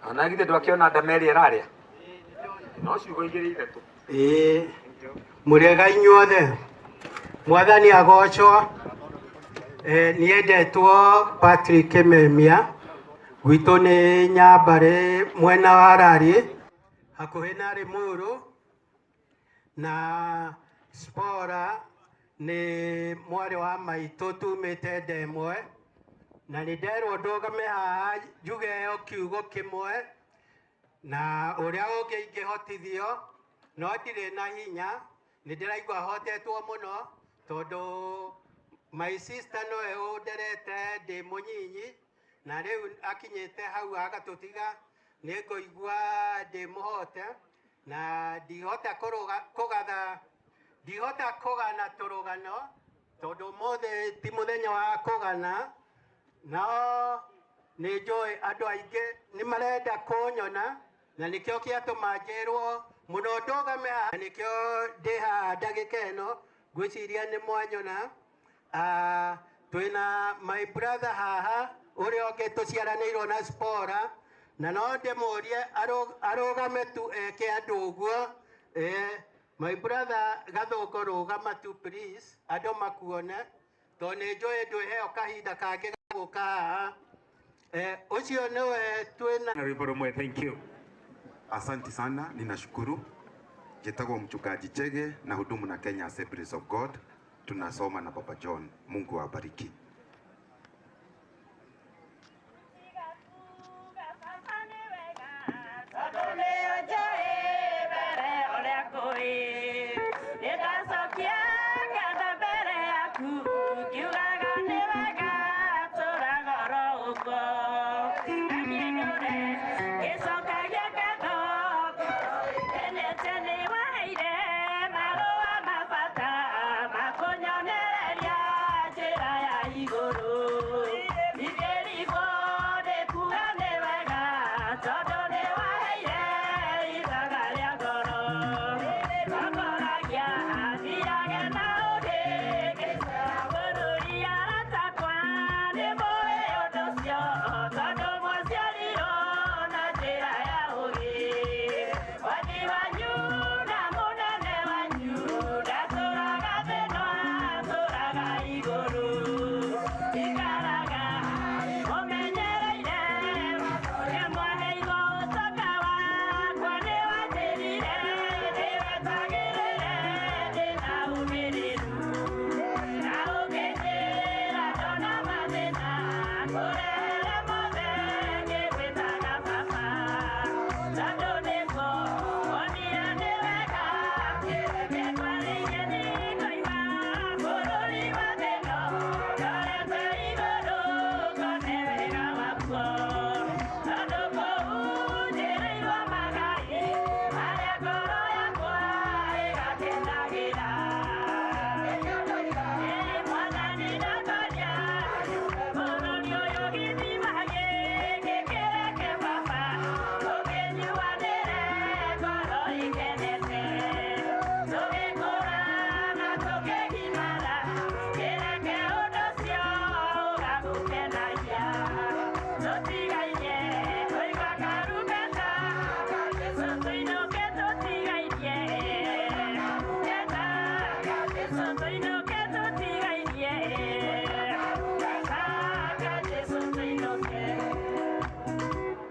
Ona githĩ ndwakĩona ndameri ĩrarĩa no ciugo igĩrĩ ithatũ. Ĩĩ, mũrĩega inyuothe, mwathani agocwo. Niĩ ndetwo Patrick Kimemia, gwitũ nĩ Nyambarĩ mwena wa Rari, hakuhĩ na Limuru, na Spora nĩ mwarĩ wa maitũ tumĩte nda ĩmwe, na nĩ nderwo ndũgame haha njuge o kiugo kĩmwe, na ũrĩa ũngĩ ingĩhotithio, no ndirĩ na hinya, nĩ ndĩraigua hotetwo mũno, tondũ my sister nowe ũnderete ndĩ mũnyinyi, na rĩu akinyĩte hau agatũtiga, nĩ ngũigua ndĩ mũhote, na ndihota kũgatha, ndihota kũgana tũrũgano, tondũ ũmũthĩ ti mũthenya wa kũgana, no nĩ njũĩ andũ aingĩ nĩ marenda kũnyona, na nĩkĩo kĩatũma njĩrwo mũno ndũgame haha, na nĩkĩo ndĩ haha ndagĩka ĩno, ngwĩciria nĩ mwanyona. Twĩna my brother haha ũrĩa ũngĩ tũciaranĩirwo na Spora, na no ndĩmũrie arũgame tu eke andũ ũguo. My brother Gathũngũ, rũgama tu please, andũ makuone, tondũ nĩ njũĩ ndwĩheo kahinda kangĩ ga gũka haha. Ũcio nĩwe twĩna na rwĩmbo rũmwe. Thank you. Asante sana, ninashukuru. Njĩtagwo mchungaji Chege na hudumu na Kenya Assemblies of God. Tunasoma na Baba John. Mungu awabariki.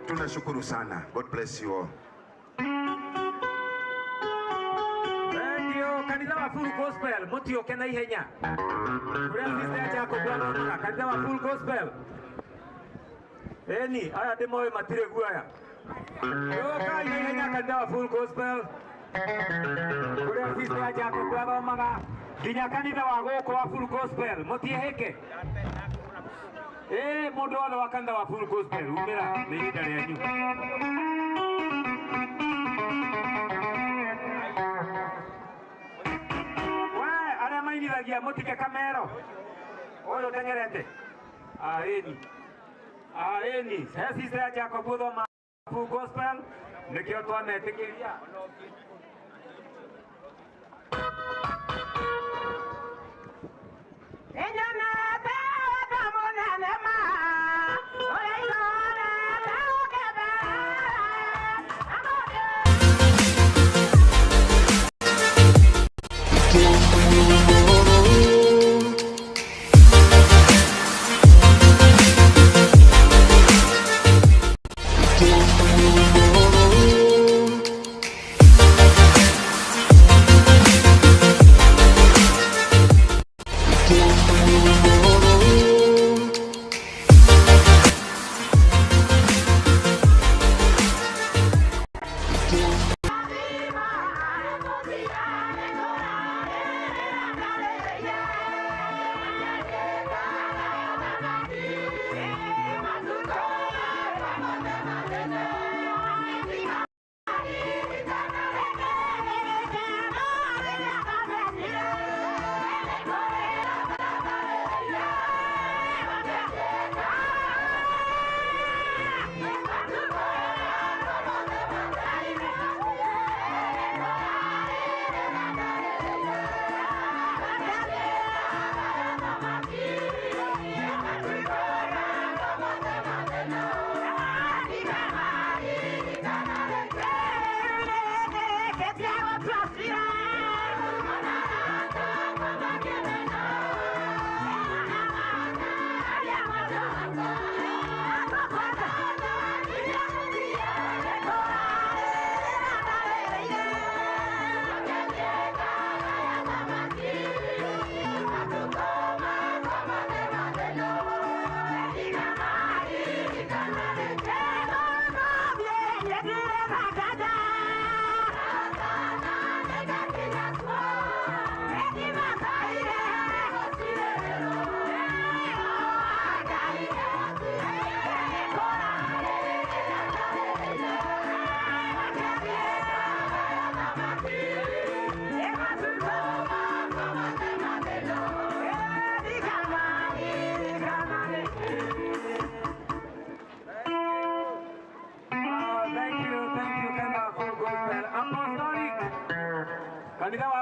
Tunashukuru sana. God bless you all. Thank you. Kanitha wa Full Gospel, mũtiũke na ihenya. Kũrĩa sister Jacob athomaga, kanitha wa Full Gospel. Eni, aya ndĩmoĩ matirĩ guoya. Ũkai na ihenya kanitha wa Full Gospel. Kũrĩa sister Jacob athomaga, nginya kanitha wa gũkũ wa Full Gospel, mũtiĩhĩke. Mũndũ wothe wa kanitha wa Full Gospel, umĩra, nĩ ihinda rĩanyu. We, arĩa mainithagia mũtige kamero. Ũyũ ũteng'erete. Aĩni. Aĩni, he sister Jacob ũthoma Full Gospel, nĩkĩo twametĩkĩria.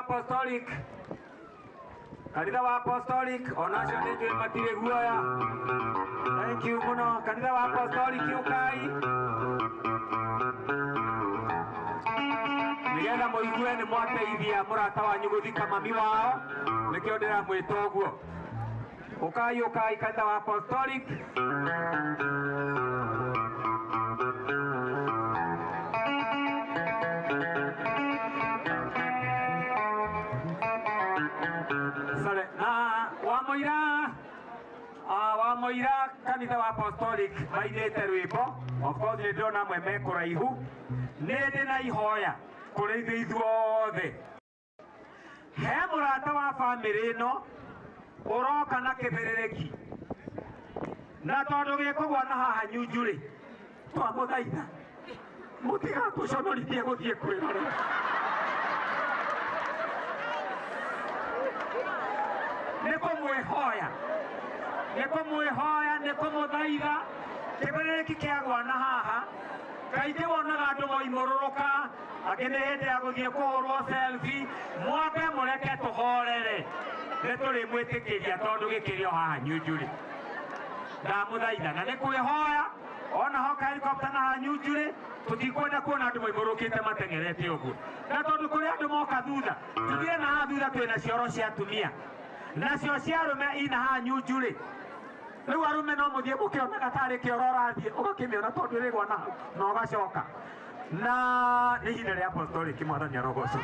Apostolic, kanitha wa Apostolic onacio nĩ njũĩ matirĩ guoya. Thank you mũno kanitha wa Apostolic, ũkai nĩgetha mũigue nĩ mwateithia mũrata wanyu gũthika mami wao, nĩkĩo ndĩramwĩta ũguo. Ũkai ũkai kanitha wa Apostolic. Sorry, na wa mũira kanitha wa Apostolic mainĩte rwĩmbo. Of course nĩ ndĩrona amwe me kũraihu. Nĩ ndĩ na ihoya kũrĩ ithuĩ ithuothe. He mũrata wa bamĩrĩ ĩno ũroka na kĩbĩrĩrĩki, na tondũ gĩkũgwa na haha Nyunju-rĩ, twamũthaitha mũtigatũconorithie gũthiĩ kwĩrorera. Nĩ kũmwĩhoya, nĩ kũmwĩhoya, nĩ kũmũthaitha. Kĩbĩrĩrĩki kĩagwa na haha, kaingĩ wonaga andũ moimũrũrũka, angĩ nĩ hĩndĩ ya gũthiĩ kũhũrwo selfie. Mwambe mũreke tũhorere, nĩ tũrĩmwĩtĩkĩria tondũ gĩkĩrĩ o haha Nyunju-rĩ. Ndamũthaitha na nĩ kwĩhoya ona hoka helicopter na haha Nyunju-rĩ, tũtikwenda kuona andũ moimũrũkĩte mateng'erete ũguo, na tondũ kũrĩ andũ moka thutha, tũthire na haha thutha twĩna cioro cia atumia nacio cia arũme ina haha Nyunju-rĩ. Rĩu arũme no mũthiĩ mũkĩonaga tarĩ kĩoro ũrathiĩ ũgakĩmĩona tondũ ĩrĩgwa na hau na ũgacoka. Na nĩ ihinda rĩa Apostolic, Mwathani arogocwo.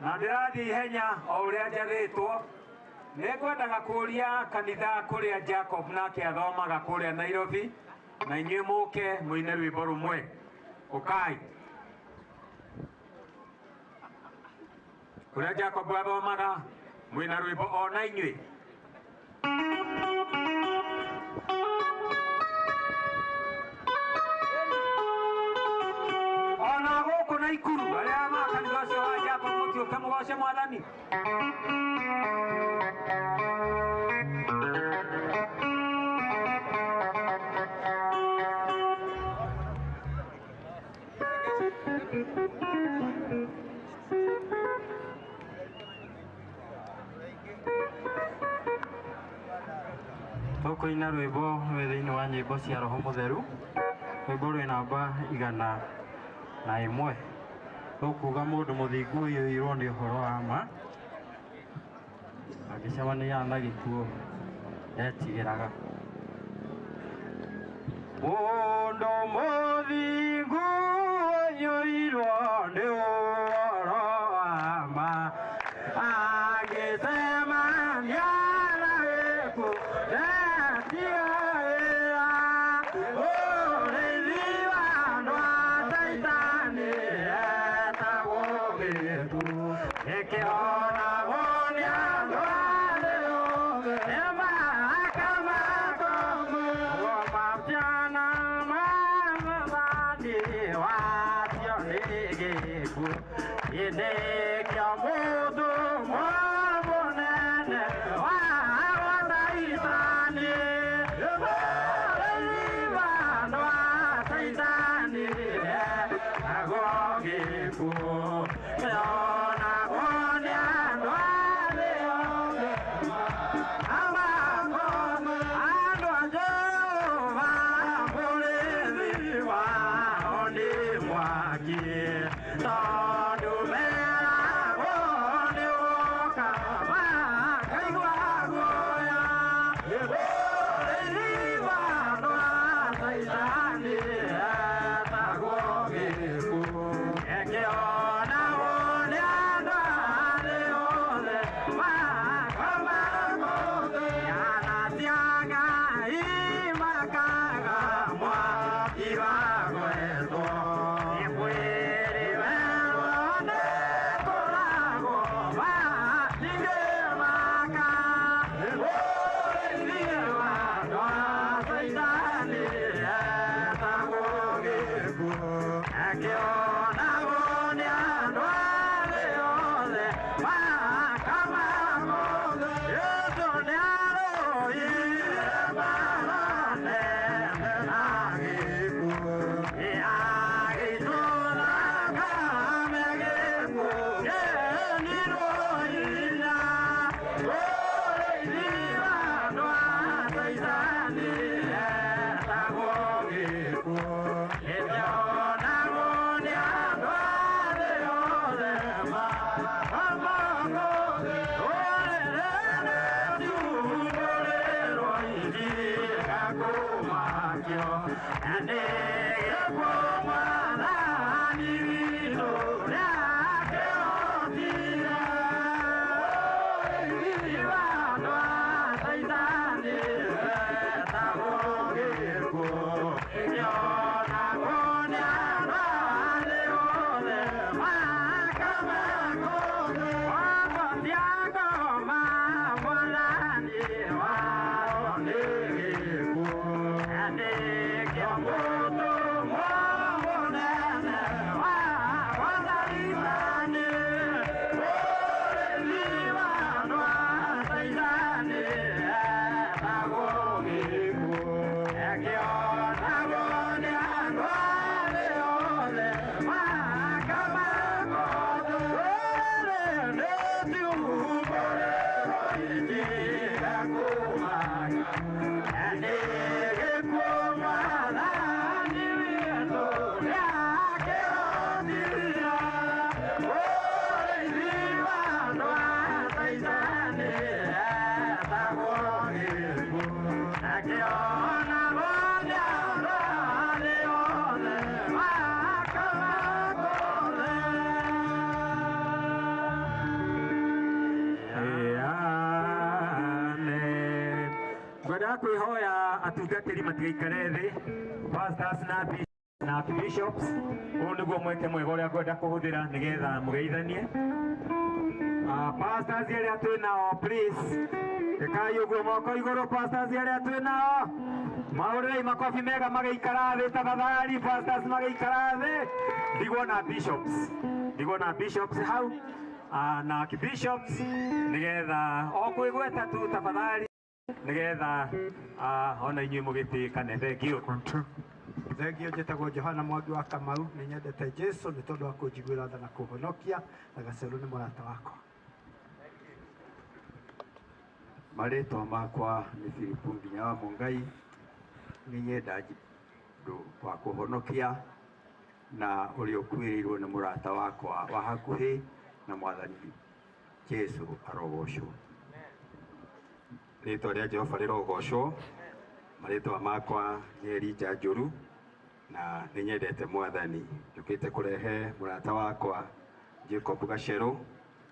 Na ndĩrathiĩ ihenya o ũrĩa njathĩtwo. Nĩ ngwendaga kũũria kanitha kũrĩa Jacob nake athomaga kũrĩa Nairobi, na inyuĩ mũke mũine rwĩmbo rũmwe. Ũkai kũrĩa Jacob athomaga mwĩna rwĩmbo o na inyuĩ. Ona gũkũ Naikuru arĩa ma kanitha ũcio wa Jacob mũtiũke mũgoce Mwathani. Tũkũina rwĩmbo rwĩ thĩinĩ wa nyĩmbo cia Roho Mũtheru, rwĩmbo rwĩ namba 101. Rũkuga mũndũ mũthingu ũiyũirwo nĩ ũhoro wa ma, angĩcemania na gĩkuũ ndetigĩraga. Mũndũ mũthingu ũiyũirwo Kwihoya atungatĩri matigaikare thĩ, pastors na bishops, ũyũ nĩguo mweke mwega ũrĩa ngwenda kũhũthĩra nĩgetha mũgeithanie. Pastors arĩa twĩ nao, please ĩkai ũguo moko igũrũ. Pastors arĩa twĩ nao, mahũrĩrei makobi mega magĩikara thĩ tafadhali. Pastors magĩikara thĩ, ndigwo na bishops, ndigwo na bishops hau na bishops nĩgetha o kwĩgweta tu tafadhali nigetha ona inyuĩ mũgĩtĩkane. Thengiũ. Thengio, njĩtagwo Johana Mwangi wa Kamau, nĩ nyendete Jesu nĩ tondũ wa kũnjiguĩra tha na kũhonokia, na Gacerũ nĩ mũrata wakwa. Marĩtwa makwa nĩ Philip Nginya wa Mũngai, nĩ nyenda ndũ wa kũhonokia na ũrĩa ũkuĩrĩirwo nĩ mũrata wakwa wa hakuhĩ, na Mwathani Jesu arogocwo. Rĩtwa rĩa Jehova rĩrogocwo. Marĩtwa makwa nĩ Elijah Njũru na nĩ nyendete Mwathani. Njũkĩte kũrehe mũrata wakwa Jacob Gacerũ,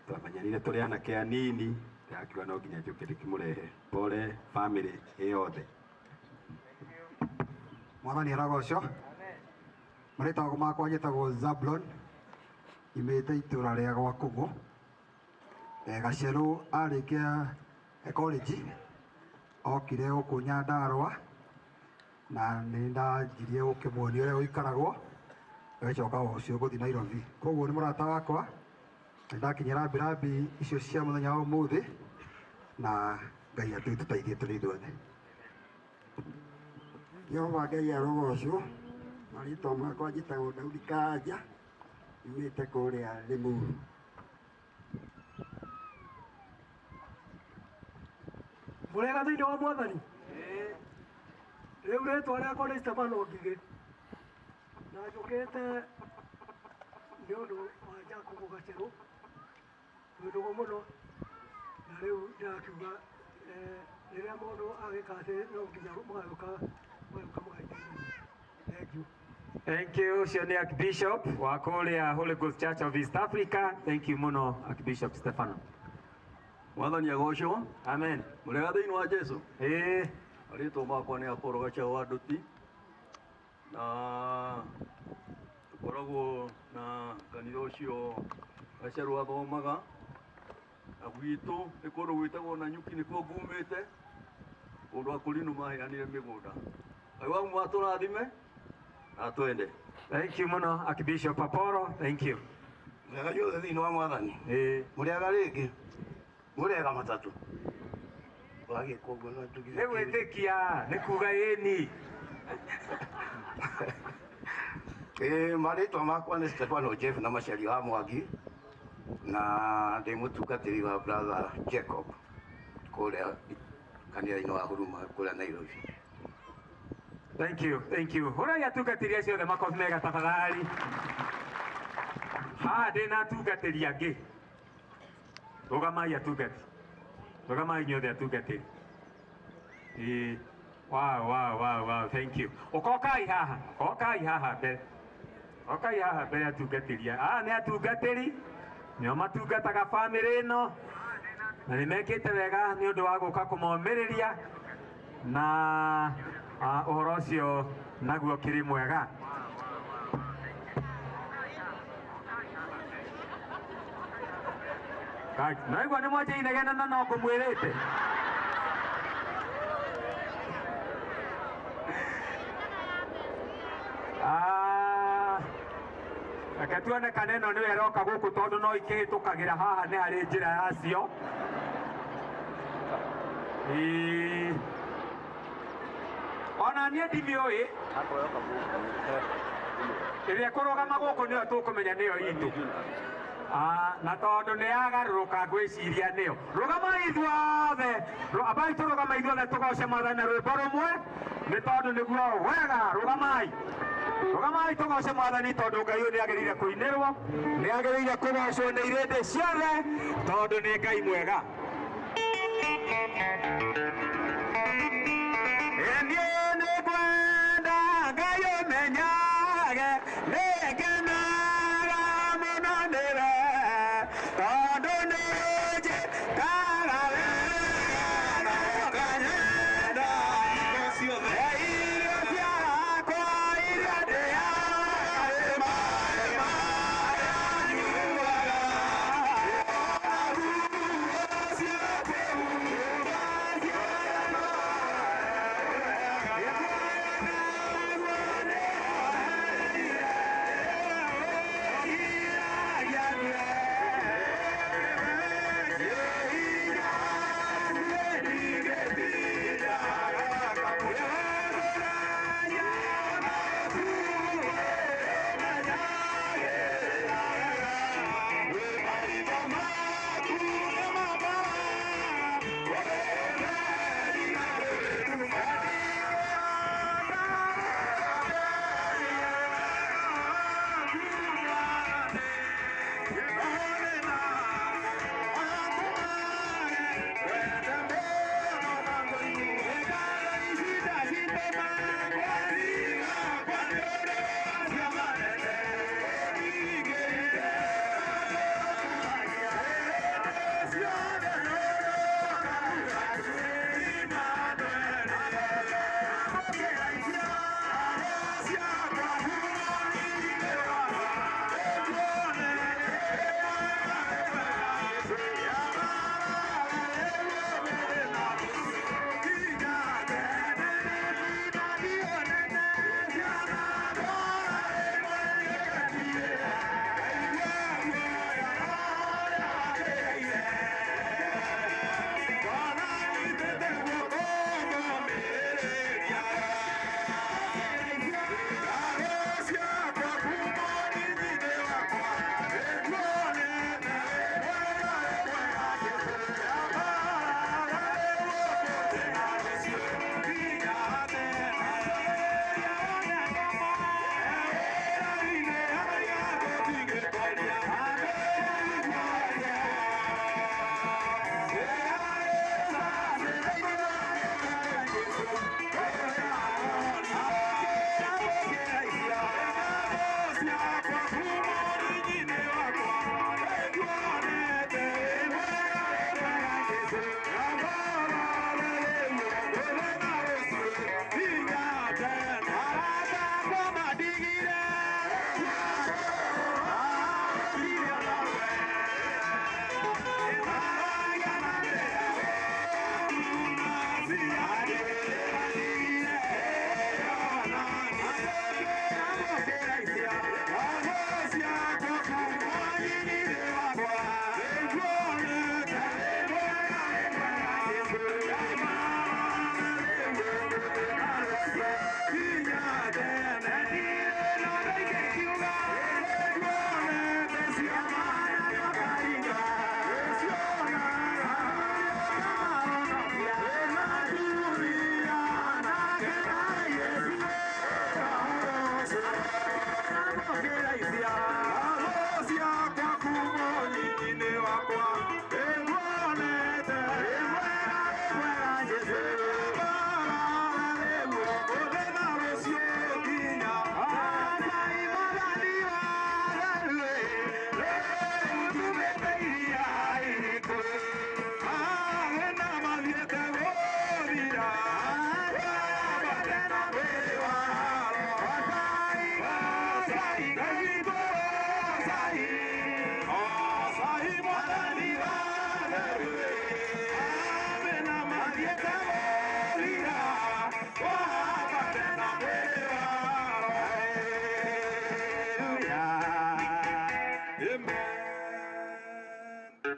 twamenyanire tũrĩ anake anini, ndĩrakiuga no nginya njũke ndĩkĩmũrehe. Pole family ĩyothe. Mwathani arogocwo. Marĩtwa makwa njĩtagwo Zablon Imĩte itũra rĩa Gwakũgũ. Gacerũ arĩkia college okire gũkũ Nyandarũa na nĩ ndanjirie gũkĩmuonia ũrĩa gũikaragwo, agĩcoka o ũcio gũthiĩ Nairobi. Koguo nĩ mũrata wakwa, nĩ ndakinyĩra rambirambi icio cia mũthenya wa ũmũthĩ, na Ngai atũteithie tũrĩ ithuothe. Jehova Ngai arogocwo. Marĩtwa makwa njĩtagwo Daudi Kanja, nyumĩte kũrĩa Limuru. Mũrega thĩinĩ wa Mwathani. Rĩu rĩtwa rĩakwa nĩ Stefano Ngigĩ, na njũkĩte nĩ ũndũ wa Jacob Gacerũ, twĩ ndũgũ mũno, na rĩu ndĩrakiuga rĩrĩa mũndũ agĩka atĩ no nginya mũgagĩũka mũgaiteithania. Thank you. Thank you. Ũcio nĩ Archbishop wa kũrĩa Holy Ghost Church of East Africa. Thank you mũno Archbishop Stefano. Mwathani agocwo. Amen. Mũrega thĩinĩ wa Jesu. Ĩĩ. Marĩtwa makwa nĩ Apollo Gachau wa Nduti, na tũkoragwo na kanitha ũcio Gacerũ athomaga, na gwitũ nĩ kũndũ gwĩtagwo Nanyuki, nĩkuo ngumĩte, kũndũ akũrinũ maheanire mĩgũnda. Ngai wa atũrathime na twende. Thank you mũno Archbishop Apollo. Thank you. Mũrega yothe thĩinĩ wa Mwathani. Ĩĩ. Mũrega rĩngĩ. Mũrega matatũ. Wagĩka ũguo no tugire. Nĩ gwĩtĩkia, nĩ kuga ĩni. Ĩĩ, marĩtwa makwa nĩ Stefano Jeff na Macharia wa Mwangi, na ndĩ mũtungatĩri wa brother Jacob kũrĩa kanitha-inĩ wa Huruma kũrĩa Nairobi. Thank you, thank you. Hũrai atungatĩri acio othe makobi mega tafadhali. Haha ndĩ na atungatĩri angĩ. Rũgamai atungati. Rũgamai inyuothe atungatĩri. Ĩĩ. Wow, wow, wow, wow, thank you. Ũkokai haha, okai haha mbere. Okai haha mbere atungatĩri. Aya nĩ atungatĩri, nĩo matungataga bamĩrĩ ĩno, na nĩ mekĩte wega nĩ ũndũ wa gũka kũmomĩrĩria, na ũhoro ũcio naguo ũkĩrĩ mwega. Naigua nĩ mwanjia inegene na no ngũmwĩrĩte. Reke tuone kana ĩno nĩyo ĩroka gũkũ, tondũ no ikĩhĩtũkagĩra haha, nĩ harĩ njĩra yacio. Ĩĩ. Ona niĩ ndimĩũĩ. Ĩrĩa ĩkũrũgama gũkũ nĩyo tũkũmenya nĩyo itũ. Na tondũ nĩ yagarũrũka ngwĩciria nĩyo. Rũgamai ithuothe. Ambai tũrũgama ithuothe tũgoce Mwathani na rwĩmbo rũmwe, nĩ tondũ nĩguo wega. Rũgamai. Rũgamai tũgoce Mwathani, tondũ Ngai ũyũ nĩagĩrĩire kũinĩrwo, nĩagĩrĩire kũgocwo nĩ irĩndĩ ciothe, tondũ nĩ Ngai mwega. Niĩ nĩngwenda Ngai ũmenyage, nĩngenaga mũno nĩwe, tondũ nĩnjĩkaga wega na ũkanyenda. Irio ciakwa iria ndĩaga nĩ maĩ marĩa nyuaga. Ona nguo ciakwa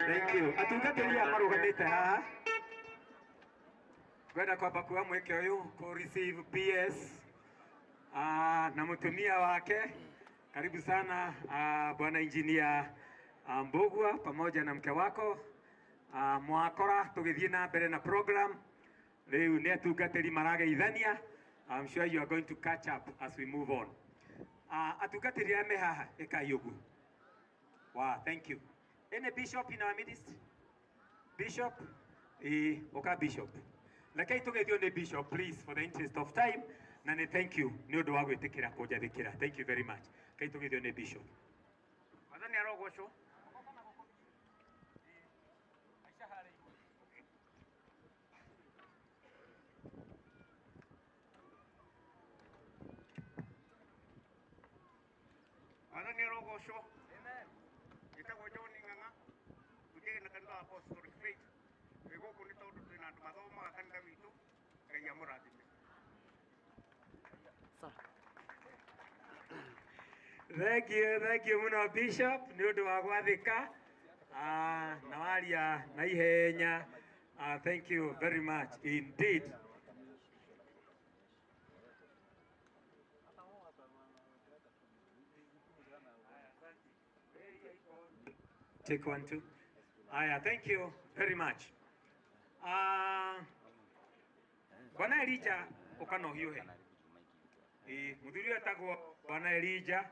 Thank you. Atungatĩri aya marũgamĩte haha ngwenda kwamba kuoya mweke ũyũ kũ receive PS na mũtumia wake. Karibu sana bwana engineer Mbugua pamoja na mke wako. Mwakora tũgĩthiĩ na mbere na program rĩu nĩ atungatĩri marageithania. I'm sure you are going to catch up as we move on. Atungatĩri aya me haha ĩkai ũguo. Wow, thank you. Any bishop in our midst? Bishop? Oka bishop. Rekei tũgeithio nĩ bishop please, for the interest of time, na nĩ thank you nĩ ũndũ wa gwĩtĩkĩra kũnjathĩkĩra. Thank you very much. Rekei tũgeithio nĩ bishop. Mwathani arogocwo. Mwathani arogocwo. Njĩtagwo John Ng'ang'a, tũthiaga na kanitha wa Apostolic Faith. Twĩ gũkũ nĩ tondũ twĩna andũ mathomaga kanitha witũ. Ngai amũrathime. Thank you mũno bishop nĩ ũndũ wa gwathĩka na waria na ihenya. Thank you very much indeed. Take one, two. Aya, thank you very much. Bwana Elijah ũkana ũhiũhe. Mũthuri ũyũ etagwo Bwana Elijah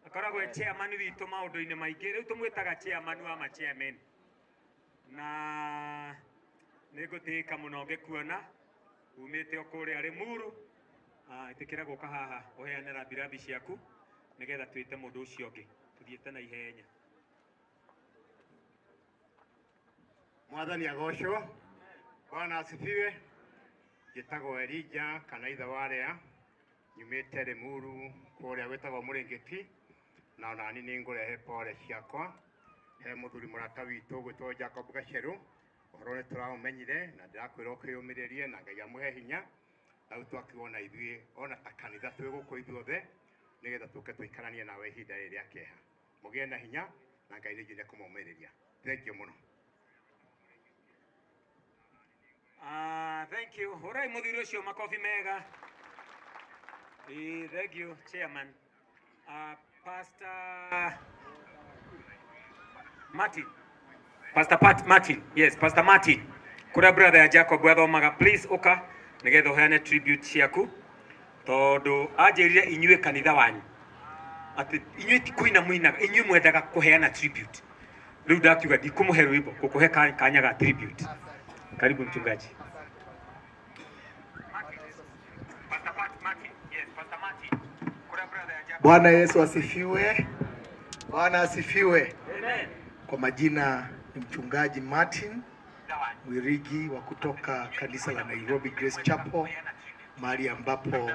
akoragwo e chairman witũ maũndũ-inĩ maingĩ. Rĩu tũmwĩtaga chairman wa ma chairman. Na nĩ ngũtĩĩka mũno ngĩkuona umĩte o kũrĩa Limuru. Ĩtĩkĩra gũka haha ũheane rambirambi ciaku nĩgetha twĩte mũndũ ũcio ũngĩ tũthiĩte na ihenya. Mwathani agocwo. Bwana asifiwe. Njĩtagwo Elijah kana ithe wa Lea, nyumĩte Limuru kũrĩa gwĩtagwo Mũrĩngĩti, na onani nĩ ngũrehe pole ciakwa he mũthuri mũrata witũ gwĩtwo Jacob Gacheru. Ũhoro nĩ tũraũmenyire na ndĩrakwĩra ũkĩyũmĩrĩrie na Ngai amũhe hinya. Rĩu twakigwo na ithuĩ ona ta kanitha twĩ gũkũ ithuothe nĩgetha tũke tũikaranie nawe ihinda rĩrĩ rĩa kĩeha. Mũgĩe na hinya na Ngai nĩ nginya kũmũmĩrĩria. Thank you mũno. Thank you. Hurai mũthuri ũcio makobi mega. Thank you, chairman. Pastor Martin. Pastor Pat Martin. Yes, Pastor Martin. Kũrĩa brother ya Jacob athomaga, please ũka nĩgetha ũheane tribute ciaku tondũ anjĩrire inyuĩ kanitha wanyu atĩ inyuĩ ti kũina mũinaga, inyuĩ mwendaga kũheana tribute. Rĩu ndakiuga ndikũmũhe rwĩmbo, ngũkũhe kanya ga tribute. Karibu mchungaji. Bwana Yesu asifiwe. Bwana asifiwe. Amen. Kwa majina ni mchungaji Martin Mwirigi wa kutoka kanisa la Nairobi Grace Chapel, mahali ambapo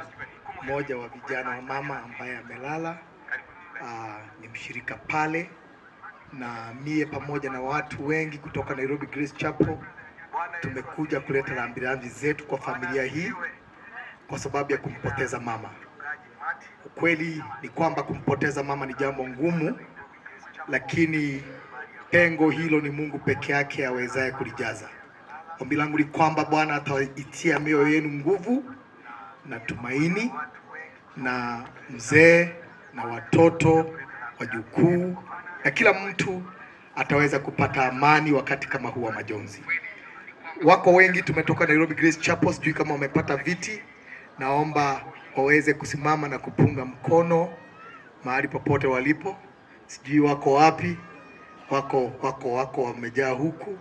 mmoja wa vijana wa mama ambaye amelala ni mshirika pale, na mie pamoja na watu wengi kutoka Nairobi Grace Chapel tumekuja kuleta rambirambi zetu kwa familia hii kwa sababu ya kumpoteza mama. Ukweli ni kwamba kumpoteza mama ni jambo ngumu, lakini pengo hilo ni Mungu peke yake awezaye kulijaza. Ombi langu ni kwamba Bwana ataitia mioyo yenu nguvu na tumaini, na mzee na watoto, wajukuu na kila mtu ataweza kupata amani wakati kama huu wa majonzi. Wako wengi tumetoka Nairobi Grace Chapel, sijui kama wamepata viti. Naomba waweze kusimama na kupunga mkono mahali popote walipo. Sijui wako wapi, wako wamejaa huku.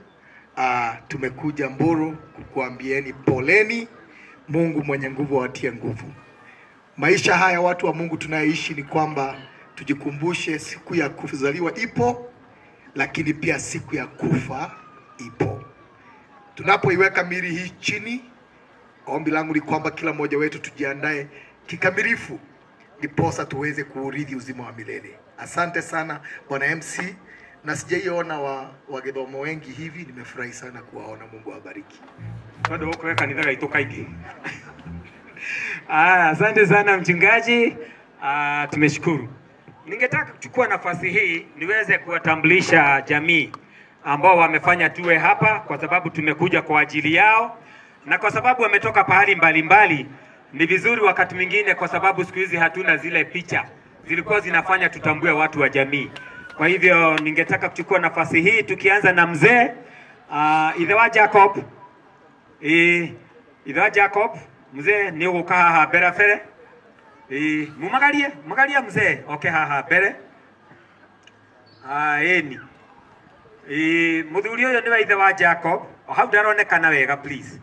Tumekuja Mburu kukuambieni poleni. Mungu mwenye nguvu awatie nguvu. Maisha haya watu wa Mungu tunayeishi ni kwamba tujikumbushe siku ya kuzaliwa ipo, lakini pia siku ya kufa ipo. Tunapoiweka miili hii chini, ombi langu ni kwamba kila mmoja wetu tujiandae kikamilifu ndiposa tuweze kuurithi uzima wa milele. Asante sana Bwana MC, na sijaiona wa Githomo wengi hivi. Nimefurahi sana kuwaona. Mungu awabariki. Bado huko kanitha gaitũ kaingĩ. Aya, asante sana mchungaji. Tumeshukuru. Ningetaka kuchukua nafasi hii niweze kuwatambulisha jamii ambao wamefanya tuwe hapa, kwa sababu tumekuja kwa ajili yao, na kwa sababu wametoka pahali mbalimbali, ni vizuri wakati mwingine, kwa sababu siku hizi hatuna zile picha zilikuwa zinafanya tutambue watu wa jamii. Kwa hivyo ningetaka kuchukua nafasi hii tukianza na mzee ithe wa Jacob. Ithe wa Jacob mzee ni uguka haha mbere bere. Mumagarie magaria mzee oke haha mbere. Eni muthuri uyu ni wa ithe wa Jacob, o hau ndaronekana wega please.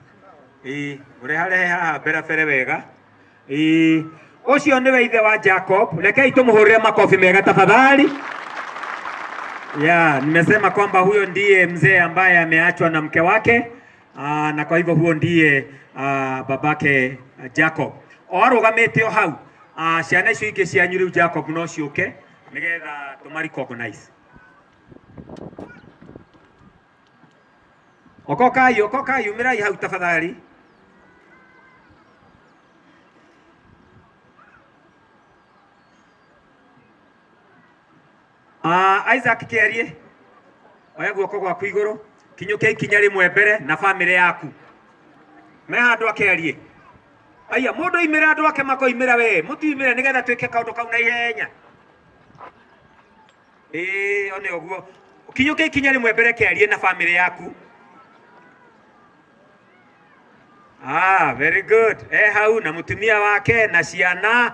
Ureharehe haha mbere bere wega. Ucio niwe ithe wa Jacob, rekei tumuhurire makofi mega tafadhali. Ya, nimesema kwamba huyo ndiye mzee ambaye ameachwa na mke wake, na kwa hivyo huo ndiye babake Jacob. O arugamite o hau, ciana icio ingĩ cianyu rĩu Jacob no ciũke nĩgetha tũma recognize. Okokai, okokai, umĩrai hau tafadhali. Isaac Kĩarie, oya guoko gwaku igũrũ, kinyũkia ikinya rĩmwe mbere na bamĩrĩ yaku. Me handũ akĩarie. Aya, mũndũ oimĩra andũ ake makoimĩra we, mũtiumĩre nĩgetha twĩke kaũndũ kau na ihenya. Ĩĩ, one ũguo. Kinyũkia ikinya rĩmwe mbere Kĩarie na bamĩrĩ yaku. Very good. Hau na mũtumia wake na ciana.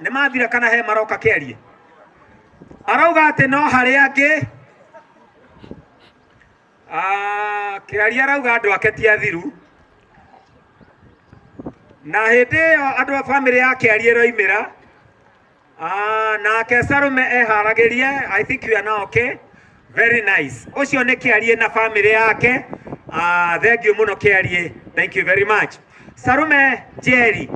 Nĩ mathira kana he maroka Kĩarie? Arauga atĩ no harĩ angĩ. Kĩarie arauga andũ ake ti athiru. Na hĩndĩ ĩyo andũ a bamĩrĩ ya Kĩarie ĩroimĩra. Nake Sarume eharagĩrie. I think you are now okay. Very nice. Ũcio nĩ Kĩarie na bamĩrĩ yake. Thank you mũno Kĩarie. Thank you very much. Sarume Jerry.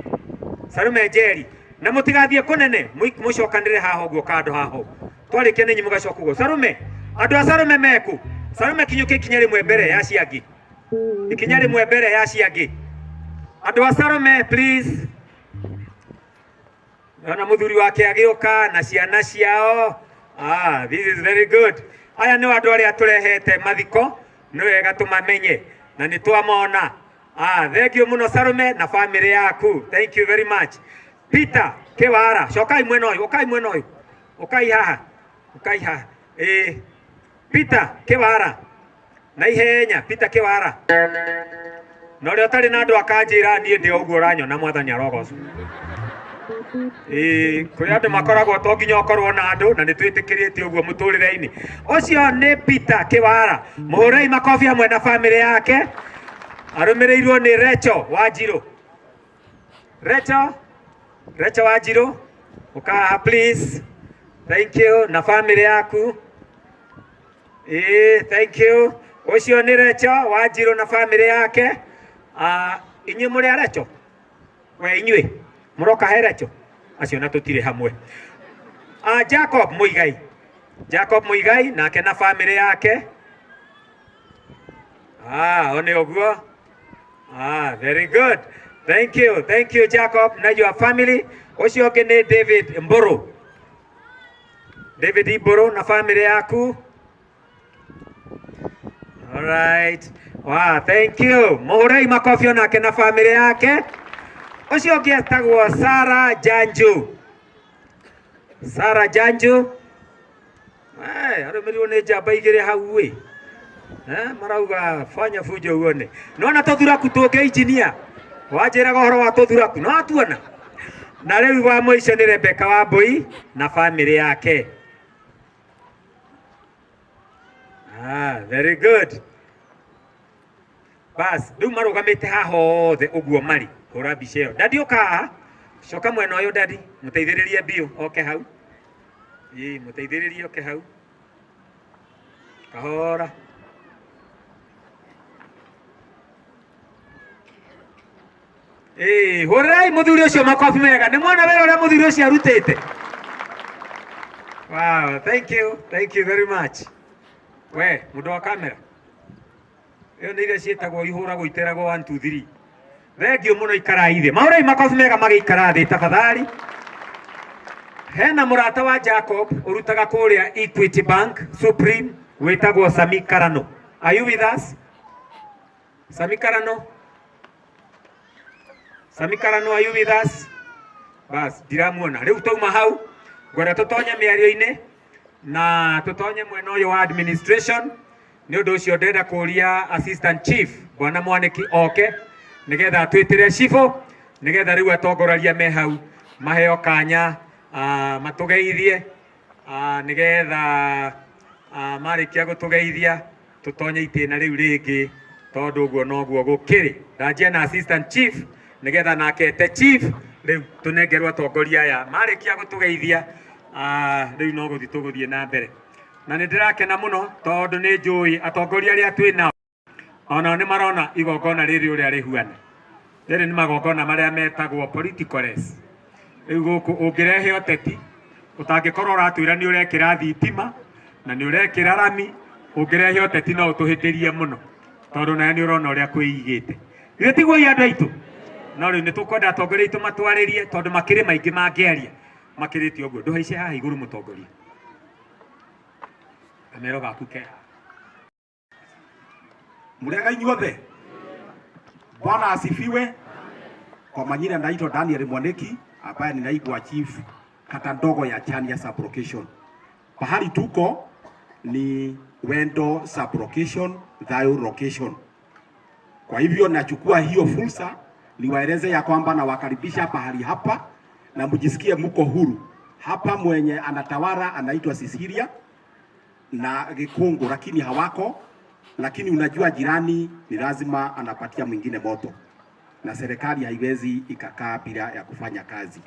Sarume Jerry. Na mũtigathiĩ kũnene, mũcokanĩre haha ũguo kando haha ũguo. Twarĩkia nĩ inyuĩ mũgacoka ũguo. Sarume, andũ a Sarume meku. Sarume kinyũkia ikinya rĩmwe mbere ya acio angĩ. Ikinya rĩmwe mbere ya acio angĩ. Andũ a Sarume please. Naona mũthuri wake agĩũka na ciana ciao. This is very good. Aya nĩ andũ arĩa tũrehete mathiko, nĩ wega tũmamenye na nĩ twamona. Thank you mũno Sarume na bamĩrĩ yaku. Thank you very much. Peter Kĩwara, cokai mwena ũyũ, ũkai mwena ũyũ. Ũkai haha. Ũkai haha. Peter Kĩwara. Na ihenya Peter Kĩwara. Na ũrĩa ũtarĩ na andũ akanjĩra niĩ ndĩ ũguo ũranyona mwathani arogocwo. Kũrĩ andũ makoragwo to nginya ũkorwo na andũ na nĩ twĩtĩkĩrĩte ũguo mũtũrĩre-inĩ. Ũcio nĩ Peter Kĩwara. Mũhũrei makobi hamwe na bamĩrĩ yake. Arũmĩrĩirwo nĩ Rachel Wanjirũ. Rachel, Rachel Wanjirũ, ũka haha please. Thank you na bamĩrĩ yaku. Thank you. Ũcio nĩ Rachel Wanjirũ na bamĩrĩ yake. Inyuĩ mũrĩ a Rachel? We inyuĩ mũroka he Rachel? Acio na tũtirĩ hamwe. Jacob Muigai. Jacob Muigai nake na bamĩrĩ yake. One ũguo. Very good. Thank you. Thank you Jacob na your family. Ũcio ũngĩ nĩ David Mburu. David Mburu na bamĩrĩ yaku. All right. Wow, thank you. Mũhũrei makobi onake na bamĩrĩ yake. Ũcio ũngĩ etagwo Sarah Janju. Sarah Janju. Arũmĩrĩirwo nĩ njamba igĩrĩ hau ĩ. Marauga fanya fujo uone. Nona tũthuraku tũngĩ engineer. Wanjĩraga ũhoro wa tũthuraku, no atuona. Na rĩu wa mũico nĩ Rebecca Wambui na bamĩrĩ yake. Very good. Bas, rĩu marũgamĩte haha othe ũguo marĩ. Hũra mbica ĩyo. Dadi ũka haha. Coka mwena ũyũ dadi, mũteithĩrĩrie biũ oke hau. Mũteithĩrĩrie oke hau. Kahora. Hũrĩrai mũthuri ũcio makobi mega. Nĩ mwona wĩra ũrĩa mũthuri ũcio arutĩte. Wow, thank you. Thank you very much. We, mundu wa kamera. Iyo nĩ iria ciĩtagwo ihũragwo iteragwo 1 2 3. Thengiũ mũno ikarai thĩ. Mahũrei makobi mega magĩikara thĩ tafadhali. Hena mũrata wa Jacob ũrutaga kũrĩa Equity Bank Supreme wĩtagwo Sami Karano. Are you with us? Sami Karano? Sami Karano, are you with us? Bas, ndiramuona. Rĩu twauma hau ngwenda tũtonye mĩario-inĩ na tũtonye mwena ũyũ wa administration. Nĩ ũndũ ũcio ndĩrenda kũria assistant chief bwana Mwaniki oke nĩgetha atwĩtĩre cibũ nĩgetha rĩu atongoraria me hau maheo kanya matũgeithie nĩgetha marĩkia gũtũgeithia tũtonye itĩna rĩu rĩngĩ tondũ ũguo noguo gũkĩrĩ. Ndanjia na assistant chief nĩgetha nake ete chief rĩu tũnengerwo atongoria aya marĩkia gũtũgeithia rĩu no gũthiĩ tũgũthiĩ na mbere. Na nĩ ndĩrakena mũno tondũ nĩ njũĩ atongoria arĩa twĩ nao onao nĩ marona igongona rĩrĩ ũrĩa rĩhuana. Rĩrĩ nĩ magongona marĩa metagwo politicaless. Rĩu gũkũ ũngĩrehe ũteti ũtangĩkorwo ũratwĩra nĩ ũrekĩra thitima na nĩ ũrekĩra rami, ũngĩrehe ũteti no ũtũhĩtĩrie mũno tondũ nawe nĩ ũrona ũrĩa kwĩigĩte. Ithuĩ tiguo andũ aitũ, no rĩu nĩ tũkwenda atongoria aitũ matwarĩrie tondũ makĩrĩ maingĩ mangĩaria makĩrĩte ũguo. Ndũhaice haha igũrũ mũtongoria. Kamero gaku ke. Muriaga inyuothe. Bwana asifiwe. Kwa majina naitwa Daniel Mwaniki ambaye ni naibu wa chief kata ndogo ya Chania sub-location. Pahali tuko ni Wendo sub-location, Thayo location. Kwa hivyo nachukua hiyo fursa niwaeleze ya kwamba nawakaribisha pahali hapa na mjisikie mko huru. Hapa mwenye anatawala anaitwa Cecilia na Gikungu, lakini hawako. Lakini unajua jirani ni lazima anapatia mwingine moto, na serikali haiwezi ikakaa bila ya kufanya kazi.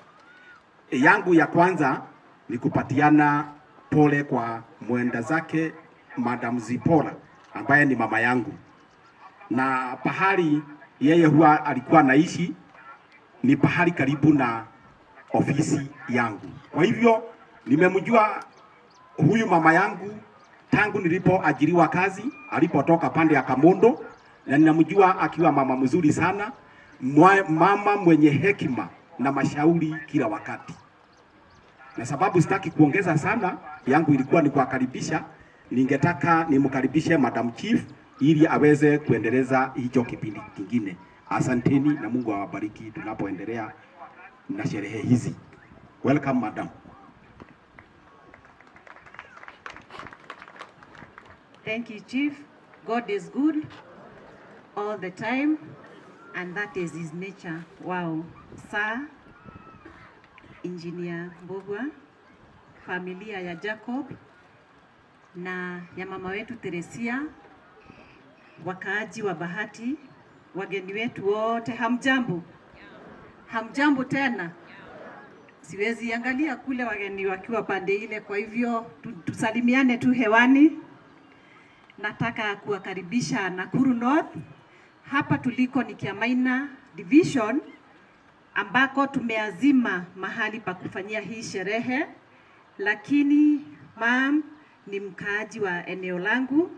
Yangu ya kwanza ni kupatiana pole kwa mwenda zake Madam Zipora ambaye ni mama yangu, na pahali yeye huwa alikuwa naishi ni pahali karibu na ofisi yangu. Kwa hivyo nimemjua huyu mama yangu tangu nilipoajiriwa kazi, alipotoka pande ya Kamondo, na ninamjua akiwa mama mzuri sana, mama mwenye hekima na mashauri kila wakati. Na sababu sitaki kuongeza sana, yangu ilikuwa ni kuwakaribisha. Ningetaka nimkaribishe Madam Chief ili aweze kuendeleza hicho kipindi kingine. Asanteni na Mungu awabariki tunapoendelea na sherehe hizi. Welcome madam. Thank you, Chief. God is good all the time, and that is his nature. Wow. Sir, Engineer Mbugua, familia ya Jacob na ya mama wetu Teresia, wakaaji wa Bahati, wageni wetu wote, hamjambo? Hamjambo tena? Siwezi angalia kule wageni wakiwa pande ile, kwa hivyo tusalimiane tu hewani. Nataka kuwakaribisha Nakuru North. Hapa tuliko ni Kiamaina Division ambako tumeazima mahali pa kufanyia hii sherehe, lakini ma'am ni mkaaji wa eneo langu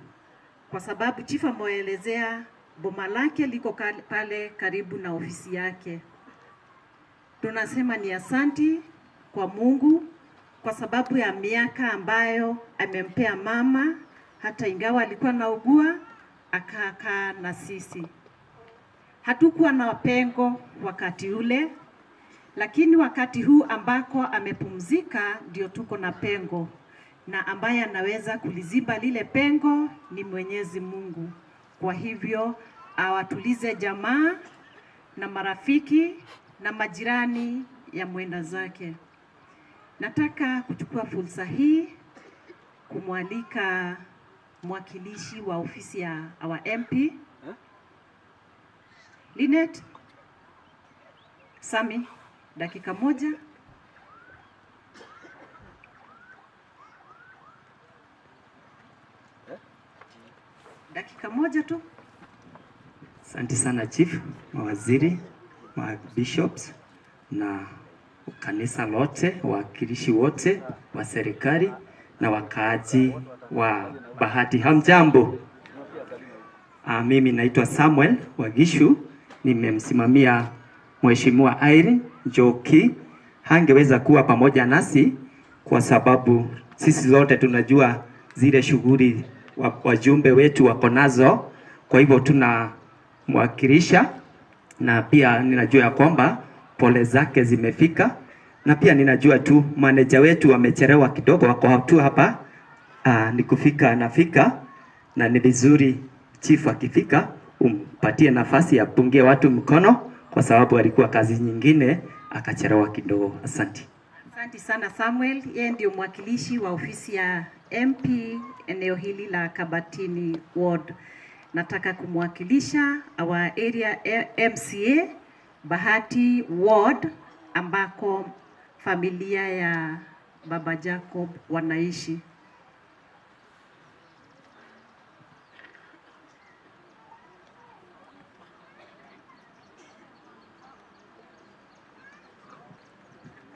kwa sababu chief ameelezea boma lake liko pale karibu na ofisi yake. Tunasema ni asanti kwa Mungu kwa sababu ya miaka ambayo amempea mama, hata ingawa alikuwa naugua akakaa na sisi. Hatukuwa na pengo wakati ule, lakini wakati huu ambako amepumzika ndio tuko na pengo, na ambaye anaweza kuliziba lile pengo ni Mwenyezi Mungu. Kwa hivyo awatulize jamaa na marafiki na majirani ya mwenda zake. Nataka kuchukua fursa hii kumwalika mwakilishi wa ofisi ya our MP Linet Sami, dakika moja. Dakika moja tu. Asante sana Chief, mawaziri, ma bishops na kanisa lote, wawakilishi wote wa serikali na wakaaji wa Bahati. Hamjambo. Mimi naitwa Samuel Wagishu, nimemsimamia Mheshimiwa Irene Njoki. Hangeweza kuwa pamoja nasi kwa sababu sisi zote tunajua zile shughuli wajumbe wetu wako nazo, kwa hivyo tunamwakilisha, na pia ninajua ya kwamba pole zake zimefika, na pia ninajua tu manager wetu amechelewa kidogo, wako tu hapa ni kufika anafika, na ni vizuri chief akifika umpatie nafasi apungie watu mkono, kwa sababu alikuwa kazi nyingine akachelewa kidogo. Asante. Asante sana Samuel, yeye ndio mwakilishi wa ofisi ya MP eneo hili la Kabatini Ward. Nataka kumwakilisha our area MCA Bahati Ward ambako familia ya Baba Jacob wanaishi.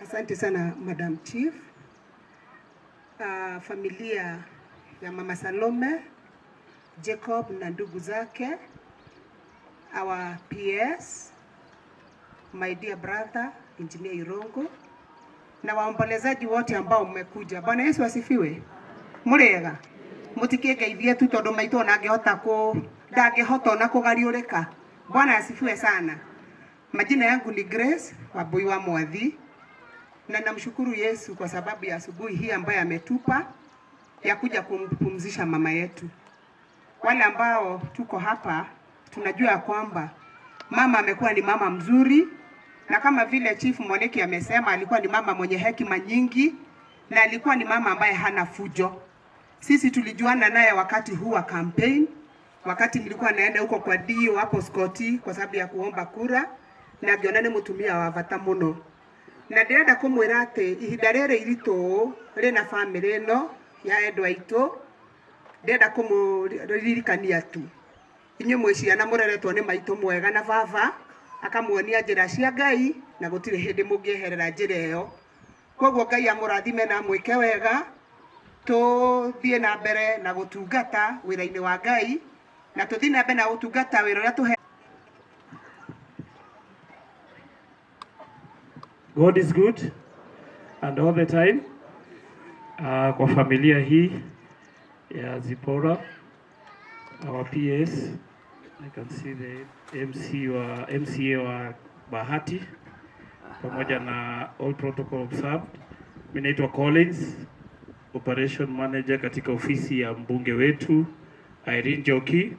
Asante sana Madam Chief. Familia ya Mama Salome, Jacob na ndugu zake, our PS, my dear brother Engineer Irongo, na waombolezaji wote ambao mmekuja. Bwana Yesu asifiwe. Murega mutikingeithie tu tondu maitu ona angihota ku ndangihota ona kugariurika. Bwana asifiwe sana. Majina yangu ni Grace Wambui wa Mwathi, na namshukuru Yesu kwa sababu ya asubuhi hii ambayo ametupa ya kuja kumpumzisha mama yetu. Wale ambao tuko hapa tunajua kwamba mama amekuwa ni mama mzuri, na kama vile Chief Mwaniki amesema, alikuwa ni mama mwenye hekima nyingi na alikuwa ni mama ambaye hana fujo. Sisi tulijuana naye wakati huu wa campaign, wakati nilikuwa naenda huko kwa DO hapo Scotty kwa sababu ya kuomba kura, na ngĩona nĩ mũtumia wa bata mũno. Na ndĩrenda kũmwĩra atĩ ihinda rĩrĩ iritũ rĩna famĩlĩ ĩno ya endwa aitũ, ndĩrenda kũmũririkania tu inyuĩ mwĩ ciana mũreretwo nĩ maitũ mwega na baba akamuonia njĩra cia Ngai, na gũtirĩ hĩndĩ mũngĩeherera njĩra ĩyo. Koguo Ngai amũrathime na amwĩke wega, tũthiĩ na mbere na gũtungata wĩra-inĩ wa Ngai, na tũthiĩ na mbere na gũtungata wĩra ũrĩa tũhe. God is good and all the time. Kwa familia hii ya Zipora, our PS, I can see the MC wa MCA wa Bahati pamoja na all protocol observed. Mimi naitwa Collins, operation manager katika ofisi ya mbunge wetu Irene Njoki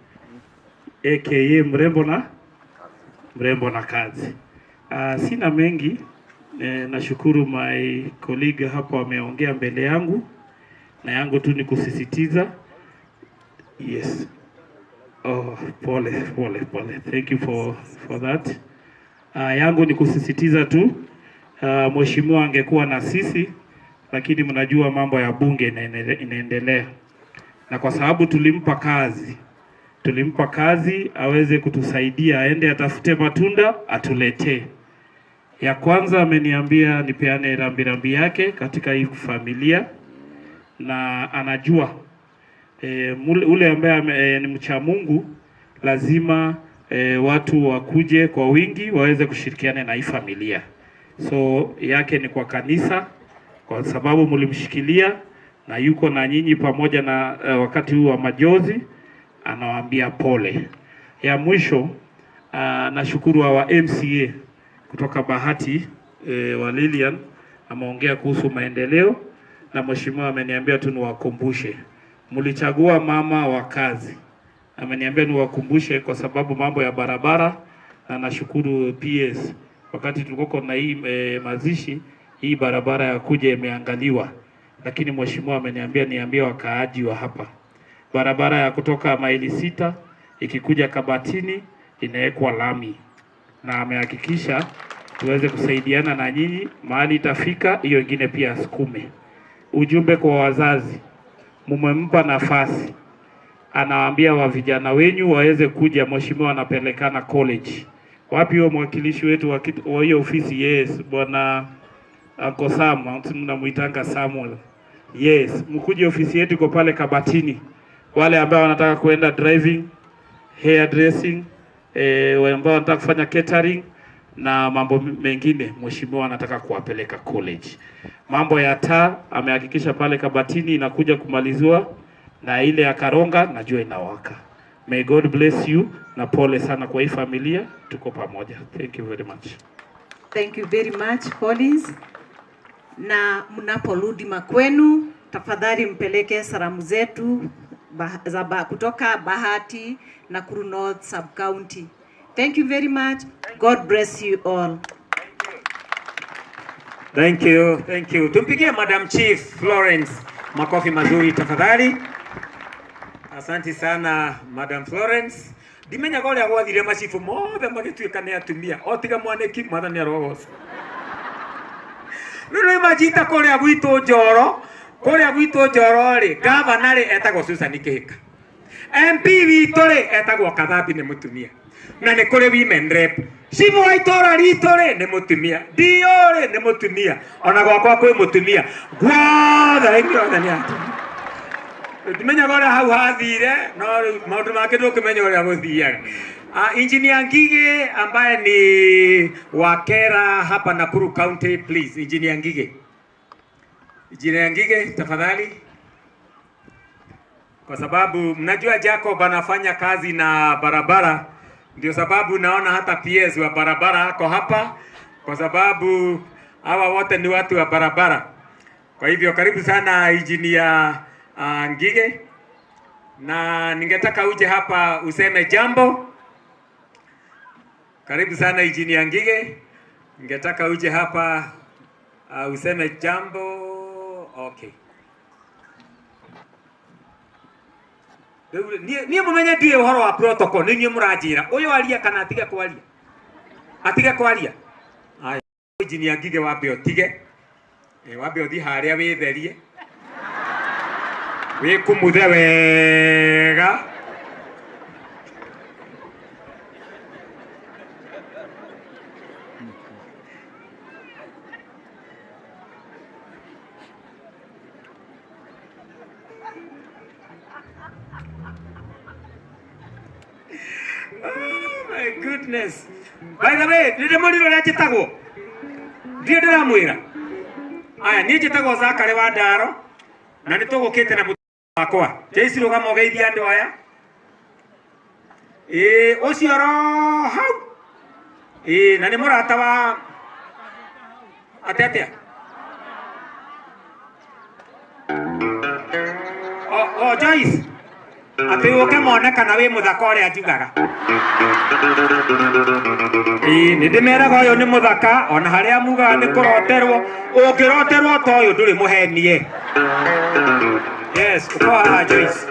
aka Mrembo na Kazi. Sina mengi. Nashukuru my colleague hapo ameongea mbele yangu, na yangu tu ni kusisitiza. Yes. Oh, pole pole pole. Thank you for that. Yangu ni kusisitiza tu, mheshimiwa angekuwa na sisi, lakini mnajua mambo ya bunge inaendelea. Na kwa sababu tulimpa kazi aweze kutusaidia, aende atafute matunda atuletee. Ya kwanza ameniambia nipeane rambirambi yake katika hii familia, na anajua ule ambaye ni mcha Mungu lazima watu wakuje kwa wingi waweze kushirikiana na hii familia. So yake ni kwa kanisa, kwa sababu mlimshikilia na yuko na nyinyi pamoja na wakati huu wa majozi, anawaambia pole. Ya mwisho nashukuru wa MCA kutoka Bahati wa Lilian ameongea kuhusu maendeleo, na mheshimiwa ameniambia tu niwakumbushe, mlichagua mama wa kazi. Ameniambia niwakumbushe kwa sababu mambo ya barabara, na nashukuru PS wakati tulikuwa na hii mazishi, hii barabara ya kuja imeangaliwa, lakini mheshimiwa ameniambia niambie wakaaji wa hapa, barabara ya kutoka maili 6 ikikuja Kabatini inawekwa lami, na amehakikisha tuweze kusaidiana na nyinyi mahali itafika hiyo ingine pia asukume. Ujumbe kwa wazazi, mumempa nafasi, anawaambia wa vijana wenyu waweze kuja, mheshimiwa anapelekana college. Wapi huyo mwakilishi wetu wa hiyo ofisi? Yes, bwana Uncle Sam, mnamuitanga Samuel. Yes, mkuje ofisi yetu iko pale Kabatini. Wale ambao wanataka kuenda driving, hair dressing, wale ambao wanataka kufanya catering na mambo mengine, mheshimiwa anataka kuwapeleka college. Mambo ya taa amehakikisha pale Kabatini inakuja kumaliziwa, na ile ya Karonga najua inawaka. May God bless you, na pole sana kwa hii familia, tuko pamoja. Thank you very much. Thank you very much Collins. Na mnaporudi makwenu, tafadhali mpeleke salamu zetu kutoka Bahati, Nakuru North Sub County. Thank you very much. God bless you all. Thank you, thank you. Tumpigie Madam Chief Florence makofi mazuri tafadhali. Asante sana Madam Florence. Ndimenyaga ũrĩa gwathire macibu mothe magĩtuĩka nĩ atumia o tiga mwanĩki mwathani arogocwo. Rĩu nĩ manjita kũrĩa gwitũ Njoro, kũrĩa gwitũ Njoro rĩ, gavana rĩ etagwo Susan Kĩhĩka. MP witũ rĩ etagwo Kathambi nĩ mũtumia. Na nĩ kũrĩ women rep. Cibu wa itũra ritũ rĩ nĩ mũtumia. DO rĩ nĩ mũtumia. Ona gwakwa kwĩ mũtumia. Guothe inyuothe nĩ atumia. Ndimenyaga ũrĩa hau hathire, no rĩu maũndũ mangĩ ndũkĩmenya ũrĩa gũthiaga. Engineer Ngige ambaye ni wakera hapa Nakuru County, please. Engineer Ngige. Engineer Ngige tafadhali. Kwa sababu mnajua Jacob anafanya kazi na barabara, ndio sababu naona hata PS wa barabara ako hapa, kwa sababu hawa wote ni watu wa barabara. Kwa hivyo karibu sana Engineer Ngige, na ningetaka uje hapa useme jambo. Karibu sana Engineer Ngige, ningetaka uje hapa useme jambo. Okay. Niĩ mũmenye ndiũĩ ũhoro wa protocol, nĩ inyuĩ mũranjĩra ũyũ arie kana atige kwaria? Atige kwaria? Aya, Engineer Ngige wambe ũtige. Wambe ũthiĩ harĩa wĩtherie, wĩkumuthe wega. Oh my goodness. By the way, nĩ ndĩmũrire ũrĩa njĩtagwo? Ndiĩ ndĩramwĩra. Aya, niĩ njĩtagwo Zakari wa Ndaro, na nĩ tũgũkĩte na mũtumia wakwa. Joyce, rũgama ũgeithie andũ aya. Ĩĩ, ũcio oro hau. Ĩĩ, na nĩ mũrata wa atĩa atĩa? O Joyce, atĩ ũke mone kana wĩ mũthaka ũrĩa njugaga. Ĩĩ, nĩ ndĩmeraga ũyũ nĩ mũthaka, ona harĩa mugaga nĩ kũroterwo, ũngĩroterwo ta ũyũ ndũrĩ mũhenie. Yes, ũka haha Joyce.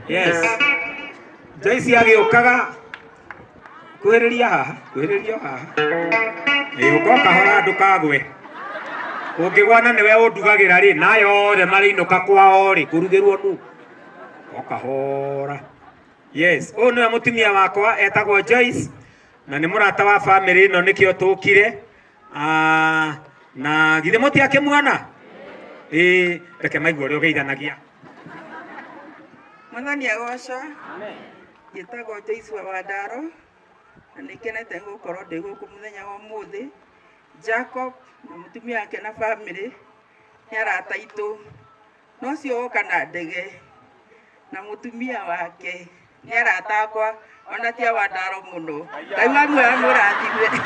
Yes. Joyce agĩũkaga, kuhĩrĩria haha, kuhĩrĩria haha. Ĩĩ, ũka kahora ndũkagwe. Ũngĩgwa na nĩwe ũndugagĩra rĩ, na aya othe marĩinũka kwao rĩ, kũrugĩrwo nũ? O kahora. Yes, ũyũ nĩwe mũtumia wakwa etagwo Joyce, na nĩ mũrata wa family ĩno nĩkĩo tũkire. Na githĩ mũtiakĩmuona? Ĩĩ, reke maigue ũrĩa ũgeithanagia. Mwathani agocwo. Njĩtagwo Joyce wa Ndaro, na nĩngenete gũkorwo ndĩ gũkũ mũthenya wa ũmũthĩ. Jacob na mũtumia wake na family nĩ arata aitũ, na ũcio woka na ndege na mũtumia wake nĩ arata akwa, ona ti a Wandaro mũno. Ngai wa muoyo amũrathime.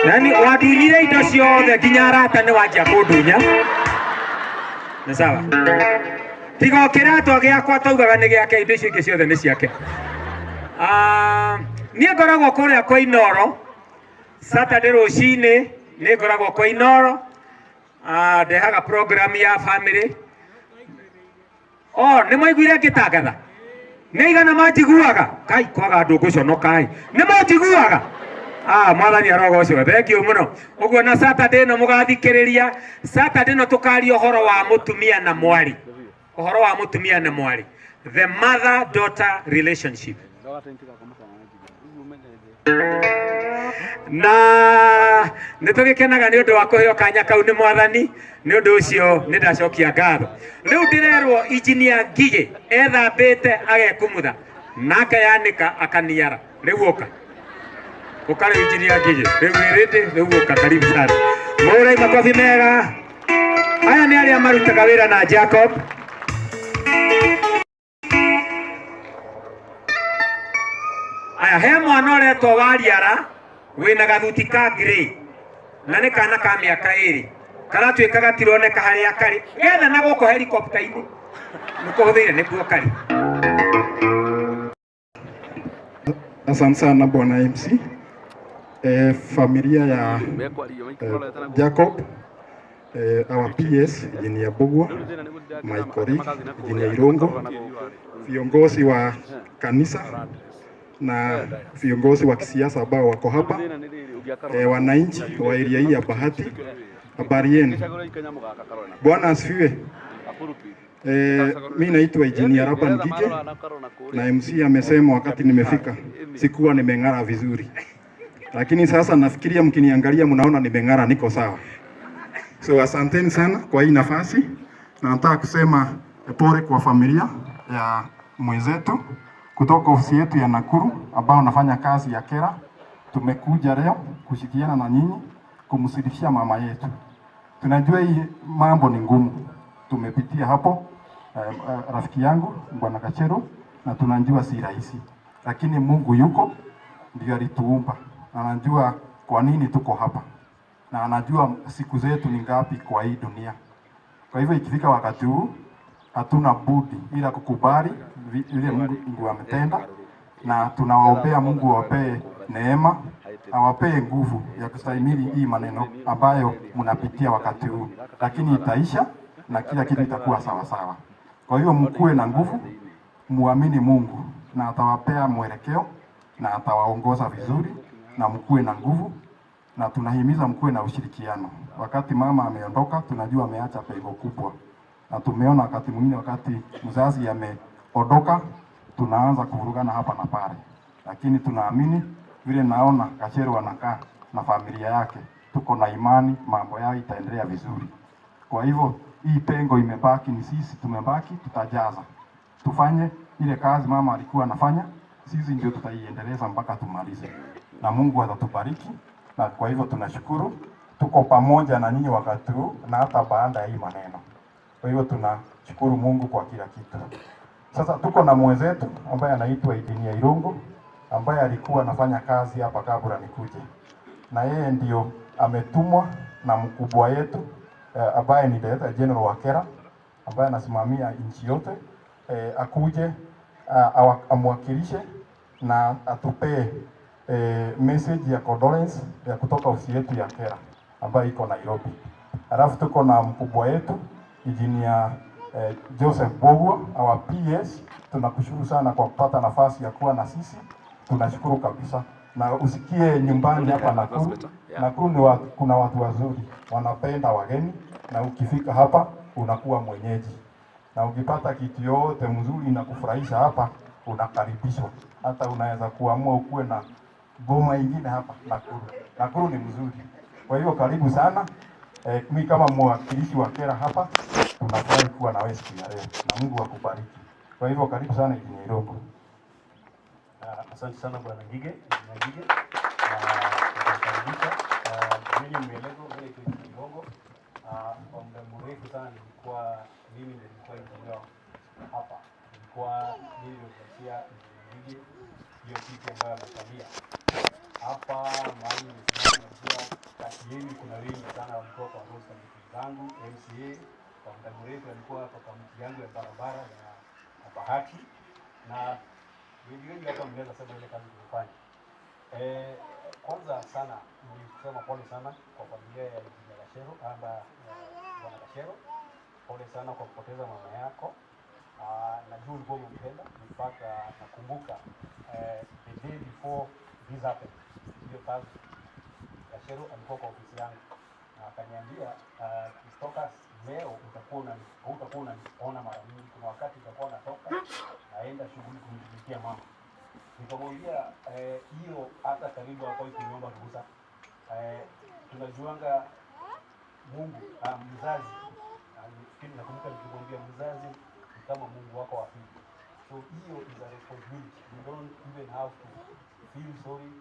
Yaani wandunyire indo ciothe nginya arata nĩ wanjia kũndunya. Nĩ sawa. Tiga o kĩratũ gĩakwa taugaga nĩ gĩake, indo icio ingĩ ciothe nĩ ciake. Niĩ ngoragwo kũrĩa kwa Inoro Saturday rũcinĩ, nĩ ngoragwo kwa Inoro. Ndehaga program ya family. Oh, nĩ mwaiguire ngĩtangatha? Nĩ aigana manjiguaga? Kai, kwaga andũ ngũconoka ĩ. Nĩ manjiguaga? Mwathani arogocwo. Thank you mũno. Ũguo na Saturday ĩno mũgathikĩrĩria. Saturday ĩno tũkaria ũhoro wa mũtumia na mwarĩ. Ũhoro wa mũtumia na mwarĩ. The mother daughter relationship. Na nĩ tũgĩkenaga nĩ ũndũ wa kũheo kanya kau nĩ mwathani, nĩ ũndũ ũcio nĩ ndacokia ngatho. Rĩu ndĩrerwo Engineer Ngigĩ ethambĩte agekumutha na akayanĩka akaniara. Rĩu ũka ũka rĩu Engineer Ngigĩ, rĩu wĩ ready, rĩu ũka, karibu sana. Mũrai makobi mega. Aya nĩ arĩa marutaga wĩra na Jacob. Aya he mwana ũretwo Wariara wĩna gathuti ka grey na nĩ kana ka mĩaka 2 karatuĩka gatironeka harĩa karĩ, getha na gũkũ helicopter-inĩ nĩ kũhũthĩire nĩkuo karĩ. Asante sana bwana MC. Familia ya Jacob, our PS Engineer Bugwa, my colleague Engineer Irungu, viongozi wa kanisa na viongozi wa kisiasa ambao wako hapa, wananchi wa area hii ya Bahati, habari yenu? Bwana asifiwe. Mimi naitwa Engineer Laban Ngige na MC amesema wakati nimefika sikuwa nimeng'ara vizuri, lakini sasa nafikiria mkiniangalia mnaona nimeng'ara, niko sawa. So asanteni sana kwa hii nafasi, na nataka kusema pole kwa familia ya mwenzetu kutoka ofisi yetu ya Nakuru ambao wanafanya kazi ya KERA. Tumekuja leo kushirikiana na nyinyi kumsirifia mama yetu. Tunajua hii mambo ni ngumu, tumepitia hapo rafiki yangu Bwana Kachero, na tunajua si rahisi, lakini Mungu yuko, ndio alituumba, anajua kwa nini tuko hapa na anajua siku zetu ni ngapi kwa hii dunia. Kwa hivyo ikifika wakati huu hatuna budi ila kukubali vile Mungu ametenda, na tunawaombea Mungu awapee neema, awapee nguvu ya kustahimili hii maneno ambayo mnapitia wakati huu, lakini itaisha na kila kitu itakuwa sawa sawa. Kwa hiyo mkuwe na nguvu, muamini Mungu na atawapea mwelekeo na atawaongoza vizuri, na mkuwe na nguvu, na tunahimiza mkuwe na ushirikiano. Wakati mama ameondoka, tunajua ameacha pengo kubwa, na tumeona wakati mwingine wakati mzazi ameondoka tunaanza kuvurugana hapa na pale, lakini tunaamini vile naona Kachero anakaa na familia yake, tuko na imani mambo yao itaendelea vizuri. Kwa hivyo hii pengo imebaki, ni sisi tumebaki, tutajaza, tufanye ile kazi mama alikuwa anafanya, sisi ndio tutaiendeleza mpaka tumalize, na Mungu atatubariki. Na kwa hivyo tunashukuru, tuko pamoja na nyinyi wakati huu na hata baada ya hii maneno. Kwa hivyo tunashukuru Mungu kwa kila kitu. Sasa tuko na mwenzetu ambaye anaitwa Engineer Irungu ambaye alikuwa anafanya kazi hapa kabla nikuje, na yeye ndio ametumwa na mkubwa yetu ambaye ni Director General wa KERA ambaye anasimamia nchi yote, akuje amwakilishe na atupee message ya condolence ya kutoka ofisi yetu ya KERA ambayo iko Nairobi. Alafu tuko na mkubwa yetu Engineer Joseph Bogwa, our PS. Tunakushukuru sana kwa kupata nafasi ya kuwa na sisi, tunashukuru kabisa. Na usikie nyumbani hapa Nakuru, Nakuru ni watu, kuna watu wazuri wanapenda wageni, na ukifika hapa unakuwa mwenyeji, na ukipata kitu yote mzuri na kufurahisha hapa unakaribishwa. Hata unaweza kuamua ukuwe na goma ingine hapa Nakuru. Nakuru ni mzuri, kwa hiyo karibu sana. Mimi kama mwakilishi wa KERA hapa tunafurahi kuwa na wewe siku ya leo, na Mungu akubariki. Kwa hivyo karibu sana Engineer Irungu. Asante sana Bwana Ngige, Engineer Ngige, na kukaribisha. Mimi nimeelezwa vile tu Irungu. Kwa muda mrefu sana nilikuwa mimi ndiye nilikuwa engineer hapa. Nilikuwa mimi ndio Engineer Ngige hiyo kiti ambayo amekalia. Hapa mahali nimesimama, najua kati yenu kuna wengi sana walikuwa kwa host committee zangu, MCA kwa muda mrefu alikuwa kwa kamati yangu ya barabara ya Bahati, na wengi wengi hapa mnaweza sema ile kazi tumefanya. Kwanza sana ni kusema pole sana kwa familia ya Engineer Kachero ama Bwana Kachero, pole sana kwa kupoteza mama yako. Najua ulikuwa umempenda. In fact, nakumbuka the day before this happened, hiyo Thursday, Kachero alikuwa kwa ofisi yangu na akaniambia kutoka leo utakuwa utakuwa unaniona mara nyingi. Kuna wakati utakuwa natoka naenda shughuli kumtumikia mama. Nikamwambia hiyo hata karibu hafai kuniomba ruhusa. Tunajuanga Mungu, mzazi. Nakumbuka nikimwambia mzazi ni kama Mungu wako wa pili. So hiyo is a responsibility. You don't even have to feel sorry.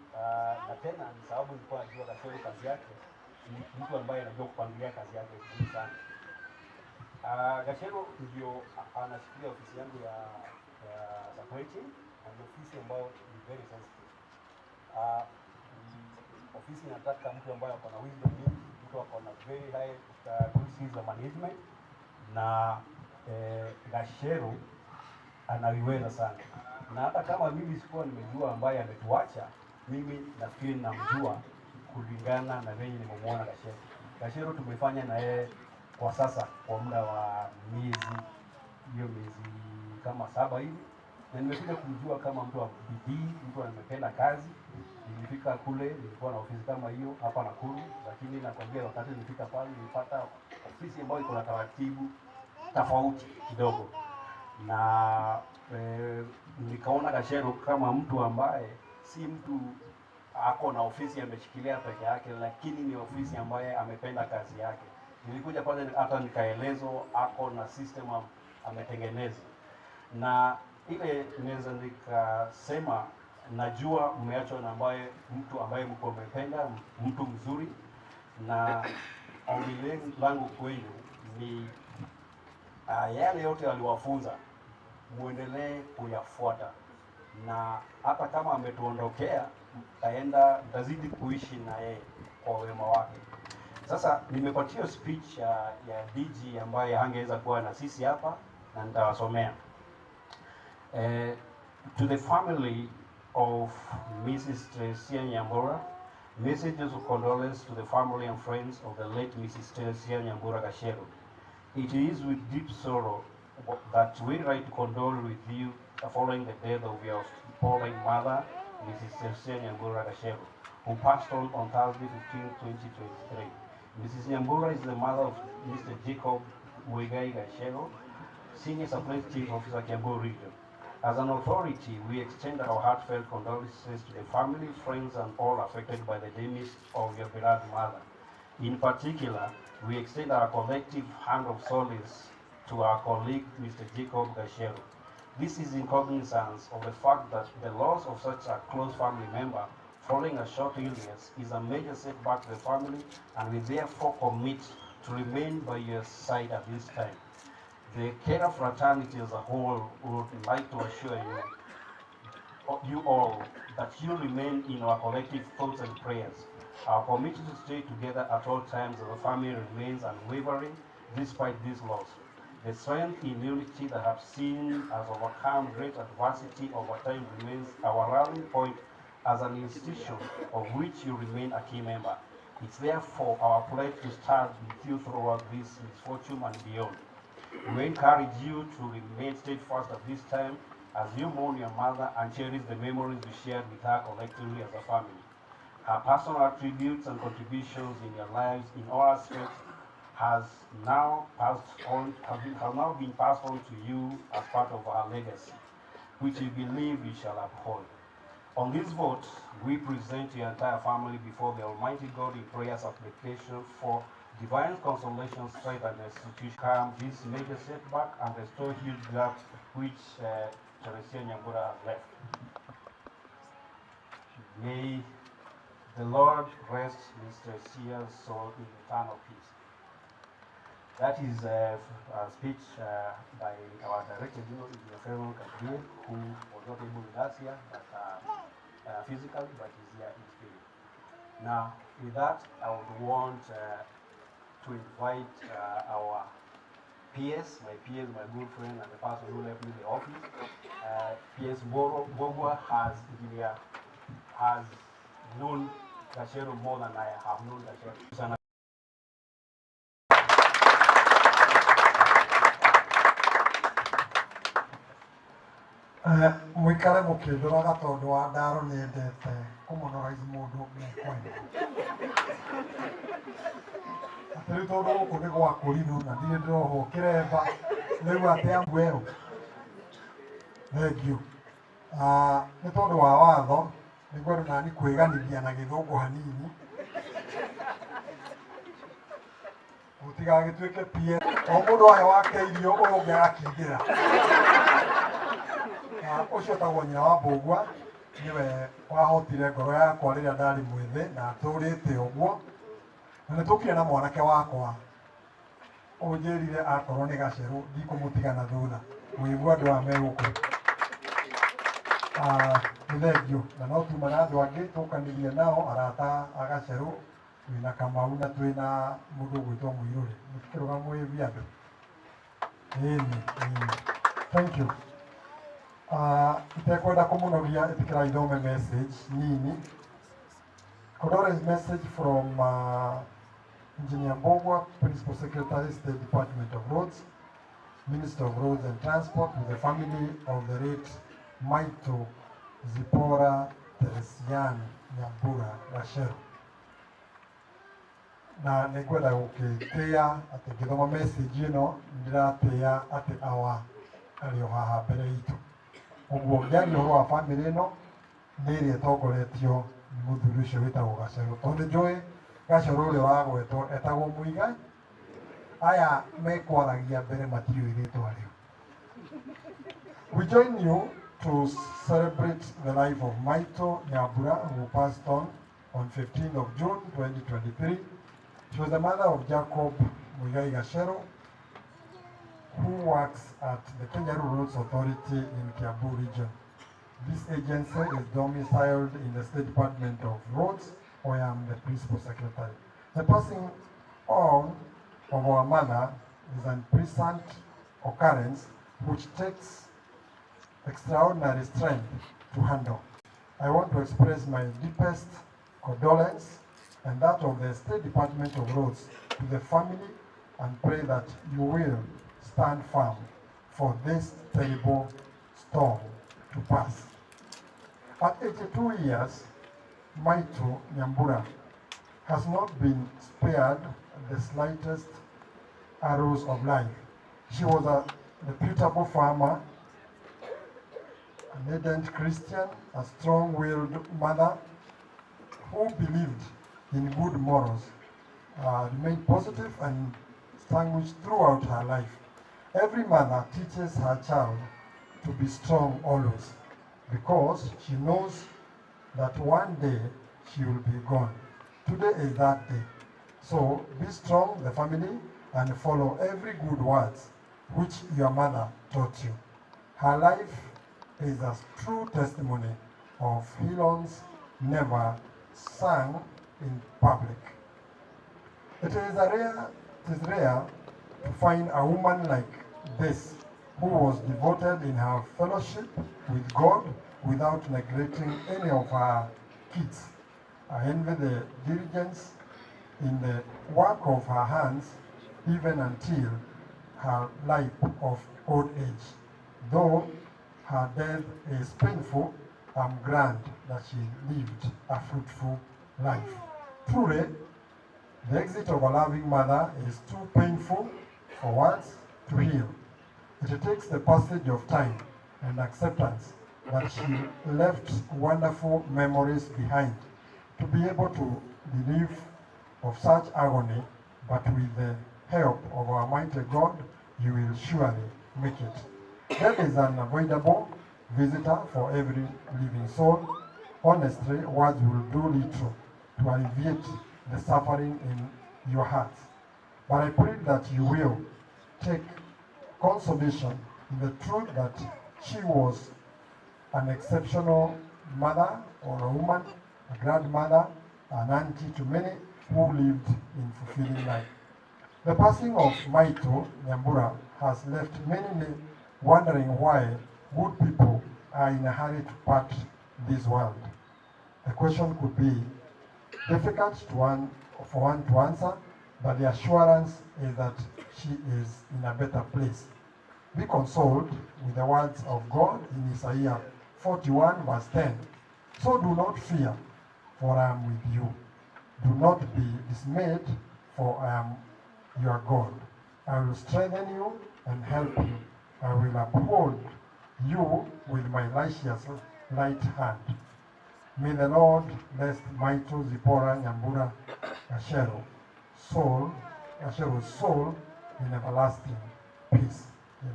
Na tena ni sababu nilikuwa najua Gachero kazi yake ni mtu ambaye anajua kupangilia kazi yake vizuri sana. Gachero ndio anashikilia ofisi yangu ya supply chain, na ni ofisi ambayo ni very sensitive. Ni ofisi inataka mtu ambaye ako na wisdom mingi, mtu ako na very high good skills za management, na Gachero anaiweza sana. Na hata kama mimi sikuwa nimejua ambaye ametuacha, mimi nafikiri namjua kulingana na venye nimemwona Gachero. Gachero tumefanya na yeye kwa sasa kwa muda wa miezi hiyo, miezi kama 7 hivi, na nimekuja kumjua kama mtu wa bidii, mtu amependa kazi. Nilifika kule, nilikuwa na ofisi kama hiyo hapa Nakuru, lakini nakwambia wakati nilifika pale nilipata ofisi ambayo iko na taratibu tofauti kidogo, na nikaona Gachero kama mtu ambaye si mtu ako na ofisi ameshikilia peke yake, lakini ni ofisi ambaye amependa kazi yake. Nilikuja pale hata nikaelezwa ako na system ametengeneza, na ile naweza nikasema najua mmeachwa na ambaye mtu ambaye mko mmependa, mtu mzuri, na ombi langu kwenu ni yale yote aliwafunza muendelee kuyafuata, na hata kama ametuondokea mtaenda, mtazidi kuishi na yeye kwa wema wake. Sasa nimepatia speech ya DG ambaye hangeweza kuwa na sisi hapa, na nitawasomea. To the family of Mrs. Teresia Nyambura, messages of condolence to the family and friends of the late Mrs. Teresia Nyambura Gachero. It is with deep sorrow that we write to condole with you following the death of your fallen mother, Mrs. Teresia Nyambura Gachero, who passed on Thursday 15, 2023. Mrs. Nyambura is the mother of Mr. Jacob Muigai Gachero, Senior Supply Chief Officer, Kiambu Region. As an authority, we extend our heartfelt condolences to the family, friends, and all affected by the demise of your beloved mother. In particular, we extend our collective hand of solace to our colleague, Mr. Jacob Gachero. This is in cognizance of the fact that the loss of such a close family member following a short illness is a major setback to the family, and we therefore commit to remain by your side at this time. The KeRRA fraternity as a whole would like to assure you all that you remain in our collective thoughts and prayers. Our commitment to stay together at all times as a family remains unwavering despite this loss. The strength in unity that have seen us overcome great adversity over time remains our rallying point as an institution of which you remain a key member. It's therefore our pledge to stand with you throughout this misfortune and beyond. We encourage you to remain steadfast at this time as you mourn your mother and cherish the memories you shared with her collectively as a family. Her personal attributes and contributions in your lives in all aspects has now been passed on to you as part of our legacy, which we believe you shall uphold. On this vote, we present your entire family before the Almighty God in prayer supplication for divine consolation, strength, and restitution. Calm this major setback and restore huge gaps which Teresia Nyambura has left. May the Lord rest Mr. Sia's soul in eternal peace. That is a speech by our Director General, Engineer Philemon Kandie, who was not able with us here, but physically, but is here in spirit. Now, with that, I would want to invite our PS, my PS, my good friend, and the person who left me the office. PS Mbugua has known Gachero more than I have known Gachero. Mwikare mukindoraga tondu wa ndaro niendete kumonorize mundu mekwenda ati riu tondu guku ni gwakurinwo na ndirĩ ndĩrohwo kĩremba rĩu atĩ amwerũ. Thengiũ. Nĩ tondũ wa watho nĩ ngwenda nani kwĩganithia na gĩthũngũ hanini gũtigagĩtuĩke pie o mũndũ ahe wake irio ũyũ ũngĩ agakĩingĩra. Ũcio ũtagwo nyina wa Mbũgua nĩwe wahotire ngoro yakwa rĩrĩa ndarĩ mwĩthĩ na atũrĩte ũguo, na nĩ tũkire na mwanake wakwa ũnjĩrire akorwo nĩ gacerũ ndikũmũtiga na thutha wĩigua andũ aya me gũkũ. Nĩ thengio na no tuma na andũ angĩ tũkanĩrie nao arata a gacerũ, twĩna Kamau na twĩna mũndũ ũgwĩtwo Mũirũrĩ, mũtikĩrũgama mwĩvi andũ. Ĩni, thank you. Itekwenda kũmũnogia, ĩtĩkĩra ithome message nini. Condolence message from Engineer Mbugua, Principal Secretary, State Department of Roads, Minister of Roads and Transport, with the family of the late Maito Zipporah Teresian Nyambura Gacheru. Na nĩ ngwenda gũkĩtĩĩa atĩ ngĩthoma message ĩno nĩndĩratĩĩa atĩ awa arĩ o haha mbere itũ. Ũguo ngĩaria ũhoro wa bamĩrĩ ĩno nĩ ĩrĩa ĩtongoretio nĩ mũthuri ũcio wĩtagwo Gacerũ, tondũ nĩ njũĩ Gacerũ ũrĩa ũragwetwo etagwo Mũigai. Aya mekwaragia mbere matiũĩ rĩtwa rĩu. We join you to celebrate the life of Maito Nyambura, who passed on 15th of June 2023. She was the mother of Jacob Muigai Gacheru, who works at the Kenya Roads Authority in Kiambu region. This agency is domiciled in the State Department of Roads, where I am the Principal Secretary. The passing on of our mother is an unpleasant occurrence which takes extraordinary strength to handle. I want to express my deepest condolence and that of the State Department of Roads to the family, and pray that you will stand firm for this terrible storm to pass. At 82 years, Maito Nyambura has not been spared the slightest arrows of life. She was a reputable farmer, an ardent Christian, a strong-willed mother who believed in good morals, remained positive and staunch throughout her life. Every mother teaches her child to be strong always, because she knows that one day she will be gone. Today is that day. So be strong, the family, and follow every good words which your mother taught you. Her life is a true testimony of Helon's never sung in public. It is rare to find a woman like this who was devoted in her fellowship with God without neglecting any of her kids. I envy the diligence in the work of her hands even until her life of old age. Though her death is painful, I'm glad that she lived a fruitful life. Truly, the exit of a loving mother is too painful for words to heal. It takes the passage of time and acceptance that she left wonderful memories behind to be able to relieve of such agony, but with the help of our mighty God, you will surely make it. Death is an unavoidable visitor for every living soul. Honestly, words will do little to alleviate the suffering in your hearts. But I pray that you will take consolation in the truth that she was an exceptional mother or a woman, a grandmother, an auntie to many who lived in fulfilling life. The passing of Maito Nyambura has left many wondering why good people are in a hurry to part this world. The question could be difficult for one to answer, but the assurance is that she is in a better place. Be consoled with the words of God in Isaiah 41 verse 10. So do not fear, for I am with you. Do not be dismayed, for I am your God. I will strengthen you and help you. I will uphold you with my righteous right hand. May the Lord bless Maito Zipporah Nyambura Gacheru soul, Gacheru's soul in everlasting peace.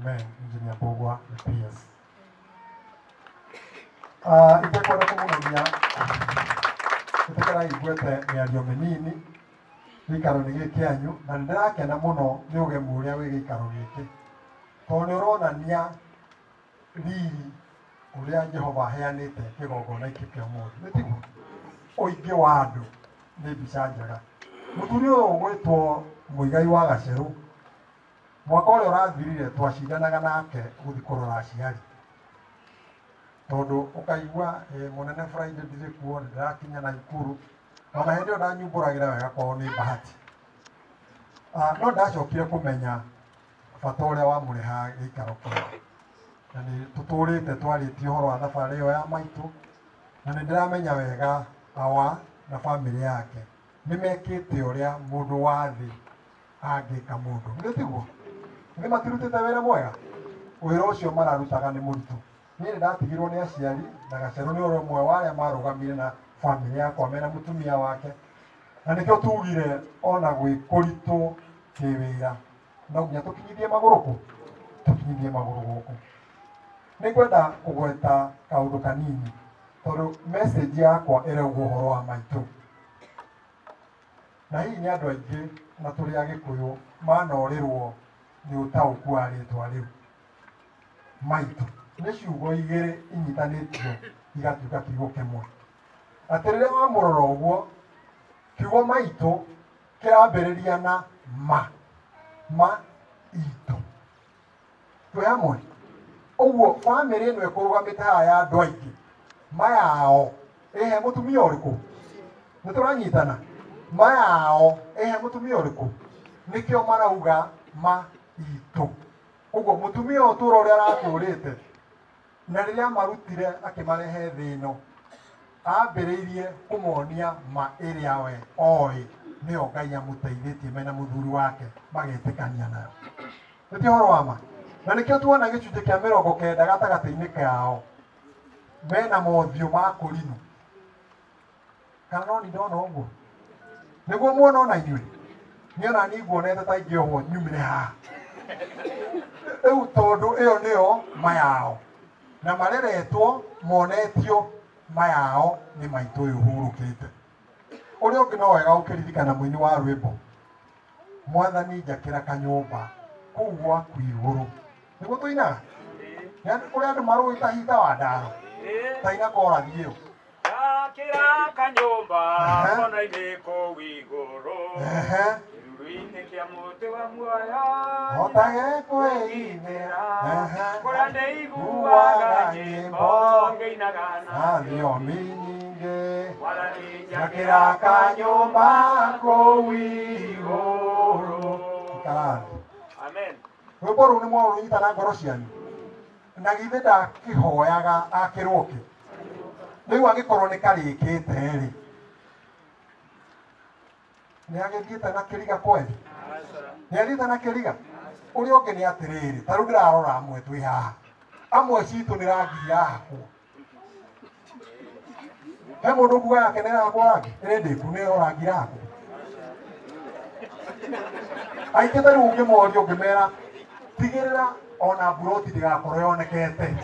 Amen. Engineer Bogwa, the PS. Itekwenda kũmũgeria ĩtĩkĩra mĩario mĩnini gĩikaro-inĩ gĩkĩ kĩanyu na nĩ ndĩrakena mũno nĩ ũgemu ũrĩa wĩ gĩikaro gĩkĩ tondũ nĩ ũronania riri ũrĩa Jehova aheanĩte kĩgongona gĩkĩ kĩa ũmũthĩ nĩ tiguo ũingĩ wa andũ nĩ mbica njega mũthuri ũyũ ũgwĩtwo Mũigai wa Gacerũ mwaka ũrĩa ũrathirire twacindanaga nake gũthiĩ kũrora aciari tondũ ũkaigua mũnene Friday ndirĩ kuo nĩ ndĩrakinya Naikuru ona hĩndĩ ĩyo ndanyumbũragĩra wega kwao nĩ bahati. No ndacokire kũmenya bata ũrĩa wamũrehaga gĩikaro kĩu na nĩ tũtũrĩte twarĩtie ũhoro wa thabarĩ ĩyo ya maitũ na nĩ ndĩramenya wega awa na bamĩrĩ yake nĩ mekĩte ũrĩa mũndũ wa thĩ angĩka mũndũ nĩ tiguo nĩ matirutĩte wĩra mwega wĩra ũcio mararutaga nĩ mũritũ niĩ nĩ ndatigirwo nĩ aciari na Gacerũ nĩ ũrĩa ũmwe wa arĩa marũgamire na bamĩrĩ yakwa mena mũtumia wake na nĩkĩo tugire ona gwĩ kũritũ kĩwĩra no nginya tũkinyithie magũrũ kũ tũkinyithie magũrũ gũkũ nĩ ngwenda kũgweta kaũndũ kanini tondũ message yakwa ĩraugwo ũhoro wa maitũ na hihi nĩ andũ aingĩ na tũrĩ Agĩkũyũ manorĩrwo nĩ ũtaũku wa rĩtwa rĩu maitũ nĩ ciugo igĩrĩ inyitanĩtio igatuĩka kiugo kĩmwe atĩ rĩrĩa wamũrora ũguo kiugo maitũ kĩrambĩrĩria na ma ma itũ twĩ hamwe ũguo bamĩrĩ ĩno ĩkũrũgamĩte haha ya andũ aingĩ mayao ĩhe mũtumia ũrĩkũ nĩ tũranyitana mayao ĩhe mũtumia ũrĩkũ nĩkĩo marauga ma itũ ũguo mũtumia ũtũũro ũrĩa aratũrĩte na rĩrĩa marutire akĩmarehe thĩ ĩno ambĩrĩirie kũmonia ma ĩrĩa we oĩ nĩyo Ngai amũteithĩtie mena mũthuri wake magetĩkania nayo nĩ ti ũhoro wa ma na nĩkĩo tuona gĩcunjĩ kĩa 90 gatagatĩ-inĩ kao mena mothiũ ma kũrinũ kana no ndona ũguo nĩguo muona ona inyuĩ niĩ ona niĩ nguonete ta ingĩohwo nyumĩre haha rĩu tondũ ĩyo nĩyo ma yao na mareretwo monetio ma yao nĩ maitũ ũyũ ũhurũkĩte ũrĩa ũngĩ no wega ũkĩririkana mũini wa rwĩmbo mwathani njakĩra kanyũmba kũu gwaku igũrũ nĩguo tũinaga kũrĩ andũ marũĩ ta hita wa ndaro taina korathi ĩyo Njakĩra kanyũmba kona-inĩ kũu igũrũ kĩruru-inĩ kĩa mũtĩ wa muoyo hotage kwĩinĩra kũrĩa ndĩiguaga nyĩmbo ngĩinaga na thiomi nyingĩ Mwathani njakĩra kanyũmba kũu igũrũ ikara thĩ Amen. Rwĩmbo rũu nĩ mwarũnyita na ngoro cianyu na githĩ ndakĩhoyaga akĩrwo kĩ rĩu angĩkorwo nĩ karĩkĩte rĩ nĩ agĩthiĩte na kĩriga kweli nĩ athiĩte na kĩriga ũrĩa ũngĩ nĩ atĩrĩrĩ ta rĩu ndĩrarora amwe twĩ haha amwe citũ nĩ rangi irahakwo he mũndũ ũkuga yake nĩ ĩrahakwo rangi ĩrĩ ndĩku nĩ ĩyo rangi irahakwo aingĩ ta rĩu ũngĩmoria ũngĩmera tigĩrĩra ona mburoti ndĩgakorwo yonekete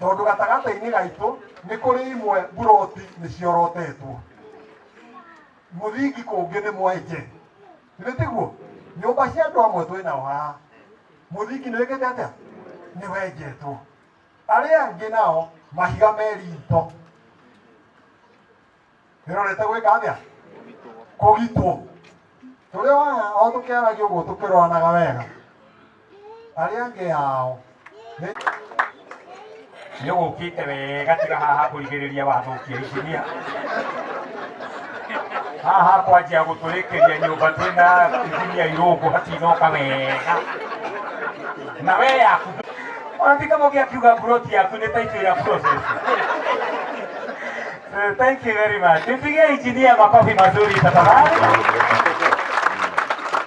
tondũ gatagatĩ-inĩ gaitũ nĩ kũrĩ imwe mburoti nĩ ciorotetwo mũthingi kũngĩ nĩ mwenje nĩ tiguo nyũmba cia andũ amwe twĩ nao haha mũthingi nĩ wĩkĩte atĩa nĩ wenjetwo arĩa angĩ nao mahiga me rito ĩrorete gwĩka atĩa kũgitwo tũrĩ o aya o tũkĩaragia ũguo tũkĩroranaga wega arĩa angĩ ao nĩ ũgũkĩte wega tiga haha kũrigĩrĩria wathũkia injinia haha kwanjia gũtũrĩkĩria nyũmba twĩna injinia Irũngũ hatinoka wega na we yaku ona ti kama ũngĩakiuga mburoti yaku nĩ taitũ ya process. So, thank you very much. Tupigie injinia makofi mazuri tafadhali.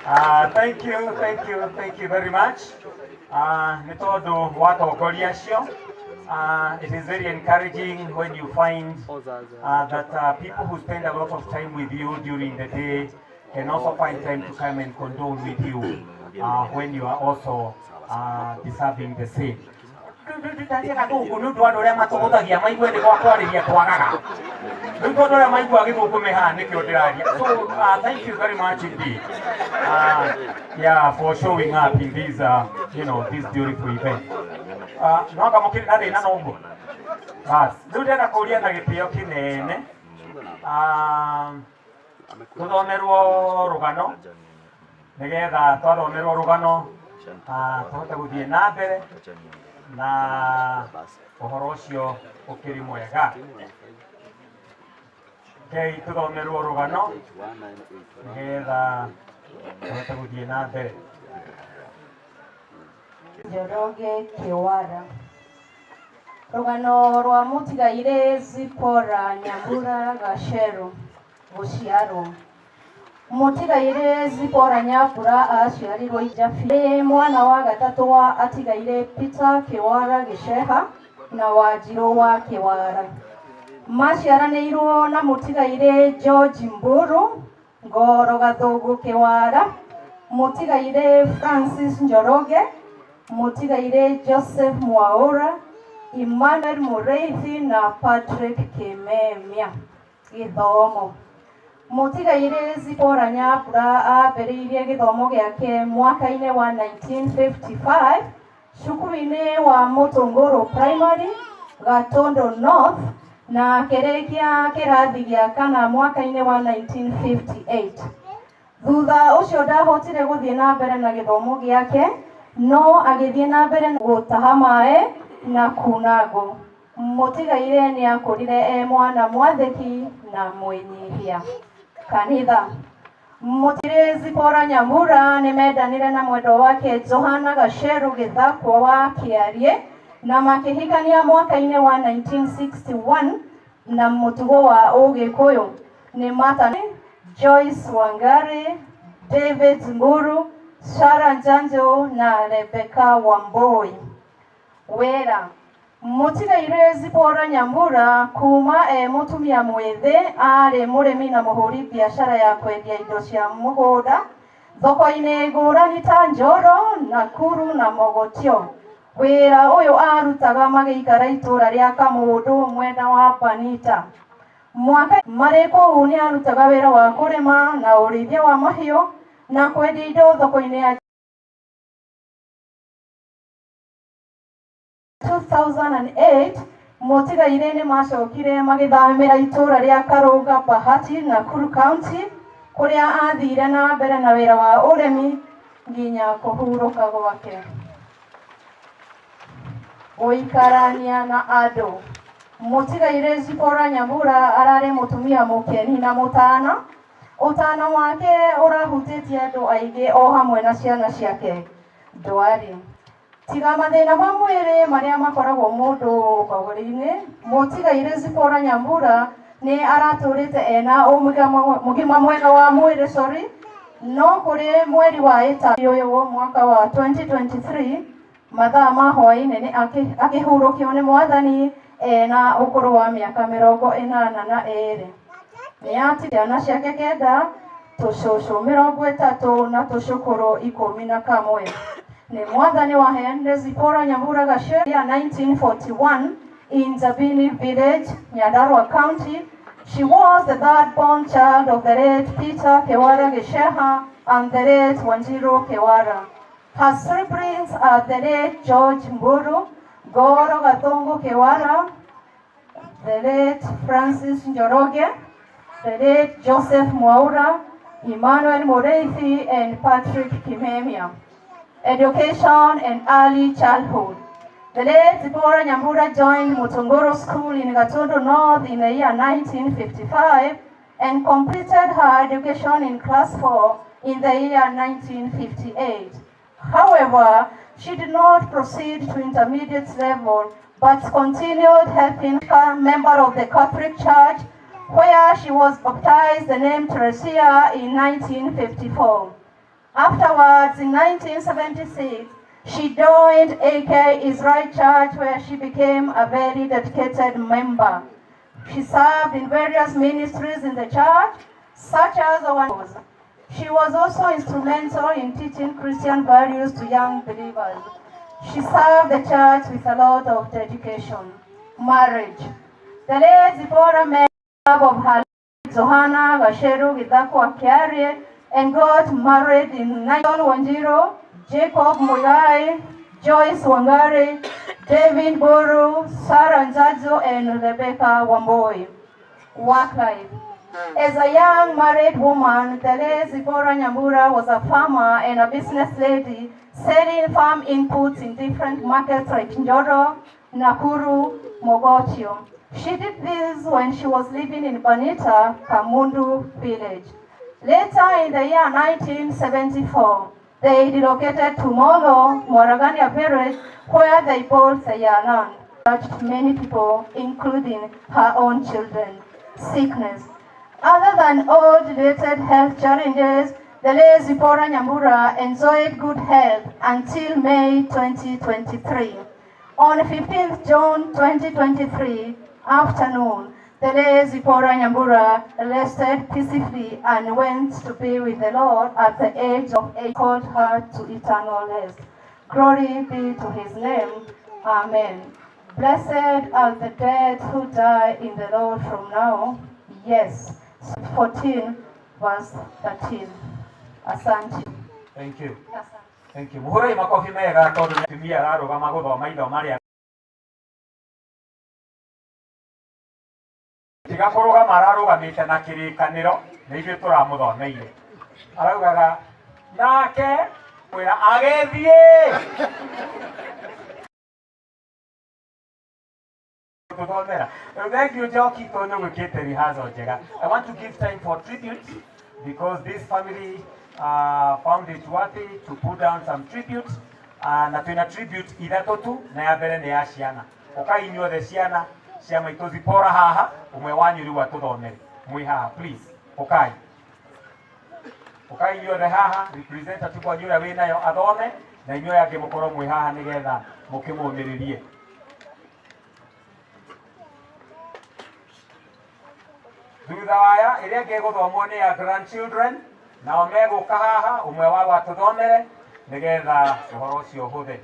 Thank you, thank you, thank you very much. Nĩ tondũ wa atongoria acio. It is very encouraging when you find that people who spend a lot of time with you during the day can also find time to come and condole with you when you are also deserving the same. Ndaria gathũngũ nĩ ũndũ wa andũ arĩa matũgũthagia maigue nĩ gwa kwarĩria twagaga. Rĩu tondũ arĩa maigua gĩthũngũ me haha nĩkĩo ndĩraria. So thank you very much indeed. Yeah, for showing up in this, this beautiful event. No anga mũkĩrĩ na thĩna no ũguo. Bas, rĩu ndĩrenda kũũria na gĩtĩo kĩnene. Tũthomerwo rũgano nĩgetha twathomerwo rũgano tũhote gũthiĩ na mbere na ũhoro ũcio ũkĩrĩ mwega. Rekei tũthomerwo rũgano nĩgetha tũhote gũthiĩ na mbere. Njoroge Kĩwara. Rũgano rwa mũtigairĩ Zipporah Nyambura Gacheru gũciarwo. Mũtigairĩ Zipporah Nyambura aciarirwo Ijabi, mwana wa gatatũ wa atigairĩ Peter Kĩwara Gĩceha na Wanjirũ wa Kĩwara. Maciaranĩirwo na mũtigairĩ George Mburu Ngoro Gathũngũ Kĩwara, mũtigairĩ Francis Njoroge, mũtigairĩ Joseph Mwaura, Emmanuel Mũrĩithi na Patrick Kĩmemia. Gĩthomo. Mũtigairĩ Zipporah Nyambura ambĩrĩirie gĩthomo gĩake mwaka-inĩ wa 1955 cukuru-inĩ wa Mũtũngũrũ Primary, Gatondo North, na akĩrĩkia kĩrathi gĩa kana mwaka-inĩ wa 1958. Thutha ũcio ndahotire gũthiĩ na mbere na gĩthomo gĩake, no agĩthiĩ na mbere gũtaha maĩ na kuna ngũ. Mũtigairĩ nĩ akũrire e mwana mwathĩki na mwĩnyihia. Kanitha. Mũtigairĩ Zipporah Nyambura nĩ mendanire na mwendwa wake Johana Gacheru Gĩthakwa wa Kĩariĩ na makĩhikania mwaka-inĩ wa 1961 na mũtugo wa Ũgĩkũyũ. Nĩ Martha Joyce Wangari, David Mburu, Sarah Njanjo na Rebecca Wamboi. Wĩra. Mũtigairĩ Zipporah Nyambura kuma e mũtumia mwĩthĩ arĩ mũrĩmi na mũhũri biacara ya kwendia indo cia mũgũnda thoko-inĩ ngũrani ta Njoro, Nakuru na Mogotio. Wĩra ũyũ arutaga magĩikara itũra rĩa Kamũndũ mwena wa Banita. Mwaka marĩ kũu nĩ arutaga wĩra wa kũrĩma na ũrĩithia wa mahiũ na kwendia indo thoko-inĩ ya 2008. Mũtigairĩ nĩ macokire magĩthamĩra itũra rĩa Karũnga Bahati, Nakuru County, kũrĩa athire na mbere na wĩra wa ũrĩmi nginya kũhurũka gwake. Gũikarania na andũ. Mũtigairĩ Zipporah Nyambura ararĩ mũtumia mũkeni na mũtana. Ũtana wake ũrahutĩtie andũ aingĩ o hamwe na ciana ciake. Ndwari. Tiga mathĩna ma mwĩrĩ marĩa makoragwo mũndũ ũkagũri-inĩ, mũtigairĩ Zipporah Nyambura nĩ aratũrĩte ena ũgima mwega wa mwĩrĩ, sorry, no kũrĩ mweri wa ĩtatũ ũyũ mwaka wa 2023 mathaa ma hwaĩ-inĩ nĩ akĩhurũkio nĩ mwathani ena ũkũrũ wa mĩaka 82. Nĩ ati ciana ciake 9, tũcũcũ 30 na tũcũkũrũ 11. Nĩ mwathani waheanire Zipporah Nyambura Gacheru ya 1941 in Zabini Village, Nyandarua County. She was the third born child of the late Peter Kewara Gesheha and the late Wanjiru Kewara. Her siblings are the late George Mburu, Goro Gathongo Kewara, the late Francis Njoroge, the late Joseph Mwaura, Emmanuel Mureithi, and Patrick Kimemia. Education and early childhood. The late Zipporah Nyambura joined Mutongoro School in Gatondo North in the year 1955 and completed her education in class 4 in the year 1958. However, she did not proceed to intermediate level, but continued helping a member of the Catholic Church, where she was baptized the name Teresia in 1954. Afterwards, in 1976, she joined AK Israel Church, where she became a very dedicated member. She served in various ministries in the church, such as our. She was also instrumental in teaching Christian values to young believers. She served the church with a lot of dedication. Marriage. The late Zipporah met of her Johanna Gacheru Githakwa Kiarie and got married in 1910. Jacob Muigai, Joyce Wangari, David Boru, Sarah Nzazo, and Rebecca Wamboi. Work life. As a young married woman, the late Zipporah Nyambura was a farmer and a business lady, selling farm inputs in different markets like Njoro, Nakuru, Mogotio. She did this when she was living in Banita, Kamundu village. Later in the year 1974, they relocated to Molo, Mwaraganya village, where they bought their land. Touched many people, including her own children. Sickness. Other than old-related health challenges, the late Zipporah Nyambura enjoyed good health until May 2023. On 15th June 2023 afternoon, the late Zipporah Nyambura rested peacefully and went to be with the Lord at the age of 8, called her to eternal rest. Glory be to his name. Amen. Blessed are the dead who die in the Lord from now. Yes. 14 verse 13. Asante. Thank you. Thank you. Muhurei makobi mega tondu mutumia ararugama guthoma ithoma ria tiga kurugama ararugamite na kirikaniro na ithuĩ tũramũthomeire. Araugaga nake kwĩra agĩthiĩ tũthomera. Thank you, Njoki, tondũ gwĩkĩte rehearsal njega. I want to give time for tributes because this family found it worthy to put down some tributes. Na twina tribute ithatũ tu, na ya mbere nĩ ya ciana. Ũkai inyuothe ciana cia maitũ Zipporah haha, ũmwe wanyu rĩu atũthomere. Mwĩ haha, please. Ũkai. Ũkai inyuothe haha, representative wanyu ũrĩa wĩnayo athome, na inyuĩ aya angĩ mũkorwo mwĩ haha nĩgetha mũkĩmũmĩrĩrie. Thutha waya ĩrĩa ĩngĩ ĩgũthomwo nĩ ya grandchildren, nao megũka haha ũmwe wao atũthomere nĩgetha ũhoro ũcio ũhũthe.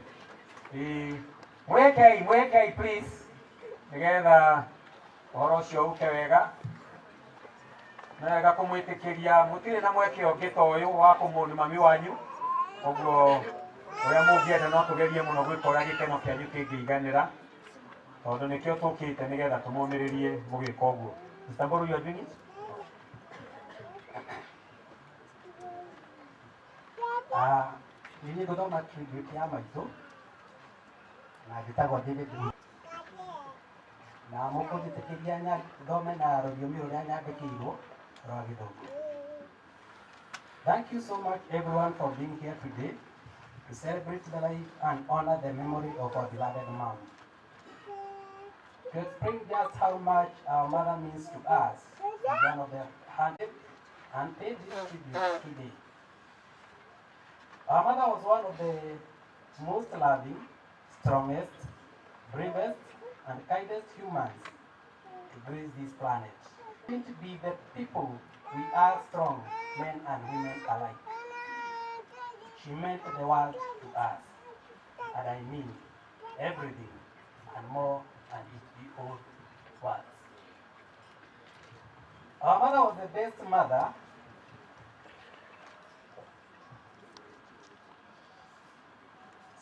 Mwĩhĩkei, mwĩhĩkei please, nĩgetha ũhoro ũcio ũke wega. Nĩ wega kũmwĩtĩkĩria, mũtirĩ na mweke ũngĩ ta ũyũ wa kũmũni mami wanyu, ũguo ũrĩa mũngĩenda no tũgerie mũno gwĩka ũrĩa gĩkeno kĩanyu kĩngĩiganĩra, tondũ nĩkĩo tũkĩte nĩgetha tũmũmĩrĩrie mũgĩka ũguo. Mr. Mburu, you are doing it? Nini ngũthoma tribute ya maitũ na njĩtagwo David na mũkũnjĩtĩkĩria thome na rũthiomi rũrĩa nyandĩkĩirwo rwa Gĩthũngũ. Thank you so much everyone for being here today to celebrate the life and honor the memory of our beloved mom. To explain just how much our mother means to us is one of the hundred and paid this tribute today. Our mother was one of the most loving, strongest, bravest, and kindest humans to grace this planet. We need to be the people we are, strong men and women alike. She meant the world to us, and I mean everything and more and it be all words. Our mother was the best mother.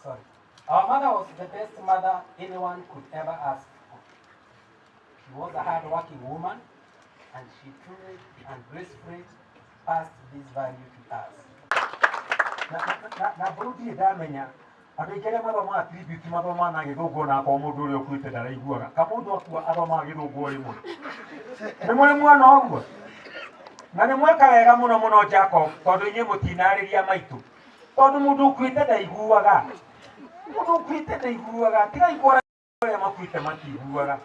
Sorry. Our mother was the best mother anyone could ever ask for. She was a hard-working woman, and she truly and gracefully passed this value to us. Na Mburu ndirĩ ndamenya andũ aingĩ arĩa mathomaga tribute mathomaga na Gĩthũngũ na akorwo mũndũ ũrĩa ũkuĩte ndaraiguaga. Ka mũndũ akua athomaga Gĩthũngũ o rĩmwe. Nĩ mũrĩ muona ũguo? Na nĩ mweka wega mũno mũno Jacob, tondũ inyuĩ mũtinarĩria maitũ. Tondũ mũndũ ũkuĩte ndaiguaga. Mũndũ ũkuĩte ndaiguaga. Tigai kwara arĩa makuĩte matiiguaga.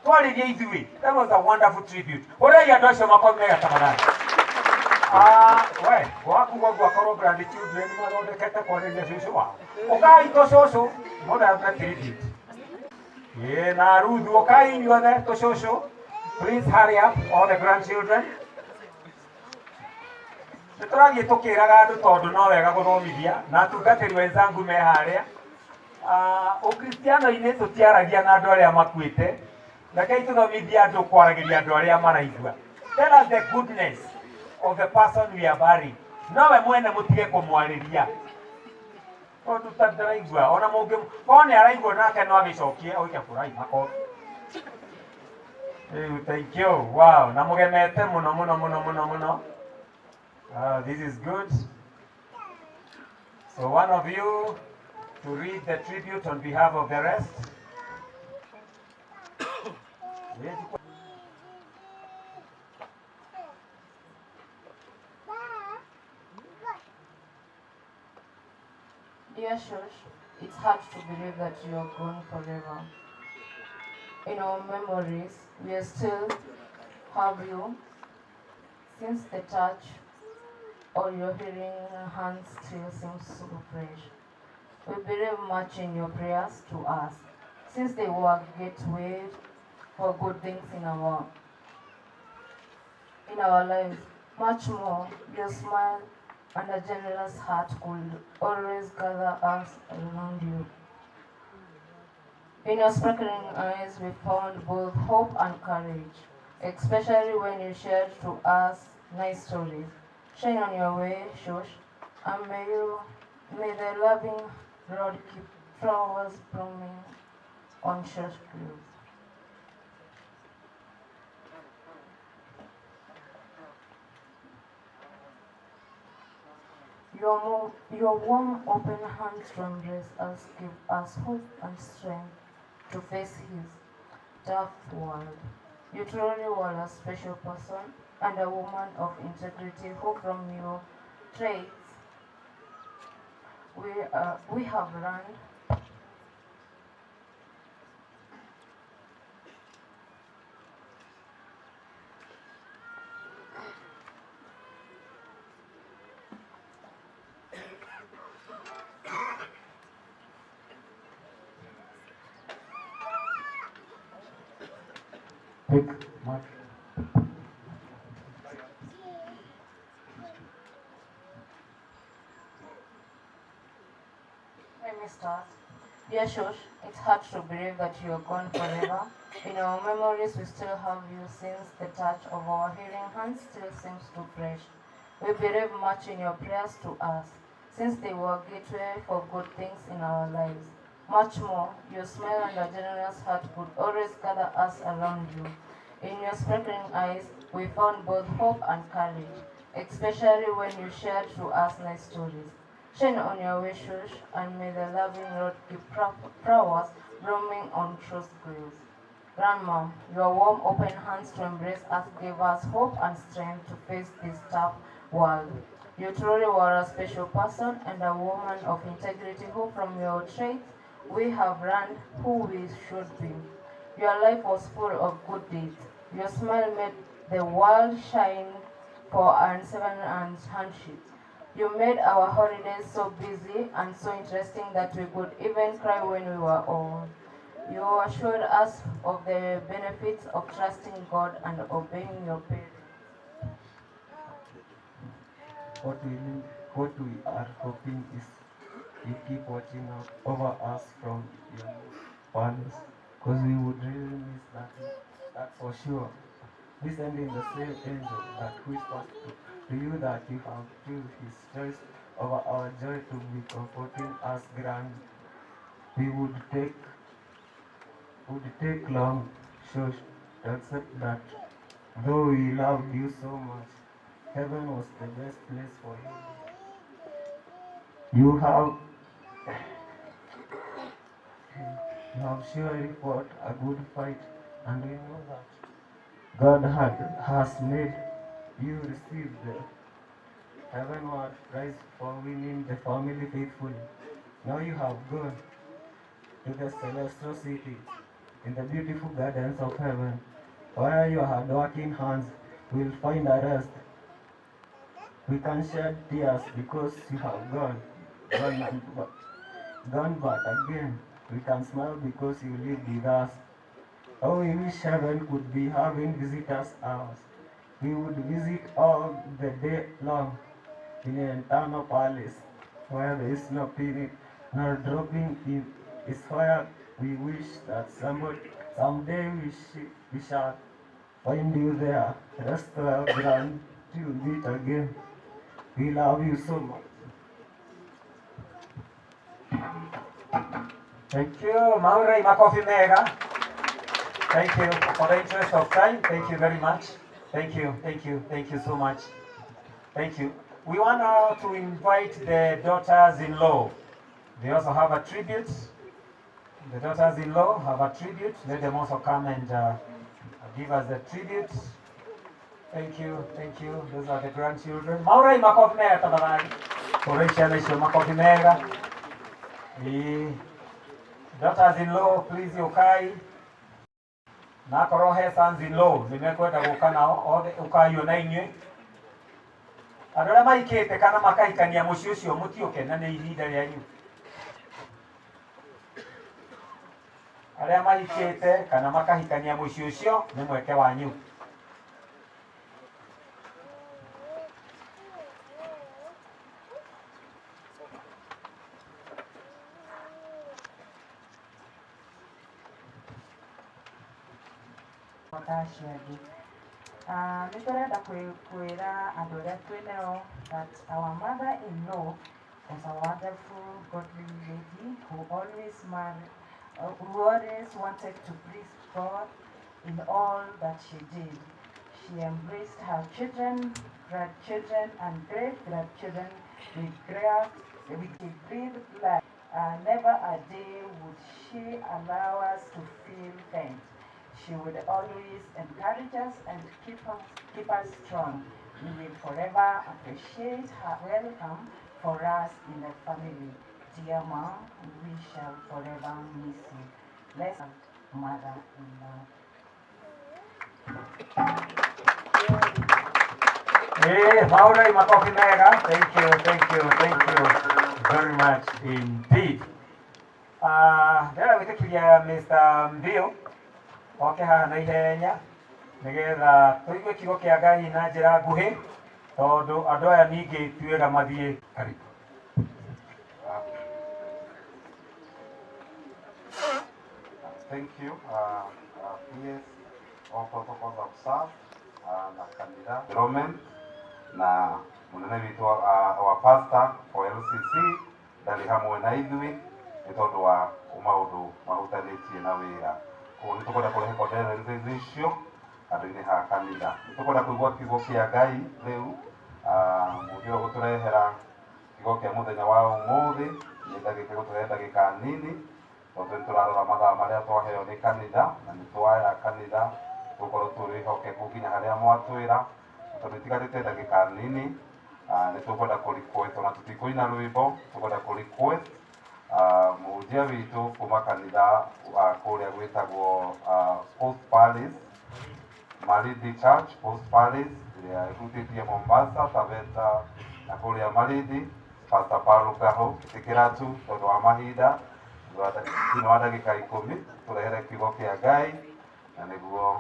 Twarĩrie ithuĩ. That was a wonderful tribute. Ũrĩai andũ acio makobi mega tafadhali. We wakuga gwakorwo grandchildren mathondekete kwarĩria cũcũ wao. Ũkai tũcũcũ mũthambe tribute. Ĩĩ na Ruthu ũkai inyuothe tũcũcũ. Please hurry up all the grandchildren. Nĩ tũrathiĩ tũkĩraga andũ tondũ no wega gũthomithia na atungatĩri wenzangu me harĩa. Ũkristiano-inĩ tũtiaragia na andũ arĩa makuĩte. Rekei tũthomithie andũ kwaragĩria andũ arĩa maraigua. Tell us the goodness of the person we are burying. Nowe mwene mũtige kũmwarĩria. Tondũ ta ndaraigua ona mũngĩ korwo nĩ araigua nake no agĩcokie oige kũrai makobi. Rĩu thank you. Wow, na mũgemete mũno mũno mũno mũno mũno. This is good. So one of you to read the tribute on behalf of the rest. Dear Shosh, it's hard to believe that you are gone forever. In our memories, we still have you. Since the touch or your hearing hands still seems so fresh. We believe much in your prayers to us, since they were a gateway for good things in our lives. Much more, your smile and a generous heart could always gather us around you. In your sparkling eyes, we found both hope and courage, especially when you shared to us nice stories. Shine on your way, Shosh, and may the loving Lord keep flowers blooming on Shosh graves. Your warm, open hands to embrace us give us hope and strength to face his tough world. You truly were a special person and a woman of integrity who, from your traits, we have learned Pick Mark. Let me start. Dear Shosh, it's hard to believe that you are gone forever. In our memories, we still have you, since the touch of our healing hands still seems too fresh. We believe much in your prayers to us, since they were a gateway for good things in our lives. Much more, your smile and a generous heart could always gather us around you. In your sparkling eyes, we found both hope and courage, especially when you shared to us nice stories. Shine on your way, Shosh, and may the loving Lord keep flowers blooming on truth's graves. Grandma, your warm, open hands to embrace us gave us hope and strength to face this tough world. You truly were a special person and a woman of integrity who, from your traits, we have learned who we should be. Your life was full of good deeds. Your smile made the world shine for our seven and handshake. You made our holidays so busy and so interesting that we could even cry when we were old. You assured us of the benefits of trusting God and obeying your parents. What we are hoping is you keep watching out over us from your palace, because we would really miss that for sure. This ending the same angel that whispers to you that you have chosen his choice over our joy to be comforting us grand. We would take long, Shosh, to accept that though we loved you so much, heaven was the best place for you. You have surely fought a good fight, and we know that God has made you receive the heavenward prize for winning the family faithfully. Now you have gone to the celestial city in the beautiful gardens of heaven, where your hard-working hands will find a rest. We can shed tears because you have gone, gone, but again, we can smile because you live with us. Oh, we wish heaven could be having visitors hours. We would visit all the day long in an eternal palace where there is no period nor dropping in. Is where we wish that someday we shall find you there. Rest well, grand, till we meet again. We love you so much. Thank you. Maurei makofi mega. Thank you. For the interest of time, thank you very much. Thank you, thank you, thank you so much. Thank you. We want now to invite the daughters-in-law. They also have a tribute. The daughters-in-law have a tribute. Let them also come and give us the tribute. Thank you, thank you. Those are the grandchildren. Maurei makofi mega tafadhali. Koresha lesho makofi mega. The daughters-in-law, please ukai. Na akorwo he sons-in-law nĩ mekwenda gũka nao othe ũkai ona inyuĩ. Andũ arĩa mahikĩte kana makahikania mũciĩ ũcio mũtiũke na nĩ ihinda rĩanyu. Arĩa mahikĩte kana makahikania mũciĩ ũcio nĩ mweke wanyu. Acio angĩ nĩ tũrenda kwĩra andũ arĩa twĩ nao that our mother-in-law was a wonderful godly lady who always wanted to please God in all that she did. She embraced her children, grandchildren, and great-grandchildren with great life. Never a day would she allow us to feel faint. She would always encourage us and keep us strong. We will forever appreciate her welcome for us in the family. Dear Mom, we shall forever miss you. Bless mother-in-law. Hey, Maurei makofi mega. Thank you, thank you, thank you very much indeed. Ndĩrenda gwĩtĩkĩria Mr. Mbio oke haha na ihenya nĩgetha tũigue kiugo kĩa Ngai na njĩra nguhĩ tondũ andũ aya ningĩ ti wega mathiĩ. Karibu. Thank you, PS, all protocols observed, na kanitha Roman na munene witũ our pastor for LCC ndarĩ hamwe na ithuĩ nĩ tondũ wa maũndũ mahutanĩtie na wĩra. Koguo nĩ tũkwenda kũrehe condolences icio handũ-inĩ ha kanitha. Nĩ tũkwenda kũigua kiugo kĩa Ngai rĩu, mũthĩ ũyũ gũtũrehera kiugo kĩa mũthenya wa ũmũthĩ nĩ ndagĩka gũtũhe ndagĩka nini tondũ nĩ tũrarora mathaa marĩa twaheo nĩ kanitha na nĩ twaya kanitha tũkorwo tũrĩhokeku nginya harĩa mwatwĩra tondũ itigarĩte ndagĩka nini. Nĩ tũkwenda kũ request ona tũtikũina rwĩmbo, tũkwenda kũ request mũhunjia witũ kuma kanitha kũrĩa gwĩtagwo Post Palace, Malindi Church, Post Palace ĩrĩa ĩhutĩtie Mombasa, Taveta na kũrĩa Malindi, Pastor Paul Gaho. Ĩtĩkĩra tu tondũ wa mahinda thĩinĩ wa ndagĩka 10 tũrehere kiugo kĩa Ngai na nĩguo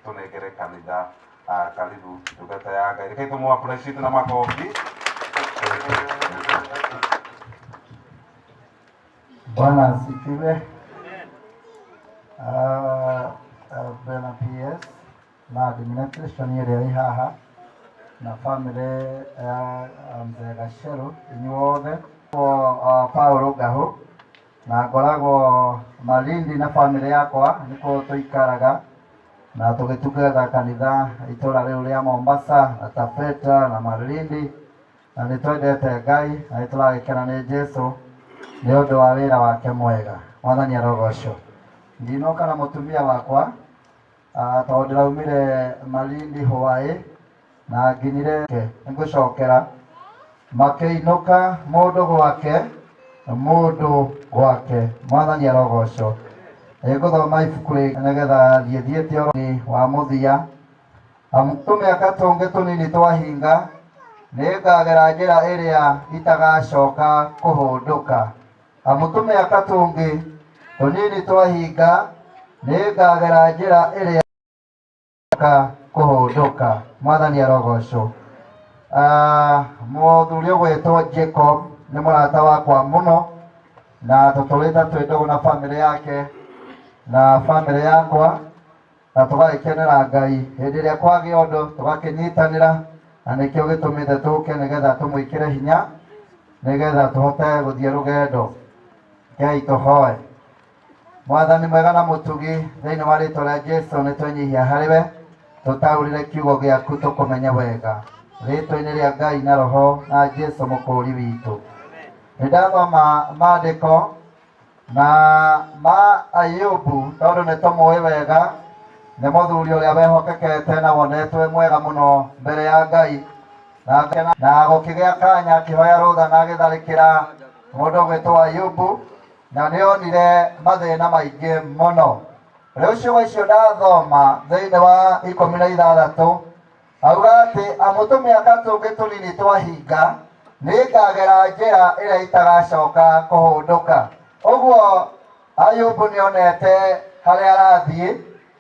tũnengere kanitha. Karibu ndungata ya Ngai. Rekei tũmũ appreciate na makofi. Bwana asifiwe. Bwana PS na administration ĩrĩa ĩ haha na family ya Mzee Gacheru inyuothe. Paulo Gahu na ngoragwo Malindi na family yakwa nĩkuo tũikaraga na tũgĩtungata kanitha itũra rĩu rĩa Mombasa na Taveta na Malindi na nĩ twendete Ngai na nĩ tũragĩkena nĩ Jesũ nĩ ũndũ wa wĩra wake mwega. Mwathani arogocwo. Ndinoka na mũtumia wakwa tondũ ndĩraumire Malindi Hawaii na nginyire nĩngũcokera makĩinũka mũndũ gwake. Mwathani arogocwo. Nĩngũthoma ibuku rĩngĩ nĩgetha thiĩ thiĩte ũrori wa mũthia. Tũmĩaka tũngĩ tũnini twahinga Nĩngagera njĩra ĩrĩa itagacoka kũhũndũka. Amu tũmĩaka tũngĩ tũnini twahinga, nĩngagera njĩra ĩrĩa kũhũndũka. Mwathani arogocwo. Mũthuri ũgwĩtwo Jacob nĩ mũrata wakwa mũno, na tũtũrĩte twĩ ndũgũ na bamĩrĩ yake na bamĩrĩ yakwa, na tũgagĩkenera Ngai. Hĩndĩ ĩrĩa kwagĩa ũndũ tũgakĩnyitanĩra, na nĩkĩo gĩtũmĩte tũke nĩgetha tũmwĩkĩre hinya, nĩgetha tũhote gũthiĩ rũgendo. Ngai tũhoe. Mwathani mwega na mũtugi, thĩinĩ wa rĩtwa rĩa Jesu nĩ twenyihia harĩ we, tũtaũrĩre kiugo gĩaku tũkũmenye wega, rĩtwa-inĩ rĩa Ngai na Roho na Jesu mũkũũri witũ. Nĩ ndathoma maandĩko na ma Ayubu, tondũ nĩ tũmũĩ wega, nĩ mũthuri ũrĩa wehokekete na wonetwo mwega mũno mbere ya Ngai, na gũkĩgĩa kanya akĩhoya rũtha na agĩtharĩkĩra mũndũ ũgwĩtwo Ayubu, na nĩ onire mathĩna maingĩ mũno. Rĩu ciugo icio ndathoma thĩinĩ wa 16, auga atĩ amu tũmĩaka tũngĩ tũnini twahinga, nĩngagera njĩra ĩrĩa itagacoka kũhũndũka. Ũguo Ayubu nĩonete harĩa arathiĩ,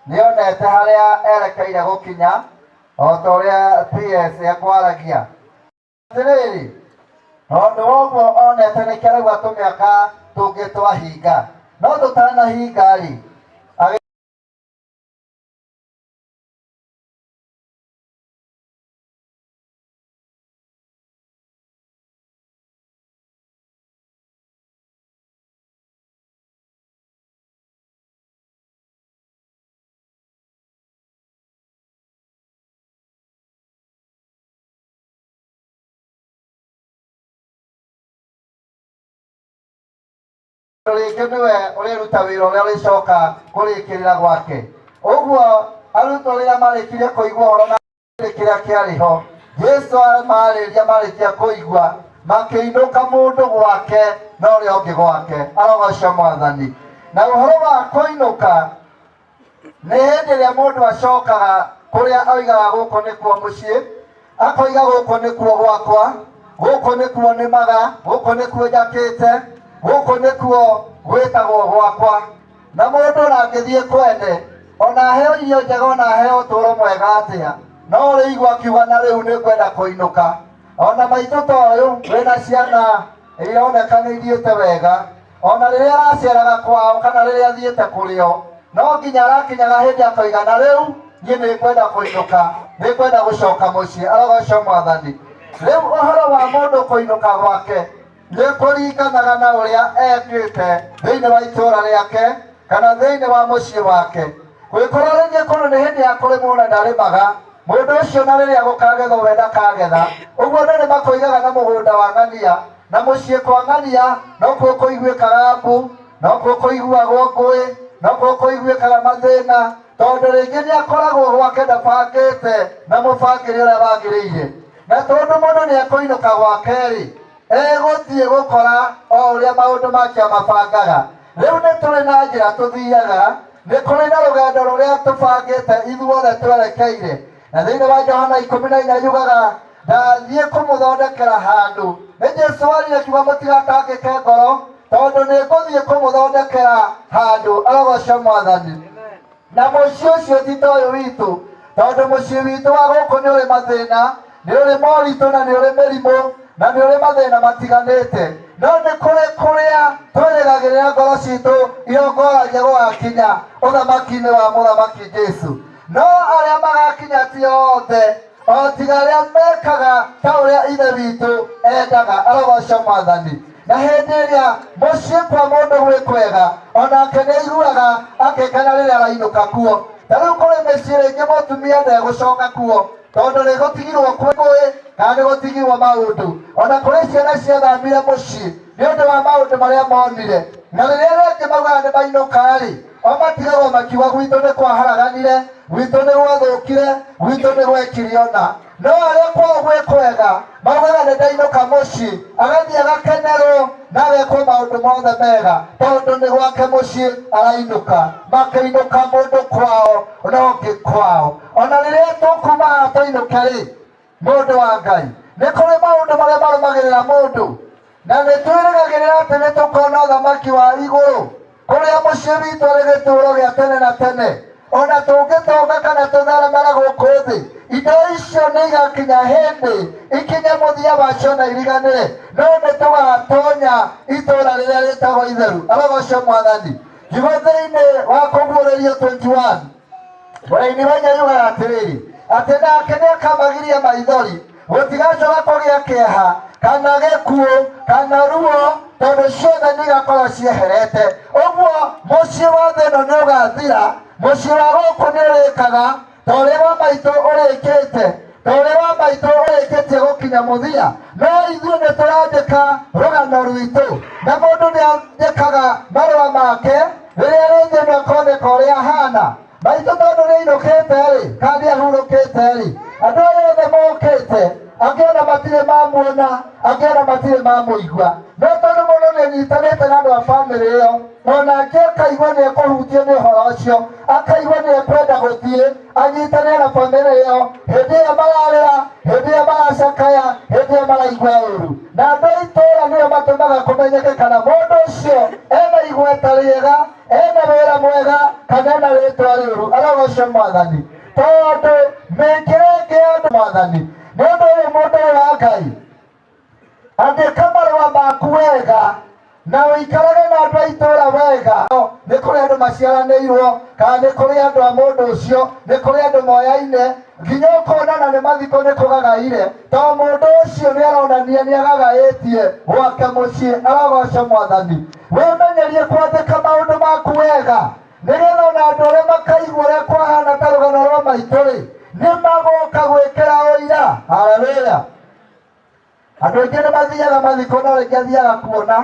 nĩonete harĩa erekeire gũkinya, o ta ũrĩa PS ekwaragia. Atĩrĩrĩ, tondũ ũguo onete nĩkĩo arauga tũmĩaka tũngĩ twahinga, no tũtanahinga-rĩ, rĩngĩ nĩwe ũrĩruta wĩra ũrĩa ũrĩcoka kũrĩkĩrĩra gwake. Ũguo arutwo rĩrĩa marĩkirie kũigua ũhoro na kĩrĩa kĩarĩ ho, Jesu amarĩria marĩkia kũigua, makĩinũka mũndũ gwake na ũrĩa ũngĩ gwake. Arogoco Mwathani. Na ũhoro wa kũinũka nĩ hĩndĩ ĩrĩa mũndũ acokaga kũrĩa oigaga gũkũ nĩkuo mũciĩ, akoiga gũkũ nĩkuo gwakwa, gũkũ nĩkuo nĩmaga, gũkũ nĩkuo njakĩte, gũkũ nĩkuo gwĩtagwo gwakwa. Na mũndũ ona angĩthiĩ kwene, ona aheo irio njega, ona aheo ũtũũro mwega atĩa, no ũrĩigua akiuga na rĩu nĩngwenda kũinũka. Ona maitũ ta ũyũ wĩna ciana ironeka nĩ ithiĩte wega, ona rĩrĩa araceraga kwao kana rĩrĩa athiĩte kũrĩo, no nginya arakinyaga hĩndĩ akoiga na rĩu niĩ nĩngwenda kũinũka, nĩngwenda gũcoka mũciĩ. Arogoco Mwathani. Rĩu ũhoro wa mũndũ kũinũka gwake nĩ kũringanaga na ũrĩa ekĩte thĩinĩ wa itũũra rĩake kana thĩinĩ wa mũciĩ wake. Gwĩkorwo rĩngĩ kũndũ nĩ hĩndĩ ya kũrĩmwo na ndarĩmaga, mũndũ ũcio na rĩrĩa gũkagethwo we ndakagetha. Ũguo andũ nĩ makoigaga na mũgũnda wa ng'ania, na mũciĩ kwa ng'ania nokuo kũiguĩkaga mbu, nokuo kũiguagwo ngũĩ, nokuo kũiguĩkaga mathĩna, tondũ rĩngĩ nĩ akoragwo gwake ndabangĩte na mũbangĩre ũrĩa wagĩrĩire. Na tondũ mũndũ nĩ ekũinũka gwake-rĩ, egũthiĩ gũkora o ũrĩa maũndũ make amabangaga. Rĩu nĩ tũrĩ na njĩra tũthiaga, nĩ kũrĩ na rũgendo rũrĩa tũbangĩte ithuothe twerekeire. Na thĩinĩ wa Johana 14 yugaga, ndathiĩ kũmũthondekera handũ. Nĩ Jesu arire kiuga mũtigatangĩke ngoro, tondũ nĩ ngũthiĩ kũmũthondekera handũ. Arogoco Mwathani. Na mũciĩ ũcio ti ta ũyũ witũ, tondũ mũciĩ witũ wa gũkũ nĩ ũrĩ mathĩna, nĩ ũrĩ moritũ na nĩ ũrĩ mĩrimũ na nĩ ũrĩ mathĩna matiganĩte. No nĩ kũrĩ kũrĩa twĩrĩgagĩrĩra ngoro citũ irongoragia gũgakinya ũthamaki-inĩ wa mũthamaki Jesu. No arĩa magakinya ti othe, o tiga arĩa mekaga ta ũrĩa Ithe witũ endaga. Arogoco Mwathani. Na hĩndĩ ĩrĩa mũciĩ kwa mũndũ gwĩ kwega, onake nĩ aiguaga akĩkena rĩrĩa arainũka kuo. Ta rĩu kũrĩ mĩciĩ rĩngĩ mũtumia ndegũcoka kuo, tondũ nĩ gũtigirwo ngũĩ kana nĩ gũtigirwo maũndũ. Ona kũrĩ ciana ciathamire mũciĩ nĩ ũndũ wa maũndũ marĩa monire. Na rĩrĩa rĩngĩ maugaga nĩ mainũka-rĩ, o matigagwo makiuga gwitũ nĩ kwaharaganire, gwitũ nĩ gwathũkire, gwitũ nĩ gwekire ona. No arĩa kwao gwĩ kwega maugaga nĩ ndainũka mũciĩ, agathiĩ agakenerwo na agekwo maũndũ mothe mega, tondũ nĩ gwake mũciĩ arainũka. Makĩinũka mũndũ kwao na ũngĩ kwao. Ona rĩrĩa tũkuma haha tũinũke-rĩ, mũndũ wa Ngai, Nĩ kũrĩ maũndũ marĩa marũmagĩrĩra mũndũ na nĩ twĩrĩgagĩrĩra atĩ nĩ tũkona ũthamaki wa igũrũ kũrĩa mũciĩ witũ arĩ gĩtũũro gĩa tene na tene. Ona tũngĩtonga kana tũtharamara gũkũ thĩ, indo icio nĩ igakinya hĩndĩ ikinye mũthia wacio na iriganĩre, no nĩ tũgatonya itũũra rĩrĩa rĩtagwo itheru. Arogocwo Mwathani. Kiugo thĩinĩ wa Kũguũrĩrio 21 mũraini wa inya yugaga atĩrĩrĩ, atĩ nake nĩ akamagiria maithori, gũtigacoka kũgĩa kĩeha kana gĩkuũ kana ruo, tondũ ciothe nĩ igakorwo cieherete. Ũguo mũciĩ wa thĩ ĩno nĩ ũgathira, mũciĩ wa gũkũ nĩ ũrĩkaga ta ũrĩa wa maitũ ũrĩkĩte, ta ũrĩa wa maitũ ũrĩkĩtie gũkinya mũthia. No ithuĩ nĩ tũrandĩka rũgano rwitũ, na mũndũ nĩ andĩkaga marũa make rĩrĩa rĩngĩ ĩno akoneka ũrĩa ahana. Maitũ tondũ nĩ ainũkĩte rĩ, kana nĩ ahurũkĩte rĩ, andũ arĩa othe mokĩte angĩ ona matirĩ mamuona, angĩ ona matirĩ mamũigua, no tondũ mũndũ nĩ anyitanĩte na andũ a bamĩrĩ ĩyo, onake akaigua nĩ ekũhutio nĩ ũhoro ũcio, akaigua nĩ ekwenda gũthiĩ anyitane na bamĩrĩ ĩyo hĩndĩ ĩyo mararĩra, hĩndĩ ĩyo maracakaya, hĩndĩ ĩyo maraigua ũru. Na andũ a itũũra nĩo matũmaga kũmenyeke kana mũndũ ũcio ena igweta rĩega, ena wĩra mwega, kana ena rĩtwa rĩũru. Arogocwo Mwathani, tondũ mĩkĩre ĩngĩ ya andũ Mwathani. Nĩ ũndũ ũyũ mũndũ ũyũ wa Ngai, andĩka marũa maku wega na ũikarage na andũ a itũũra wega. Nĩ kũrĩ andũ maciaranĩirwo, kana nĩ kũrĩ andũ a mũndũ ũcio, nĩ kũrĩ andũ moyaine, nginya ũkona na nĩ mathiko nĩ kũgagaire, tondũ mũndũ ũcio nĩ aronania nĩ agagaĩtie gwake mũciĩ. Arogocwo Mwathani. Wĩmenyerie kwandĩka maũndũ maku wega, nĩgetha ona andũ arĩa makaigua ũrĩa kwahana ta rũgano rwa maitũ rĩ, nĩ magoka gwĩkĩra ũira. Haleluya. Andũ aingĩ nĩ mathiaga mathiko no rĩngĩ athiaga kuona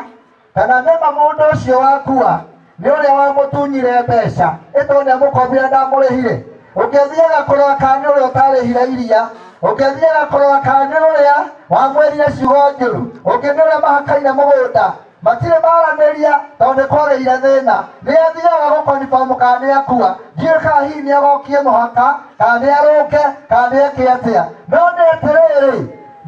kana nĩma mũndũ ũcio wakua nĩ ũrĩa wamũtunyire mbeca, ĩtondũ nĩ amũkombire ndamũrĩhire. Ũngĩthiaga kũrora kana nĩ ũrĩa ũtarĩhire iria, ũngĩthiaga kũrora kana nĩ ũrĩa wamwĩrire ciugo njũru, ũngĩ nĩ ũrĩa mahakaine mũgũnda, matirĩ maranĩria tondũ nĩ kwarĩire thĩna. Nĩ athiaga gũkonifamũ kana nĩ akua, ndiũĩ kana hihi nĩ agokie mũhaka, kana nĩ arũke, kana nĩ eke atĩa. No nĩ atĩrĩrĩ,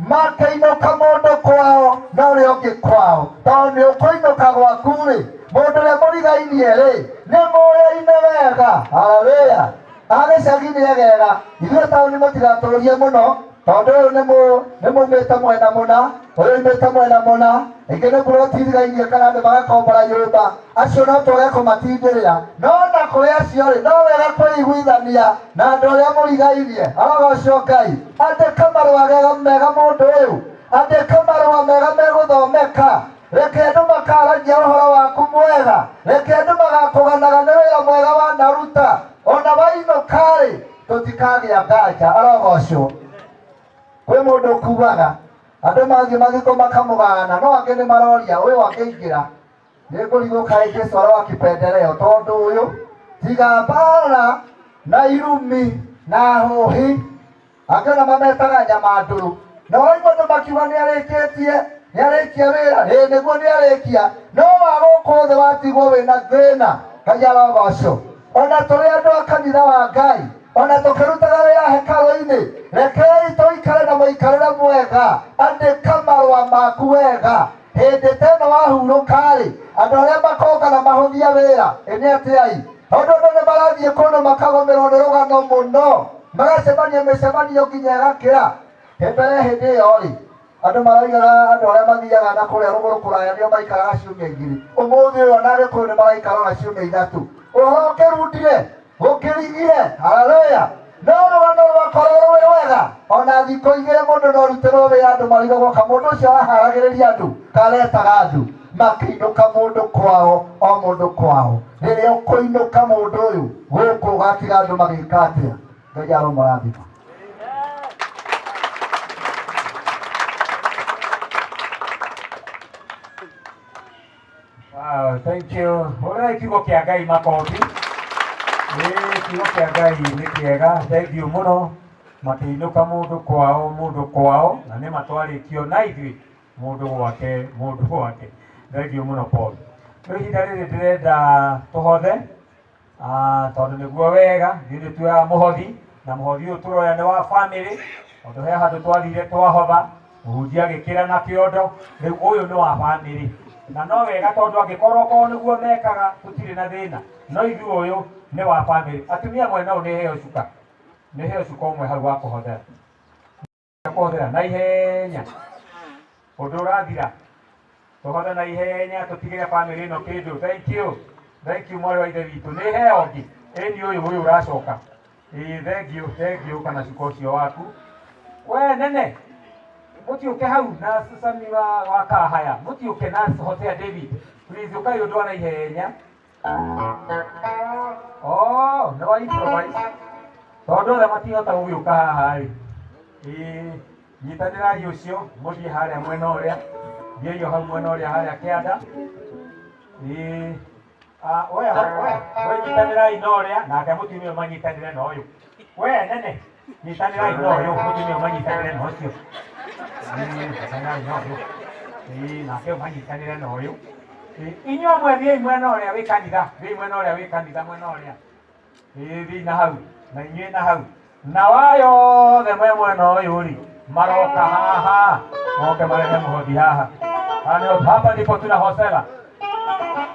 makĩinũka mũndũ kwao na ũrĩa ũngĩ kwao, tondũ nĩ ũkũinũka gwaku rĩ, mũndũ ũrĩa mũrigainie rĩ, nĩ mũyaine wega. Haleluya. Agĩcagi nĩ egega, ithuĩ taũni mũtigatũrie mũno, tondũ ũyũ nĩ mumĩte mwena mũna, ũyũ umĩte mwena mũna, ĩngĩ nĩ mburoti irigainie kana andũ magakombora nyũmba, acio no twage kũmatindĩrĩra. No na kũrĩ acio rĩ, no wega kwĩiguithania na andũ arĩa mũrigainie. Arogocwo Ngai. Andĩka marũa mega mũndũ ũyũ, andĩka marũa mega megũthomeka. Reke andũ makaragia ũhoro waku mwega, reke andũ magakũganaga nĩ wĩra mwega wanaruta. Ona wainũka rĩ, tũtikagĩa nganja. Arogocwo. Kwĩ mũndũ ũkuaga, andũ mathiĩ mathiko makamũgana, no angĩ nĩ maroria ũyũ akĩingĩra nĩ ngũrigwo kaĩ Jesũ aroa kipendeleo, tondũ ũyũ tiga mbara na irumi na hũhi, angĩ ona mametaga nyama ndũrũ. Na ũraigua andũ makiuga nĩ arĩkĩtie, nĩ arĩkia wĩra, ĩĩ nĩguo nĩ arĩkia, no wa gũkũ thĩ watigwo wĩna thĩna. Ngai arogocwo. Ona tũrĩ andũ a kanitha wa Ngai, ona tũkĩrutaga wĩra hekarũ-inĩ, rekei tũikare na mũikarĩre mwega. Andĩka marũa maku wega. Hĩndĩ ta ĩno wahurũka-rĩ, andũ arĩa makongana mahũthia wĩra, ĩ nĩ atĩai? Tondũ andũ nĩ marathiĩ kũndũ makagũmĩrwo nĩ rũgano mũno, magacemania mĩcemanio nginya ĩgakĩra. Mbere hĩndĩ ĩyo rĩ, andũ maroigaga andũ arĩa mathiaga na kũrĩa rũgũrũ kũraya nĩo maikaraga ciumia igĩrĩ. Ũmũthĩ ũyũ ona Agĩkũyũ nĩ maraikara ona ciumia ithatũ. Ũhoro ũkĩrundire, gũkĩrigire. Haleluya. No rũgano rwakorwo rwĩ rwega, ona thikũ igĩrĩ mũndũ no arutĩrwo wĩra andũ marigwo goka mũndũ ũcio araharagĩrĩria andũ karetaga andũ makĩinũka mũndũ kwao, o mũndũ kwao. Rĩrĩa ũkũinũka mũndũ ũyũ gũkũ ũgatiga andũ magĩka atĩa? Ngai aromũrathima. Wow, thank you. Hũrĩrai kiugo kĩa Ngai makobi. Ĩĩ, kiugo kĩa Ngai nĩ kĩega. Thank you mũno. Makĩinũka mũndũ kwao, mũndũ kwao, na nĩ matwarĩtio na ithuĩ mũndũ gwake, mũndũ gwake. Thank you mũno Paul. Rĩu ihinda rĩrĩ ndĩrenda tũhothe, tondũ nĩguo wega, ithuĩ nĩ tuoyaga mũhothi, na mũhothi ũyũ tũroya nĩ wa family, tondũ he handũ twathire twahotha, Mũhunjia agĩkĩra na kĩondo. Rĩu ũyũ nĩ wa bamĩrĩ. Na no wega tondũ angĩkorwo korwo nĩguo mekaga tũtirĩ na thĩna. No ithuĩ ũyũ nĩ wa bamĩrĩ. Atumia mwena ũyũ nĩ heo cuka. Nĩ heo cuka ũmwe hau wa kũhothera. Kũhothera na ihenya. Ũndũ ũrathira. Tũhothe na ihenya tũtigĩre bamĩrĩ ĩno kĩndũ. Thank you. Thank you mwarĩ wa ithe witũ. Nĩ heo ũngĩ. Ĩni ũyũ ũyũ ũracoka. Ĩĩ thank you, thank you kana cuka ũcio waku. We nene. Mũtiũke hau na Sami wa Kahaya. Mũtiũke na Hosea David. Please ũkai ũndũ wa na ihenya. Oh, nĩ wa improvise. Tondũ othe matihota gũgĩũka haha rĩ. Ĩĩ nyitanĩrai ũcio mũthiĩ harĩa mwena ũrĩa. Thiĩi o hau mwena ũrĩa harĩa kĩanda. Ĩĩ we we nyitanĩrai na ũrĩa nake mũtumia ũyũ manyitanĩre na ũyũ. We nene nyitanĩrai na ũyũ mũtumia ũyũ manyitanĩre na ũcio. Nyitanĩrai na ũyũ. Ĩĩ nake ũyũ manyitanĩre na ũyũ. Inyuĩ amwe thiĩi mwena ũrĩa wĩ kanitha, thiĩi mwena ũrĩa wĩ kanitha mwena ũrĩa. Ĩĩ thiĩi na hau na inyuĩ na hau. Na wayo othe me mwena ũyũ rĩ maroka haha moke marehe mũhothi haha. Hapa ndipo tunahosera.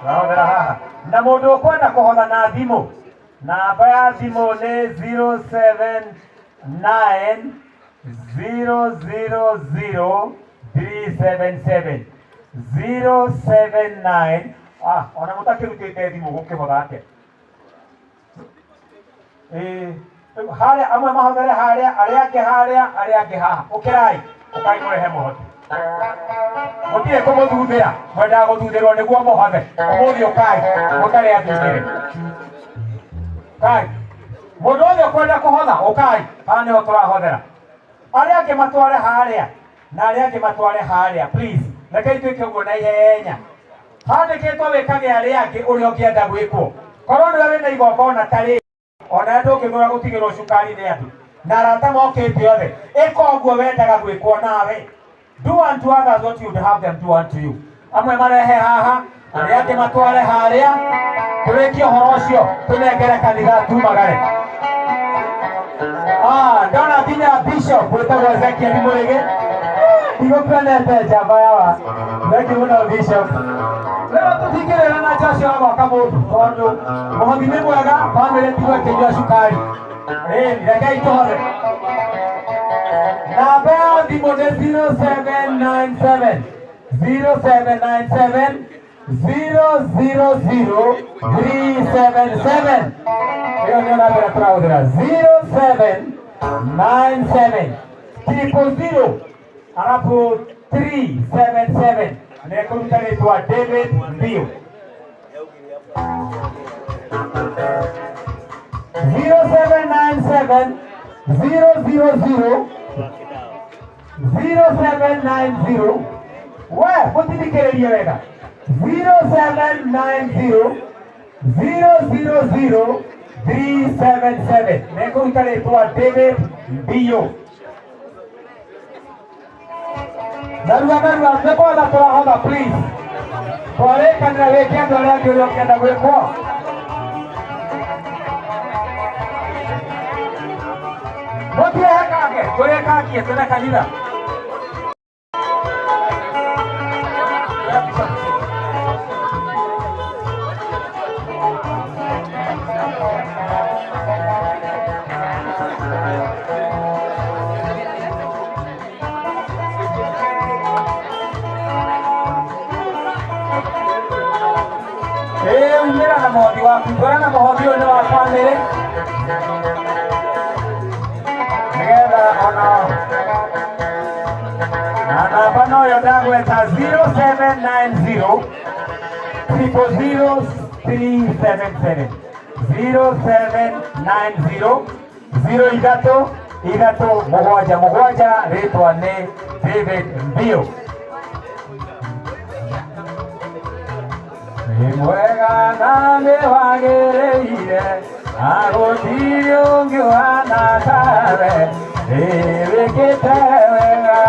Tũrahothera haha. Na mũndũ ũkwenda kũhotha na thimũ, namba ya thimũ nĩ 079 000 377 079. Ona mũtakĩrutĩte thimũ gũkĩhotha atĩa? Harĩa amwe mahothere harĩa, arĩa angĩ harĩa, arĩa angĩ haha. Ũkĩrai, ũkai mũrehe mũhothi. Mũtirĩ kũmũthuthĩra, mwendaga gũthuthĩrwo nĩguo mũhothe. Ũmũthĩ ũkai, mũtarĩ athuthĩre. Ũkai. Mũndũ wothe ũkwenda kũhotha, ũkai. Haha nĩho tũrahothera. Arĩa angĩ matware harĩa, na arĩa angĩ matware harĩa, please. Rekei twĩke ũguo na ihenya. Handĩkĩtwo wĩkage arĩa angĩ ũrĩa ũngĩenda gwĩkwo. Korwo nĩwe wĩna igongona ta rĩrĩ, ona ndũngĩthũra gũtigĩrwo cukari nĩ andũ. Na arata mokĩte othe. Ĩka ũguo wendaga gwĩkwo nawe. Do unto others what you would have them do unto you. Amwe marehe haha, arĩa angĩ matware harĩa. Tũrĩkie ũhoro ũcio, tũnengere kanitha tumagare. Ndona nginya bishop wĩtagwo Ezekiel Mũrĩgĩ. Ndigũkuonete njamba yawa. Thank you mũno bishop. Rĩu tũtingĩrĩra na Joshua wa gwaka mũndũ tondũ mũhothi nĩ mwega, bamĩrĩ tigwo ĩkĩnyua cukari. Ĩĩ, rekei tũhothe. Namba ya thimũ nĩ 0797 0797 000 377. Hiyo ndio namba ya tũrahũthĩra 0797 000 alafu 377. Nĩekũruta rĩtwa David Mbiu. 0797 000 0790. We mũtithikĩrĩrie wega. 0790 000 377. Nĩekũruta rĩtwa David Mbiu. Narua narua nĩ kwotha tũrahotha please. Twarĩkanĩra wĩke andũ arĩa angĩ ũrĩa ũngĩenda gwĩkwo. Mũtiehekange, tũrĩkangie twĩna kanitha. Umĩra na mũhothi waku, twara na mũhothi ũyũ nĩ wa bamĩrĩ nĩgetha ona na namba noyo ndagweta 0790 000 377 0790 03 3 7 7. Rĩtwa nĩ David Mbiu. Nĩ mwega na nĩ wagĩrĩire, na gũtirĩ ũngĩ ũhana tawe, nĩwĩkĩte wega.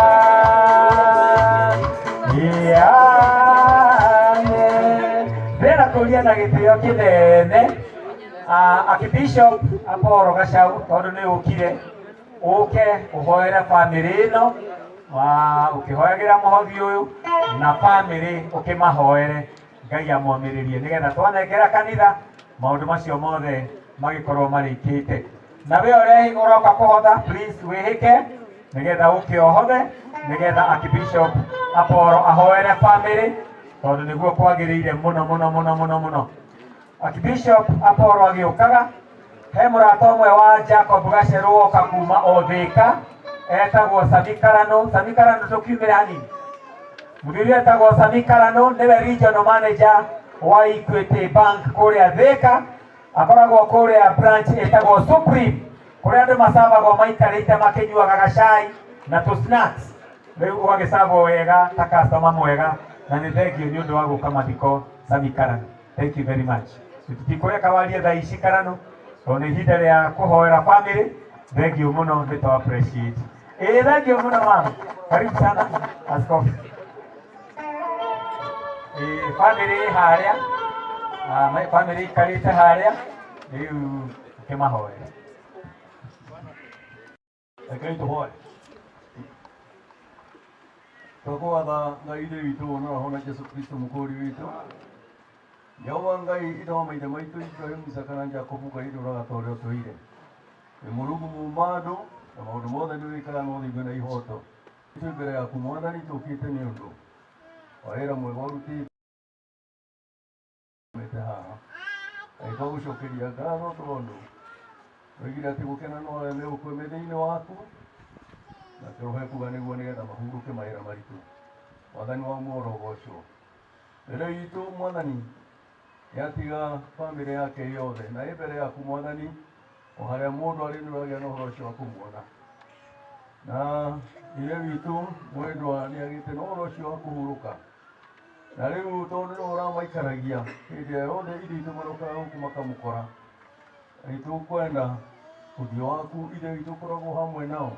Ndĩrenda kũria na gĩtĩo kĩnene Archbishop Apollo Gachau tondũ nĩ ũkire ũke ũhoere bamĩrĩ ĩno Wa ukihoyagira muhothi uyu na family ukimahoere Ngai amwamiririe nigetha twanengera kanitha maundu macio mothe magikorwo marikite. Na we uria uroka kuhotha, please wihike nigetha uke ohothe nigetha Archbishop Apollo ahoere family tondu niguo kwagiriire muno muno muno muno muno. Archbishop Apollo agiukaga he murata umwe wa Jacob Gacheru woka kuma o Thika etagwo Sami Karano. Sami Karano tukiumire hanini. Muthuri etagwo Sami Karano niwe regional manager wa Equity Bank kuria Thika, akoragwo kuria branch etagwo Supreme kuria andu macabagwo maikarite makinyuaga gacai na tu snacks. Riu ugagicabwo wega ta customer mwega, na ni thengio ni undu wa guka mathiko Sami Karano. Thank you very much. Tutikureka warie thaa ici Karano tondu ni ihinda ria kuhoera family. Thank you muno, ni to appreciate. Thank you muno mama. Karibu sana askofu. Family haria, family ikarite haria riu kimahoere. Rekei tuhoe. Twakwatha Ngai ithe witũ na Roho na Jesũ Kristo mũkũũri witũ. Jehova Ngai ithe wa maithe maitũ Ibrahimu, Isaka na Jakubu, Ngai ndũraga ta ũrĩa ũtũire. Wĩ Mũrungu muuma andũ na maũndũ mothe nĩ wĩkaga na ũthingu na ihoto. Twĩ mbere yaku Mwathani tũkĩte nĩ ũndũ wa wĩra mwega ũrutĩte haha. Na nĩtwagũcokeria ngatho tondũ oigire atĩ gũkena no arĩa megũkua me thĩinĩ waku, na kĩroho ekuga nĩguo nĩgetha mahurũke mawĩra maritũ. Mwathani wa muoro ũgocwo. Mbere itũ Mwathani nĩatiga bamĩrĩ yake yothe na ĩ mbere yaku Mwathani o harĩa mũndũ arĩ nĩ ũragĩa na ũhoro ũcio wa kũmuona. Na ithe witũ mwendwa nĩagĩte na ũhoro ũcio wa kũhurũka. Na rĩu tondũ nĩwe ũramaikaragia hĩndĩ ĩrĩa yothe ithe witũ marokaga gũkũ makamũkora, nĩtũkwenda ũthiũ waku ithe witũ ũkoragwo hamwe nao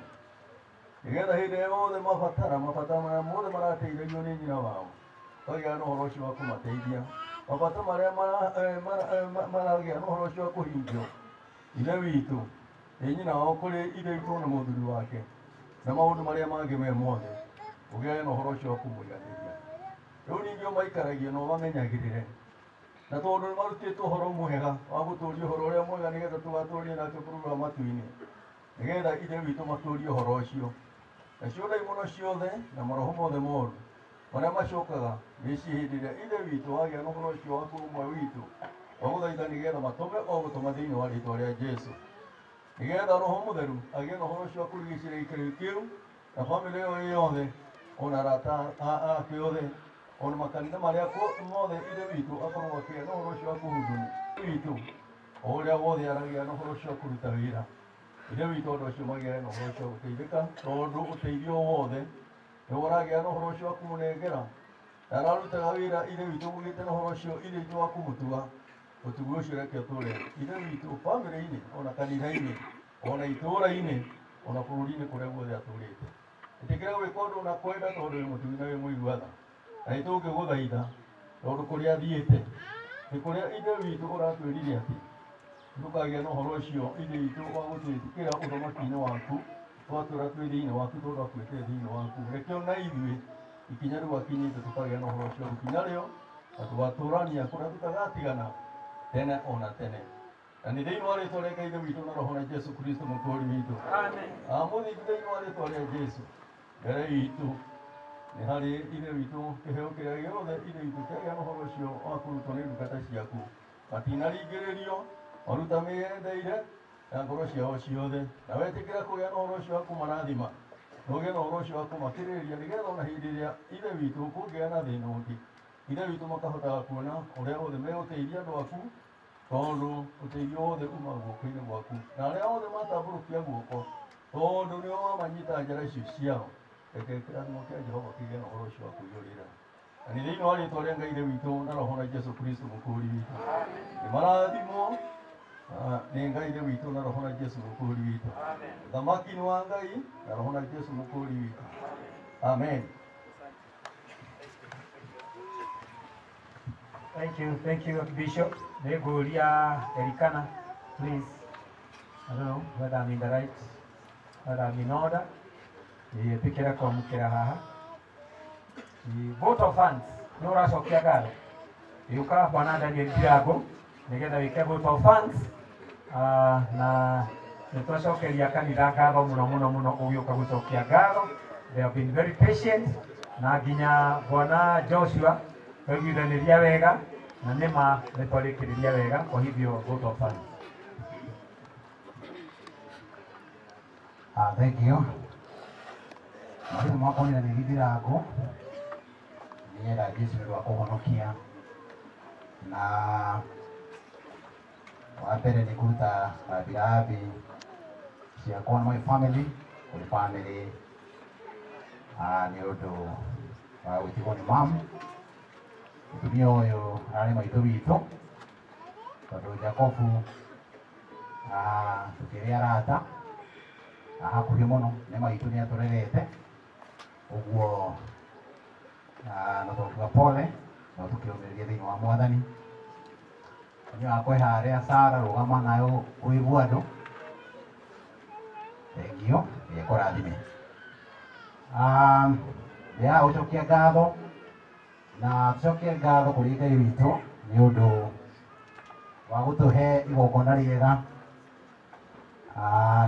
nĩgetha hĩndĩ ĩrĩa yothe mabatara mabata marĩa mothe marateithagio nĩ nyina wao kagĩa na ũhoro ũcio wa kũmateithia, mabata marĩa maragĩa na ũhoro ũcio wa kũhingio ithe witũ nĩ nyina wao kũrĩ ithe witũ na mũthuri wake na maũndũ marĩa mangĩ me mothe ũgĩage na ũhoro ũcio wa kũmũiganĩria. Rĩu ningĩ ũmaikaragie na ũmamenyagĩrĩre, na tondũ nĩ marutĩtwo ũhoro mwega wa gũtũũria ũhoro ũrĩa mwega nĩgetha tũgatũũrie nake bũrũri wa matu-inĩ, nĩgetha ithe witũ matũũrie ũhoro ũcio. Nacio ndaimono ciothe na maroho mothe moru marĩa macokaga mĩciĩ hĩndĩ ĩrĩa ithe witũ wagĩa na ũhoro ũcio wa kũrũmwe witũ wagũthaitha nĩgetha matũme o gũtũma thĩinĩ wa rĩtwa rĩa Jesũ, nĩgetha Roho Mũtheru agĩe na ũhoro ũcio wa kũrigicĩria gĩikaro kĩu na bamĩrĩ ĩyo yothe ona arata ake othe ona makanitha marĩa mothe ithe witũ akoragwo akĩgĩa na ũhoro ũcio wa kũhudumu witũ o ũrĩa wothe aragĩa na ũhoro ũcio wa kũruta wĩra. Ithe witũ andũ acio magĩae na ũhoro ũcio wa gũteithĩka tondũ ũteithio wothe nĩ ũragĩa na ũhoro ũcio wa kũmũnengera na ararutaga wĩra ithe witũ ũgĩte na ũhoro ũcio ithe witũ wa kũmũtuga ũtugi ũcio reke ũtũre ithe witũ bamĩrĩ-inĩ ona kanitha-inĩ ona itũũra-inĩ ona bũrũri-inĩ kũrĩa guothe atũrĩte. Ĩtĩkĩra gwĩka ũndũ na kwenda tondũ wĩ mũtugi na wĩ mũigua tha, na nĩtũngĩgũthaitha tondũ kũrĩa athiĩte nĩ kũrĩa ithe witũ ũratwĩrire atĩ ndũkagĩa na ũhoro ũcio ithe witũ wa gũtwĩtĩkĩra ũthamaki-inĩ waku twatũra twĩ thĩinĩ waku tondũ akuĩte thĩinĩ waku. Reke ona ithuĩ ikinya rĩu akinyĩte tũkagĩa na ũhoro ũcio gũkinya rĩo na tũgatũrania kũrĩa tũtagatigana tene ona tene. Na nĩ thĩinĩ wa rĩtwa rĩa Ngai ithe witũ na Roho na Jesũ Kristo mũkũũri witũ. Mũthingi thĩinĩ wa rĩtwa rĩa Jesũ mbere itũ nĩ harĩ ithe witũ kĩheo kĩrĩa gĩothe ithe witũ kĩagĩa na ũhoro ũcio wa kũrutwo nĩ ndungata ciaku matinaringĩrĩrio maruta mĩyendeire na ngoro ciao ciothe, na wetĩkĩra kũgĩa na ũhoro ũcio wa kũmarathima na ũgĩe na ũhoro ũcio wa kũmakĩrĩrĩria nĩgetha ona hĩndĩ ĩrĩa ithe witũ kũngĩgĩa na thĩna ũngĩ ithe witũ makahotaga kuona ũrĩa othe megũteithia andũ aku tondũ ũteithio wothe umaga guoko-inĩ gwaku, na arĩa othe matambũrũkia guoko tondũ nĩo wamanyita njara icio ciao reke kĩrathimo kĩa Jehova kĩgĩe na ũhoro ũcio wa kũiyũrĩra. Na nĩ thĩinĩ wa rĩtwa rĩa Ngai ithe witũ na Roho na Jesũ Kristo mũkũũri witũ. Nĩ marathimwo nĩ Ngai ithe witũ na Roho na Jesũ mũkũũri witũ. Ũthamaki nĩ wa Ngai na Roho na Jesũ mũkũũri witũ. Amen. Thank you, Bishop. Neguria Erikana, please. I don't know whether I'm in the right, whether I'm in order. Ĩtĩkĩra kwamũkĩra haha. Vote of thanks nĩ ũracokia ngatho. Yũka bwana Daniel Ndirango nĩgetha wĩke vote of thanks. Na nĩtwacokeria kanitha ngatho mũno mũno mũno ũgĩũka gũcokia ngatho. They have been very patient na nginya bwana Joshua twaiguithanĩria wega na nĩma nĩtwarĩkĩrĩria wega, kwa hivyo vote of thanks. Thank you. Marĩtwa makwa nĩ Daniel Ndirango, nĩnyenda Jesũ nĩ ũndũ wa kũhonokia, na wa mbere nĩ kũruta rambirambi ciakwa na my family kũrĩ family nĩ ũndũ wa gwĩtigwo nĩ mam. Mũtumia ũyũ ararĩ maitũ witũ tondũ Jacobu tũkĩrĩ arata a hakuhĩ mũno nĩ maitũ nĩ atũrerete ũguo, na twakiuga pole no tũkĩũmĩrĩria thĩinĩ wa Mwathani. Nĩ wakwa harĩa Sara rũgama nayo ũigu andũ thengio nĩ ekũrathime. Ya gũcokia ngatho na tũcokie ngatho kũrĩ Ngai witũ nĩ ũndũ wa gũtũhe igongona rĩega,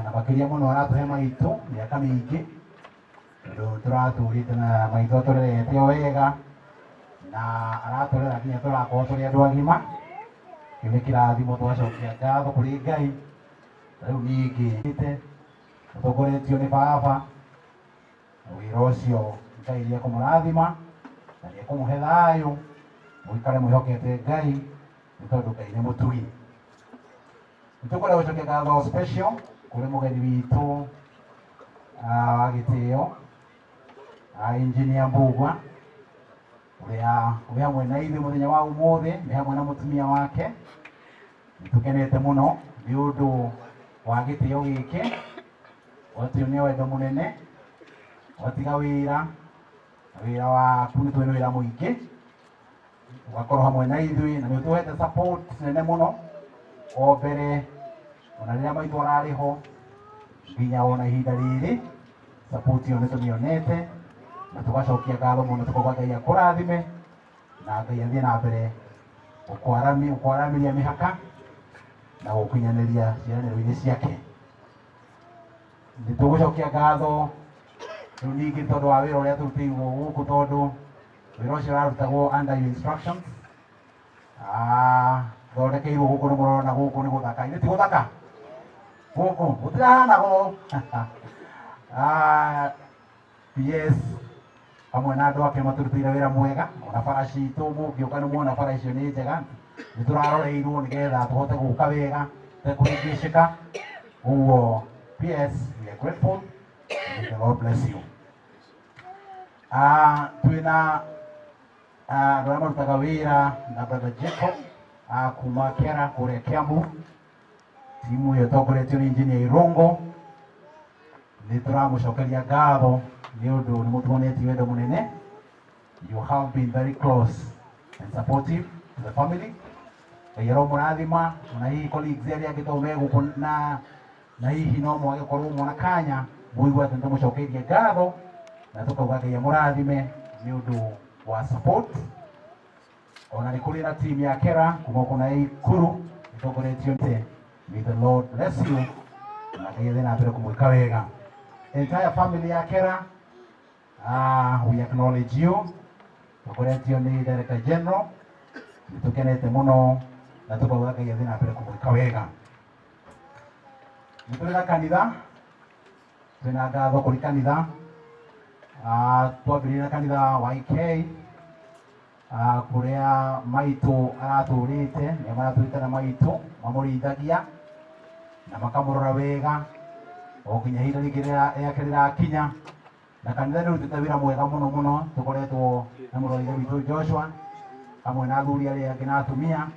na makĩria mũno aratũhe maitũ mĩaka mĩingĩ tondũ tũratũrĩte na maitũ atũrerete o wega na aratũrera nginya tũrakorwo tũrĩ andũ agima. Kĩu nĩ kĩrathimo twacokia ngatho kũrĩ Ngai. Rĩu ningĩ ũtongoretio nĩ baba, wĩra ũcio Ngai nĩ ekũmũrathima na nĩ ekũmũhe thayũ, mũikare mwĩhokete Ngai nĩ tondũ Ngai nĩ mũtugi. Nĩ tũkwenda gũcokia ngatho special kũrĩ mũgeni witũ wa gĩtĩo Engineer Mbugua ũrĩa wĩ hamwe na ithuĩ mũthenya wa ũmũthĩ, nĩ hamwe na mũtumia wake. Nĩ tũkenete mũno nĩ ũndũ wa gĩtĩo gĩkĩ, watuonia wendo mũnene, watiga wĩra na wĩra waku nĩ twĩ wĩra mũingĩ, ũgakorwo hamwe na ithuĩ na nĩ ũtũhete support nene mũno o mbere ona rĩrĩa maitũ ararĩ ho nginya ona ihinda rĩrĩ support ĩyo nĩ tũmĩonete na tũgacokia ngatho mũno, tũkauga Ngai akũrathime na Ngai athiĩ na mbere gũkwaramĩria mĩhaka na gũkinyanĩria ciĩranĩro-inĩ ciake. Nĩ tũgũcokia ngatho rĩu ningĩ tondũ wa wĩra ũrĩa tũrutĩirwo gũkũ, tondũ wĩra ũcio ũrarutagwo under your instructions. Thondekeirwo gũkũ nĩ mũrona gũkũ nĩ gũthaka, ithe ti gũthaka gũkũ gũtirahanagwo. PS hamwe na andũ ake matũrutĩire wĩra mwega, ona bara citũ mũngĩũka nĩ muona bara icio nĩ njega, nĩ tũraroreirwo nĩgetha tũhote gũka wega tũtekũhĩngĩcĩka. Ũguo PS, we are grateful. May the Lord bless you. Twĩna andũ arĩa marutaga wĩra na brother Jacob kuma Kera kũrĩa Kiambu, timu ĩyo ĩtongoretio nĩ Engineer Irungo. Nĩ tũramũcokeria ngatho nĩ ũndũ nĩ mũtuonetie wendo mũnene. You have been very close and supportive to the family. Ngai aromũrathima, ona hihi colleagues arĩa angĩ to me gũkũ na hihi no mwage gũkorwo muona kanya mũigue atĩ nĩtũmũcokeirie ngatho na tũkauga Ngai amũrathime nĩ ũndũ wa support. Ona nĩ kũrĩ na team ya Kera kuma kũna Ikuru ĩtongoretio nĩ May the Lord bless you na Ngai athiĩ na mbere kũmwĩka wega. Entire family ya Kera, we acknowledge you. Tongoretio nĩ Director General, nĩ tũkenete mũno na tũkauga Ngai athiĩ na mbere kũmwĩka wega. Nĩ tũrĩ na kanitha, twĩna ngatho kũrĩ kanitha. Twambĩrĩrie na kanitha wa IK kũrĩa maitũ aratũrĩte, nĩo maratũrĩte na maitũ mamũrĩithagia na makamũrora wega o nginya ihinda rĩngĩ rĩake rĩrakinya. Na kanitha nĩ ũrutĩte wĩra mwega mũno mũno, tũkoretwo na mũrori witũ Joshua hamwe na athuri arĩa angĩ na atumia,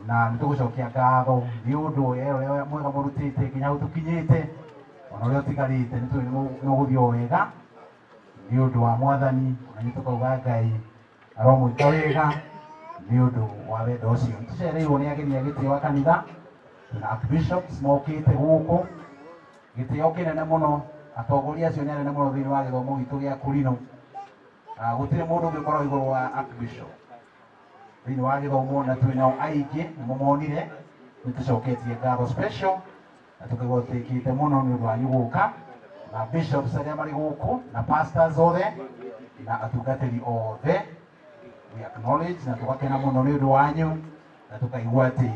na nĩ tũgũcokia ngatho nĩ ũndũ ũrĩa mwega mũrutĩte nginya hau tũkinyĩte, ona ũrĩa ũtigarĩte nĩ tũĩ nĩ ũgũthiĩ o wega nĩ ũndũ wa Mwathani. Ona nĩ tũkauga Ngai aromwĩka wega nĩ ũndũ wa wendo ũcio. Nĩ tũcereirwo nĩ ageni a gĩtĩo a kanitha na archbishops mokĩte gũkũ, gĩtĩo kĩnene mũno Atongoria acio nĩ anene mũno thĩinĩ wa gĩthomo gitũ gĩa Kũrinũ. Gũtirĩ mũndũ ũngĩkorwo igũrũ wa Archbishop thĩinĩ wa gĩthomo, na twĩ nao aingĩ nĩ mũmonire. Nĩ tũcoketie ngatho special na tũkaigua tũtĩkĩte mũno nĩ ũndũ wanyu gũka, na bishops arĩa marĩ gũkũ na pastors othe na atungatĩri othe. We acknowledge na tũgakena mũno nĩ ũndũ wanyu, na tũkaigua atĩ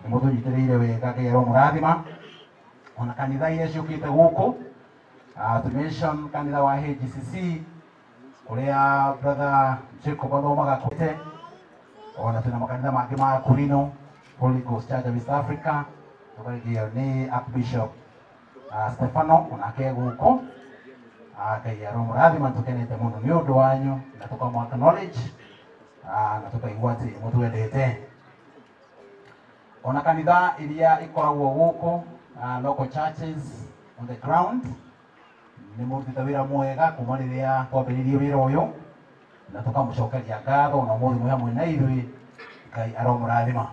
nĩ mũtũnyitĩrĩire wega. Ngai aromũrathima. Ona kanitha iria ciũkĩte gũkũ, to mention kanitha wa HGCC kũrĩa brother Jacob athomaga kwete, ona twĩna makanitha mangĩ ma Kũrinũ, Holy Ghost Church of East Africa, tũkarĩkio nĩ Archbishop Stefano onake gũkũ. Ngai aromũrathima, tũkenete mũno nĩ ũndũ wanyu na tũkamũ acknowledge, na tũkaigua atĩ mũtwendete. Ona kanitha iria ikoragwo gũkũ, local churches on the ground, nĩ mũrutĩte wĩra mwega kuma rĩrĩa twambĩrĩirie wĩra ũyũ, na tũkamũcokeria ngatho na ũmũthĩ mwĩ hamwe na ithuĩ. Ngai aromũrathima.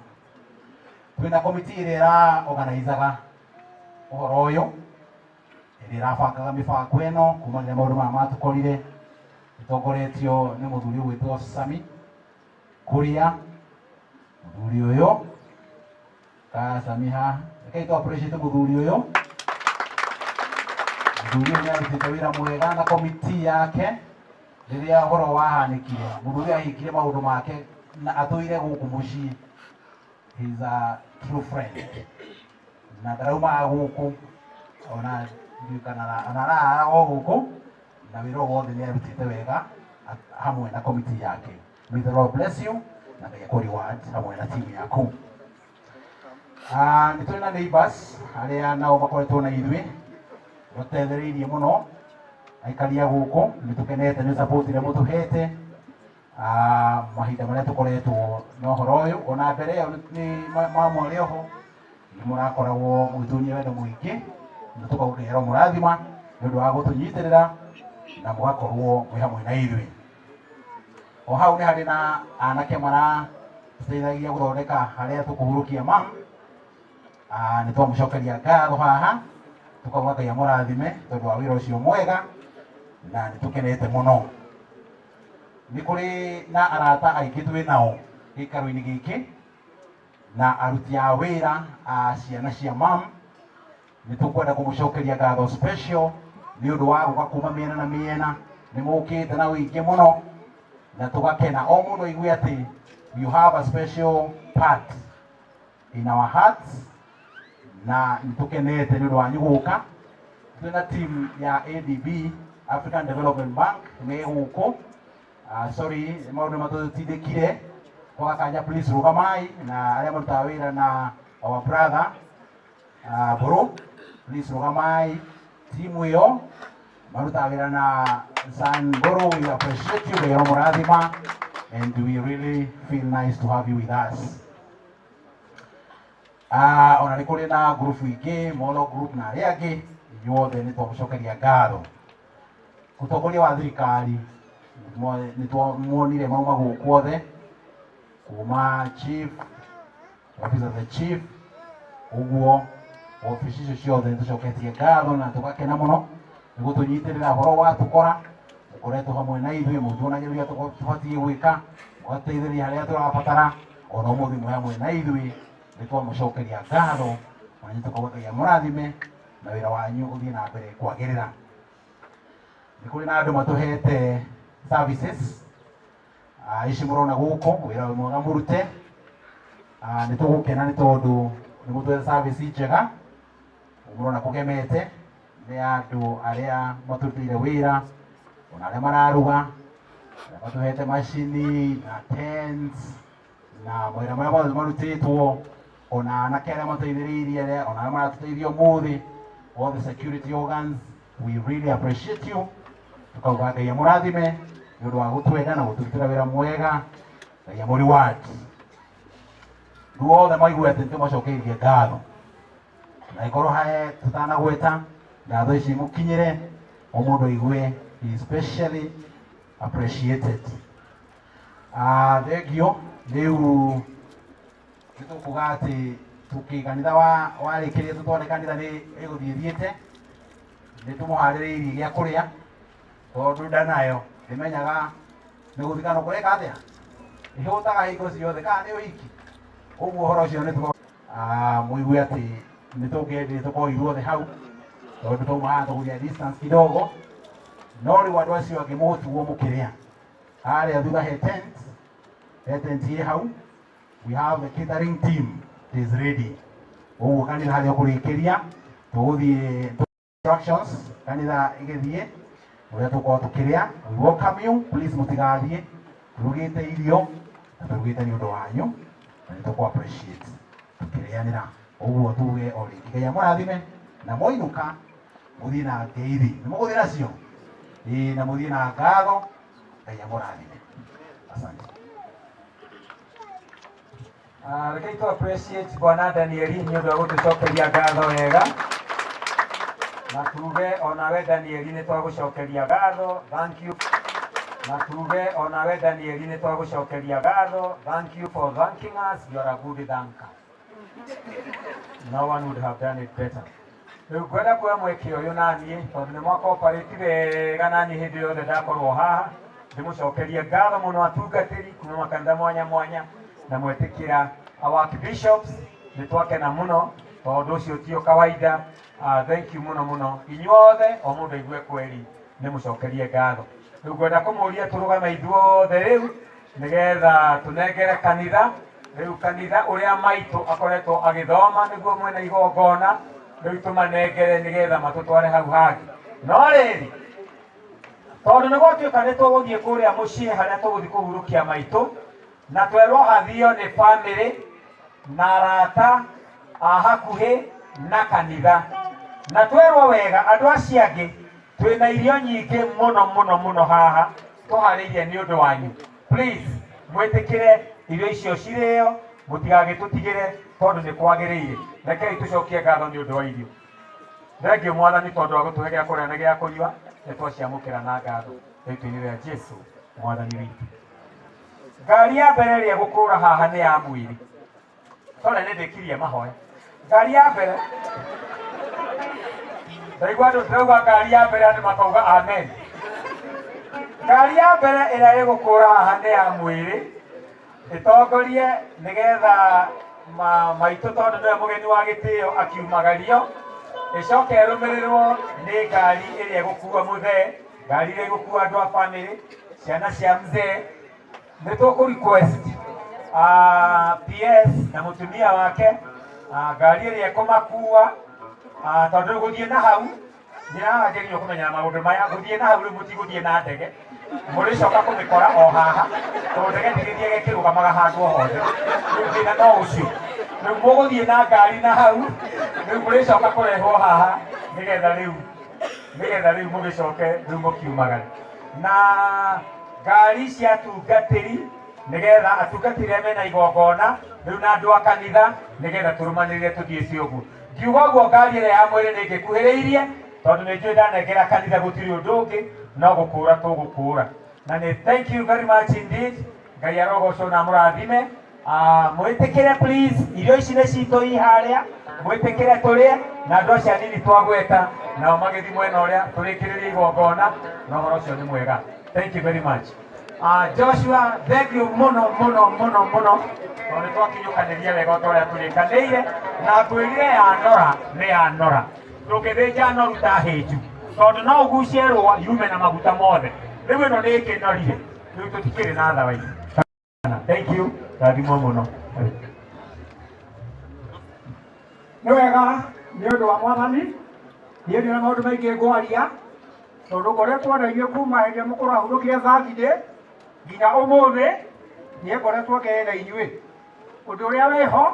Twĩna komiti ĩrĩa ĩra organizaga ũhoro ũyũ, ĩrĩa ĩrabangaga mĩbango ĩno kuma rĩrĩa maũndũ maya matũkorire, ĩtongoretio nĩ mũthuri ũgwĩtwo Sami Kuria. Mũthuri ũyũ ka Sami haha, rekei tũ appreciate mũthuri ũyũ. Mũthuri ũyũ nĩ arutĩte wĩra mwega na komiti yake. Rĩrĩa ũhoro wahanĩkire, mũthuri ahingire maũndũ make na atũire gũkũ mũciĩ. He is a true friend na ndaraumaga gũkũ, ona ndiũĩ kana ona araraga o gũkũ, na wĩra wothe nĩ arutĩte wega hamwe na komiti yake. May the Lord bless you na Ngai akũ reward hamwe na timu yaku. Nĩ tũrĩ na neighbors arĩa nao makoretwo na ithuĩ, matethereirie mũno aikaria gũkũ. Nĩ tũkenete nĩ support ĩrĩa mũtũhete mahinda marĩa tũkoretwo na ũhoro ũyũ. Ona mbere ĩyo nĩ mamwarĩ oho nĩ mũrakoragwo mũgĩtuonia wendo mũingĩ, na tũkaũrĩra mũrathima nĩ ũndũ wa gũtũnyitĩrĩra na mũgakorwo mwĩ hamwe na ithuĩ. O hau nĩ harĩ na anake maratũteithagia gũthondeka harĩa tũkũhurũkia mam. Nĩ twamũcokeria ngatho haha, tũkauga Ngai amũrathime tondũ wa wĩra ũcio mwega, na nĩ tũkenete mũno. Nĩ kũrĩ na arata aingĩ twĩ nao gĩikaro-inĩ gĩkĩ na aruti a wĩra a ciana cia mam. Nĩ tũkwenda kũmũcokeria ngatho special nĩ ũndũ wa gũka kuma mĩena na mĩena. Nĩ mũkĩte na ũingĩ mũno na tũgakena. O mũndũ aigue atĩ you have a special part in our hearts, na nĩ tũkenete nĩ ũndũ wanyu gũka. Twĩna team ya ADB, African Development Bank, me gũkũ. Sorry, maũndũ matũtindĩkire kwaga kanya, please rũgamai, na arĩa marutaga wĩra na our brother Mbũrũ, please rũgamai. Timu ĩyo marutaga wĩra na San Mbũrũ, we appreciate you, Ngai aromũrathima, and we really feel nice to have you with us. Ona nĩ kũrĩ na group ingĩ, Molo group na arĩa angĩ, inyuothe nĩ twamũcokeria ngatho. Mũtongoria wa thirikari nĩ twamuonire mauma gũkũ othe, kuma chief office of the chief, ũguo obici icio ciothe nĩ tũcoketie ngatho na tũgakena mũno nĩ gũtũnyitĩrĩra ũhoro watũkora. Mũkoretwo hamwe na ithuĩ, mũtuonagĩrĩria tũbatiĩ gwĩka, mũgateithĩrĩria harĩa tũrabatara. Ona ũmũthĩ mwĩ hamwe na ithuĩ, nĩ twamũcokeria ngatho, na nĩ tũkauga Ngai amũrathime na wĩra wanyu ũthiĩ na mbere kwagĩrĩra. Nĩ kũrĩ na andũ matũhete services ici mũrona gũkũ, wĩra mwega mũrute. Nĩ tũgũkena nĩ tondũ nĩ mũtũhete service njega. Mũrona kũgemete nĩ andũ arĩa matũrutĩire wĩra, ona arĩa mararuga, arĩa matũhete macini na tents na mawĩra marĩa mothe marutĩtwo, ona anake arĩa mateithĩrĩirie, arĩa ona arĩa maratũteithia ũmũthĩ, all the security organs, we really appreciate you. Tukauga Ngai amũrathime nĩ ũndũ wa gũtwenda na gũtũrutĩra wĩra mwega. Ngai amũ reward. Rĩu othe maigue atĩ nĩtũmacokeirie ngatho, na ĩkorwo hae tũtanagweta ngatho ici mũkinyĩre, o mũndũ aigue he is specially appreciated. Thengio. Rĩu nĩ tũkuga atĩ tũkĩ kanitha warĩkĩria tũtware kanitha nĩ ĩgũthiĩ thiĩte. Nĩ tũmũharĩrĩirie gĩa kũrĩa tondũ ndanayo ndĩmenyaga nĩ gũthikana kũreka atĩa ihũtaga hingo ciothe kana nĩ ũhiki ũguo ũhoro ũcio nĩ mũigue atĩ nĩ tũngĩendire tũkorwo ithuothe hau tondũ twauma haha tũgũthiĩ distance kidogo no rĩu andũ acio angĩ mũgũtigwo mũkĩrĩa harĩa thutha he tent ĩ hau. We have the catering team, it is ready. Ũguo kanitha harĩa ũkũrĩkĩria tũgũthiĩ instructions kanitha ĩgĩthiĩ ũrĩa tũkorwo tũkĩrĩa. We welcome you, please mũtigathiĩ, tũrugĩte irio na tũrugĩte nĩ ũndũ wanyu na nĩ tũkũ appreciate tũkĩrĩanĩra. Ũguo tuge o rĩngĩ Ngai amũrathime na mwainũka mũthiĩ na ngeithi nĩ mũgũthiĩ nacio ĩĩ na mũthiĩ na ngatho. Ngai amũrathime, asante. Rekei tu appreciate Bwana Danieli nĩ ũndũ wa gũtũcokeria ngatho wega na tuge onawe Danieli nĩ twagũcokeria ngatho, thank you. Na tuge onawe Danieli nĩ twagũcokeria ngatho, thank you for thanking us, you are a good thanker, no one would have done it better. Rĩu ngwenda kuoya mweke ũyũ naniĩ tondũ nĩ mwakoparĩti wega naniĩ hĩndĩ yothe ndakorwo haha ndĩmũcokerie ngatho mũno atungatĩri kuma makanitha mwanya mwanya na mwetĩkĩra our archbishops nĩ twakena mũno tondũ ũcio tio kawaida. Thank you mũno mũno inyuothe o mũndũ aigue kweri nĩ mũcokerie ngatho. Rĩu ngwenda kũmũria tũrũgame ithuothe rĩu nĩgetha tũnengere kanitha rĩu kanitha ũrĩa maitũ akoretwo agĩthoma nĩguo mwena igongona rĩu tũmanengere nĩgetha matũtware hau hangĩ. No rĩrĩ tondũ nĩ gwatuĩka nĩ tũgũthiĩ kũrĩa mũciĩ harĩa tũgũthiĩ kũhurũkia maitũ na twerwo hathio nĩ bamĩrĩ na arata a hakuhĩ na kanitha na twerwo wega andũ acio angĩ twĩna irio nyingĩ mũno mũno mũno haha tũharĩirie nĩ ũndũ wanyu. Please mwĩtĩkĩre irio icio cirĩo mũtigagĩtũtigĩre tondũ nĩ kwagĩrĩire. Rekei tũcokie ngatho nĩ ũndũ wa irio. Thengiũ Mwathani tondũ wa gũtũhe gĩa kũrĩa na gĩa kũnyua nĩ twaciamũkĩra na ngatho rĩtwa-inĩ rĩa Jesũ Mwathani witũ. Ngari ya mbere ĩrĩa ĩgũkũra haha nĩ ya mwĩrĩ. Tore nĩ ndĩkirie mahoya. Ngari ya mbere ndaigua andũ ndĩrauga ngari ya mbere andũ makauga amen. Ngari ya mbere ĩrĩa ĩgũkũra haha nĩ ya mwĩrĩ ĩtongorie nĩgetha maitũ tondũ nĩwe mũgeni wa gĩtĩo akiumagario ĩcoke ĩrũmĩrĩrwo nĩ ngari ĩrĩa ĩgũkua mũthee, ngari ĩrĩa ĩgũkua andũ a bamĩrĩ, ciana cia mzee. Nĩ tũkũ request PS na mũtumia wake ngari ĩrĩa ĩkũmakua tondũ rĩu gũthiĩ na hau nĩragĩrĩirwo kũmenya maũndũ maya gũthiĩ na hau rĩu mũtigũthiĩ na ndege mũrĩcoka kũmĩkora o haha tondũ ndege ndĩgĩthiĩge ĩkĩrũgamaga handũ o hothe. Rĩu thĩna no ũcio rĩu mũgũthiĩ na ngari na hau rĩu mũrĩcoka kũrehwo haha nĩgetha rĩu mũgĩcoke rĩu mũkiumagare na ngari cia atungatĩri nĩgetha atungatĩri arĩa mena igongona rĩu na andũ a kanitha nĩgetha tũrũmanĩrĩre tũthiĩ ci ũguo. Ngiuga ũguo ngari ĩrĩa ya mwĩrĩ nĩ ĩngĩkuhĩrĩirie tondũ nĩ njũĩ ndanengera kanitha gũtirĩ ũndũ ũngĩ no gũkũra tũgũkũra. Na nĩ thank you very much indeed. Ngai arogocwo na amũrathime. Mwĩtĩkĩre please irio ici nĩ citũ i harĩa mwĩtĩkĩre tũrĩe na andũ acio anini twagweta nao magĩthiĩ mwena ũrĩa tũrĩkĩrĩrie igongona na ũhoro ũcio nĩ mwega. Thank you very much. Joshua, thank you mũno mũno mũno mũno tondũ nĩ twakinyũkanĩria wega o ta ũrĩa tũrĩkanĩire na ngwĩrire ya nora nĩ ya nora ndũngĩthĩnja noru ta hĩnju tondũ no ũgucie rũa yume na maguta mothe. Rĩu ĩno nĩ ĩkĩnorire rĩu tũtikĩrĩ na otherwise. Thank you, rathimwo mũno. Nĩ wega nĩ ũndũ wa Mwathani niĩ ndĩ na maũndũ maingĩ ngwaria tondũ ngoretwo na inyuĩ kuma hĩndĩ ĩrĩa mũkũrahurũkire Saturday nginya ũmũthĩ niĩ ngoretwo ngĩrĩ na inyuĩ. Ũndũ ũrĩa wĩho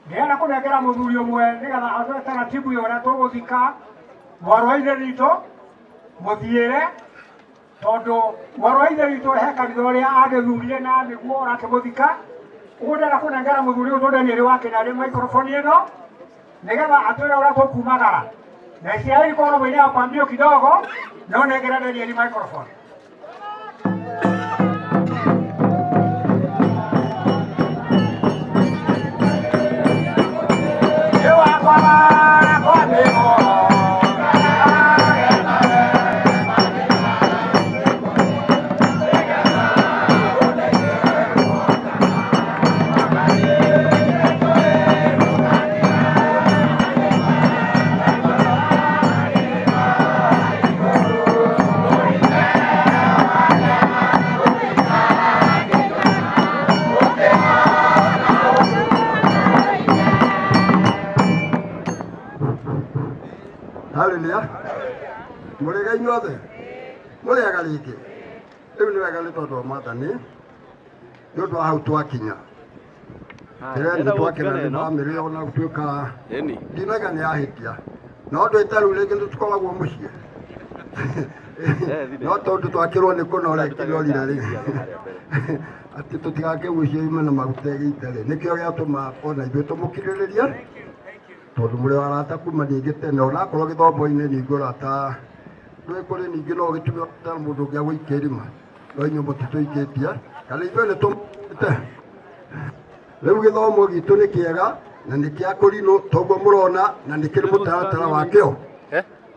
ndĩrenda kũnengera mũthuri ũmwe nĩgetha atũhe taratibu ya ũrĩa tũgũthika mwarĩ wa ithe witũ mũthiĩre tondũ mwarĩ wa ithe witũ he kanitha ũrĩa agĩthurire na nĩguo ũrakĩmũthika. Ũguo ndĩrenda kũnengera mũthuri ũyũ tondũ nĩ wake na arĩ microphone ĩno nĩgetha atwĩre ũrĩa tũkumagara na Isiraeli korwo mwenyewe akwambio kidogo no nengera Danieli microphone. Mwarĩria mũrĩga inyuothe mũrĩaga rĩngĩ rĩu nĩ wega nĩ tondũ wa Mwathani nĩ ũndũ wa hau twakinya ndĩrĩa nĩ twakena nĩ bamĩrĩ ona gũtuĩka ndinaiga nĩ yahĩtia no ndwĩte rĩu rĩngĩ nĩ tũkoragwo mũciĩ no tondũ twakĩrwo nĩ kũnora ĩkĩnorire rĩ atĩ tũtigakĩgucie yume na maguta ĩgĩite rĩ nĩkĩo gĩatũma ona ithuĩ tũmũkirĩrĩrie tondũ mũrĩ arata kuma ningĩ tene onakorwo gĩthomo-inĩ ningĩ ũrata ndwĩ kũrĩ ningĩ no ũgĩtume ta mũndũ ũngĩ agũikie irima no inyuĩ mũtitũikĩtie kana ithuĩ nĩ tũmũte rĩu gĩthomo gitũ nĩ kĩega na nĩ kĩa kũrinũ toguo mũrona na nĩ kĩrĩ mũtaratara wakĩo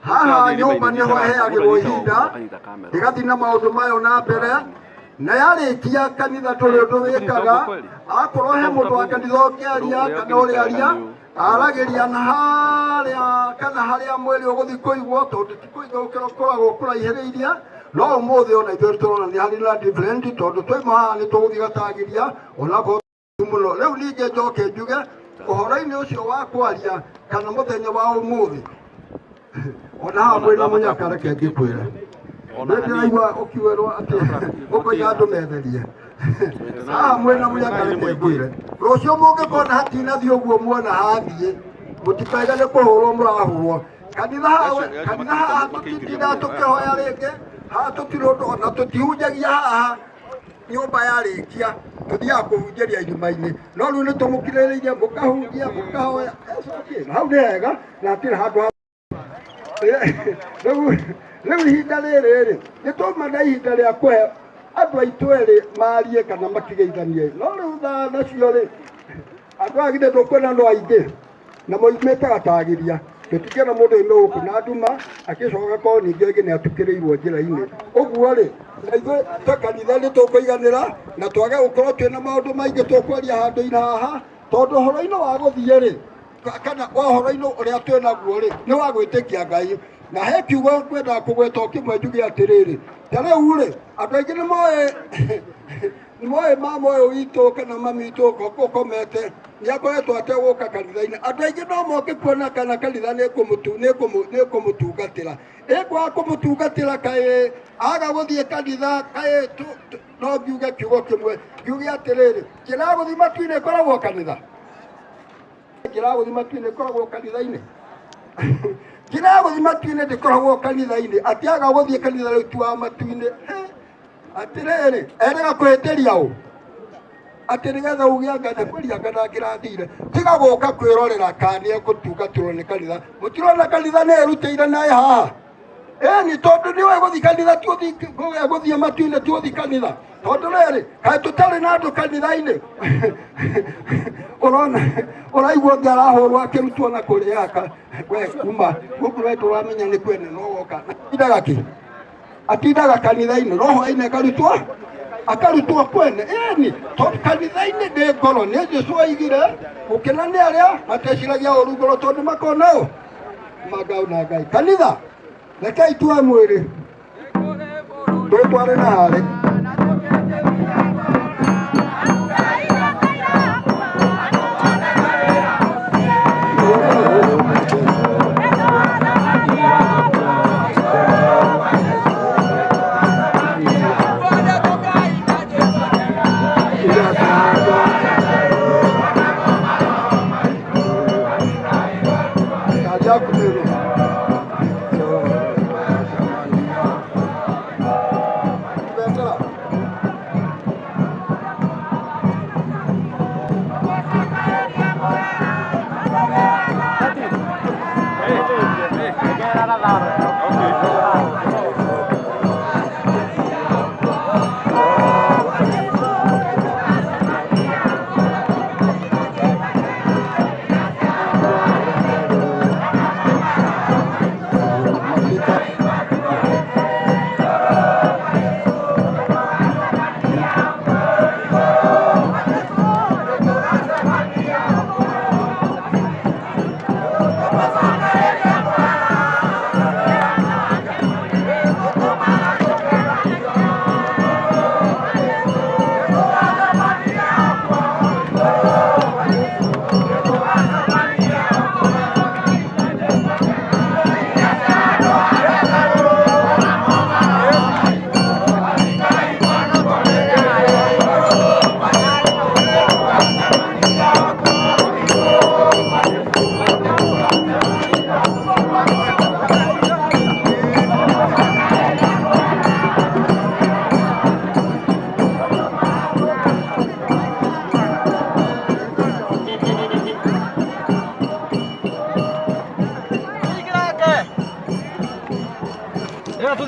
haha nyũmba nĩho heagĩrwo ihinda ĩgathiĩ na maũndũ mayo na mbere na yarĩkia kanitha tũrĩ ũndũ wĩkaga akorwo he mũndũ wa kanitha ũkĩaria kana ũrĩa aria aragĩria na harĩa kana harĩa mwĩrĩ ũgũthiĩ kũigwo tondũ ti kũigwo ũkoragwo kũraihĩrĩirie no ũmũthĩ ona ithuĩ tũrona nĩ harĩ na different tondũ twaima haha nĩ tũgũthiĩ gatagĩria onakorwo mũno rĩu ningĩ njoke njuge ũhoro-inĩ ũcio wa kwaria kana mũthenya wa ũmũthĩ ona haha mwĩna mũnyaka reke ngĩkwĩre nĩndĩraigua ũkiuĩrwo atĩ ũkoiga andũ metherie haha mwĩna mũnyaka reke ngwĩre rũciũ mũngĩkona hatinathiĩ ũguo muona hathiĩ mũtikaiga nĩ kũhũrwo mũrahũrwo kanitha haha tũtitindaga tũkĩhoya rĩngĩ haha tũtirĩ ũndũ ona tũtihunjagia haha nyũmba yarĩkia tũthiaga kũhunjĩria irima-inĩ no rĩu nĩ tũmũkirĩrĩirie mũkahunjia mũkahoya hau nĩ hega na hatirĩ handũ ha rĩu ihinda rĩrĩ rĩ nĩ twauma na ihinda rĩa kũhe andũ aitũ erĩ marie kana makĩgeithanie no rĩu thaa nacio rĩ andũ aya githĩ ndũkuona no aingĩ na moimĩte gatagĩria tũtingĩona mũndũ oime gũkũ na nduma akĩcoka korwo ningĩ ũngĩ nĩ atukĩrĩirwo njĩra-inĩ ũguo rĩ na ithuĩ ta kanitha nĩ tũkũiganĩra na twage gũkorwo twĩna maũndũ maingĩ tũkwaria handũ-inĩ haha tondũ ũhoro-inĩ wa gũthiĩ rĩ kana wa ũhoro-inĩ ũrĩa twĩ naguo rĩ nĩ wa gwĩtĩkia Ngai na he kiugo ngwendaga kũgweta o kĩmwe njuge atĩrĩrĩ ta rĩu rĩ andũ aingĩ nĩ moĩ mama ũyũ witũ kana mami witũ ũkomete nĩ akoretwo ategũka kanitha-inĩ andũ aingĩ no moke kuona kana kanitha nĩ ĩkũmũtungatĩra ĩkwaga kũmũtungatĩra kaĩ aga gũthiĩ kanitha kaĩ no ngiuge kiugo kĩmwe ngiuge atĩrĩrĩ njĩra ya gũthiĩ matu-inĩ ĩkoragwo kanitha njĩra ya gũthiĩ matu-inĩ ĩkoragwo kanitha-inĩ njĩra ya gũthiĩ matu-inĩ ndĩkoragwo kanitha-inĩ atĩ aga gũthiĩ kanitha rĩu ti wa matu-inĩ atĩrĩrĩ erĩga kũhĩtĩria ũ atĩ nĩgetha uge anga nĩ kũria anga ndangĩrathire tiga gũka kwĩrorera kana nĩ egũtungatĩrwo nĩ kanitha mũtirona kanitha nĩ ĩrutĩire naĩ haha ĩni tondũ nĩwe gũthiĩ kanitha ti gũthiĩ matu-inĩ ti gũthiĩ kanitha tondũ rĩrĩ kaĩ tũtarĩ na andũ kanitha-inĩ ũrona ũraigua ũngĩ arahũrwo akĩrutwo na kũrĩa aka we kuma gũkũ we tũramenya nĩ kwene no woka atindaga kĩ atindaga kanitha-inĩ no hwainĩ akarutwo kwene ĩni tondũ kanitha-inĩ ndĩ ngoro nĩ Jesũ oigire gũkena nĩ arĩa mateciragia ũru ngoro tondũ makona ũ mangau na Ngai kanitha rekei tuoe mwĩrĩ tũtware na harĩ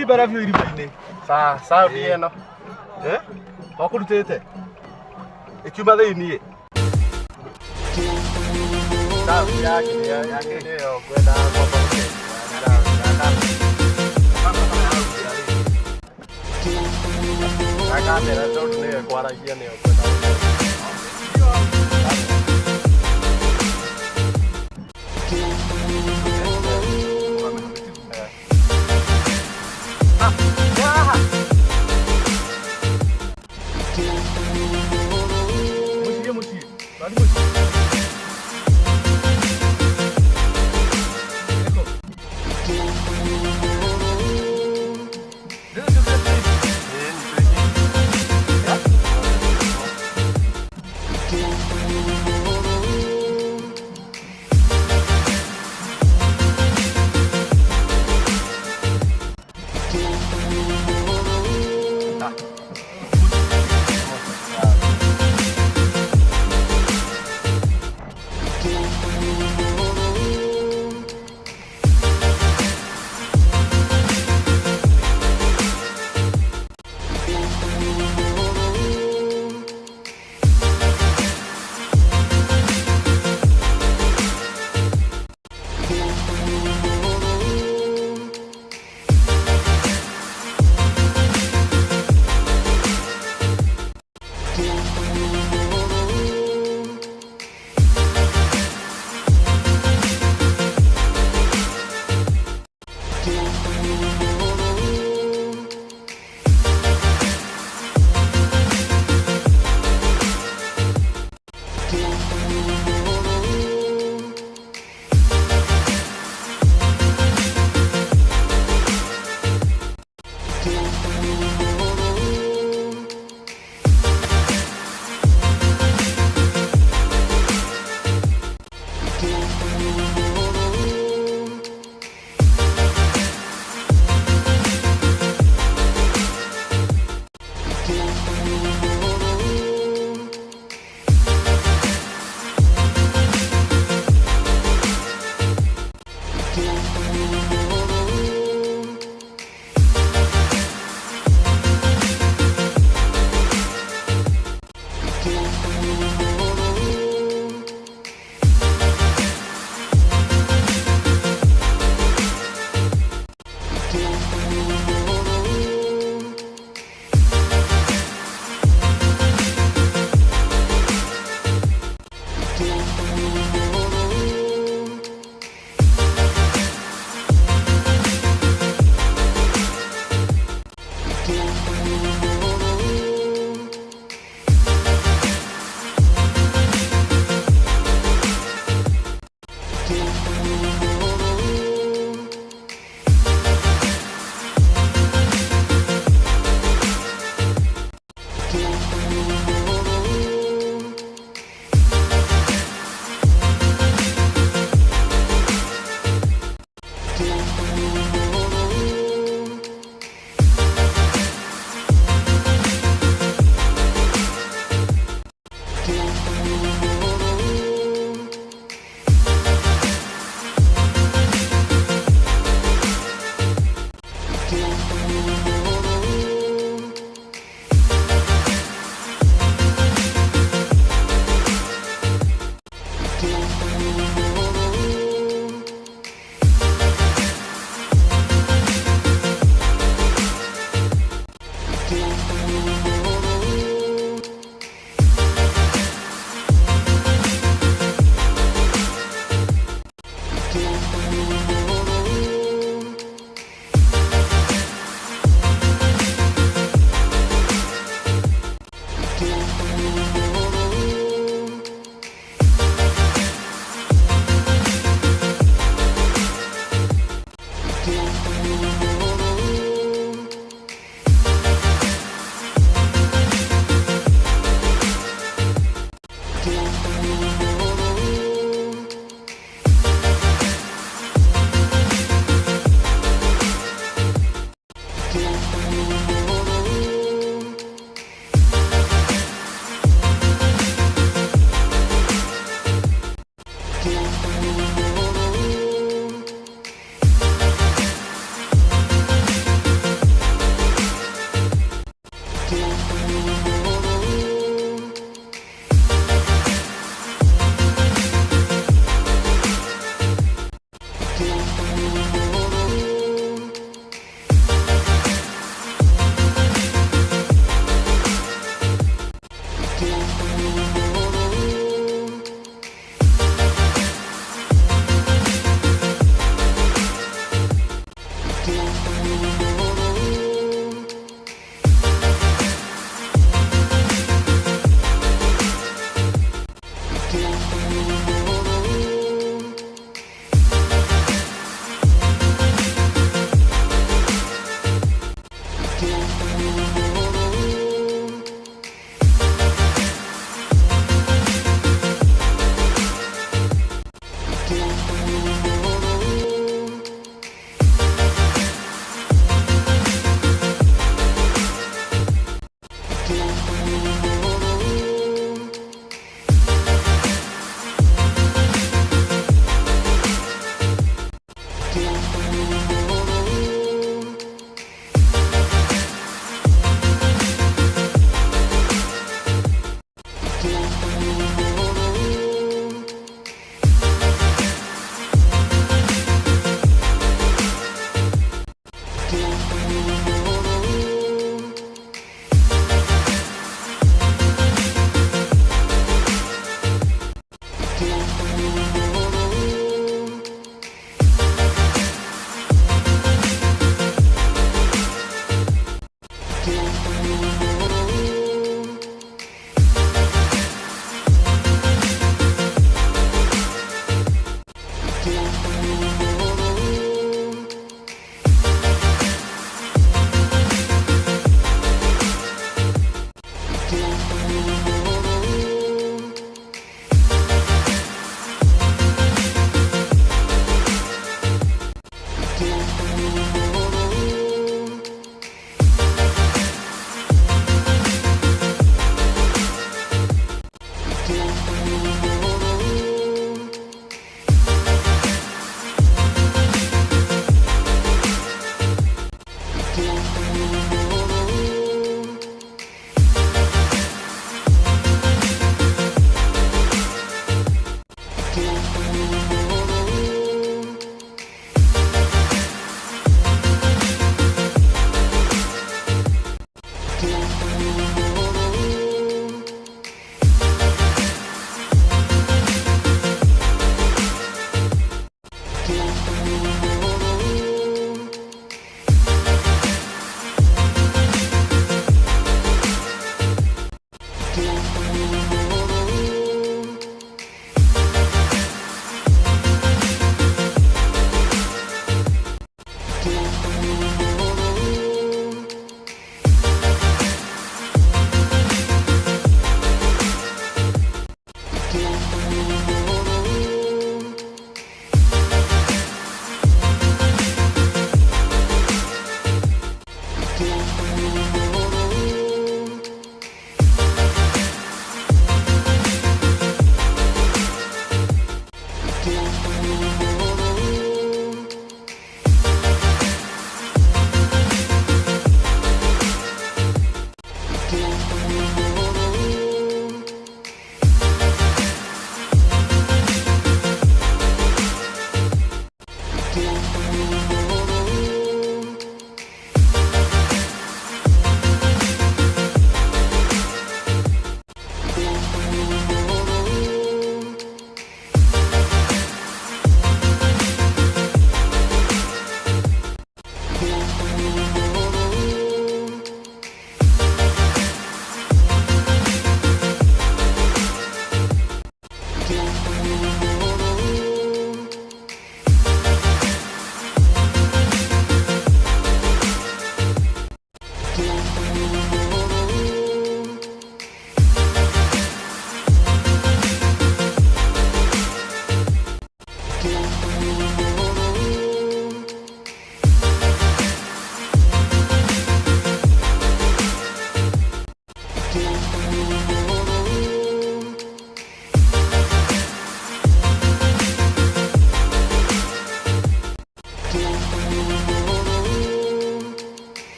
Thiĩ mbere biũ irima-inĩ. Sawa, sawa ĩno. Eh? Wakũrutĩte? Ĩkiuma thĩiniĩ. Sawa yake yake nĩyo ngwenda kwamba gũcenjia. Na kamera tondũ nĩyo ĩkwaragia nĩyo ngwenda. Mũciĩ mũciĩ. Twathiĩ mũciĩ.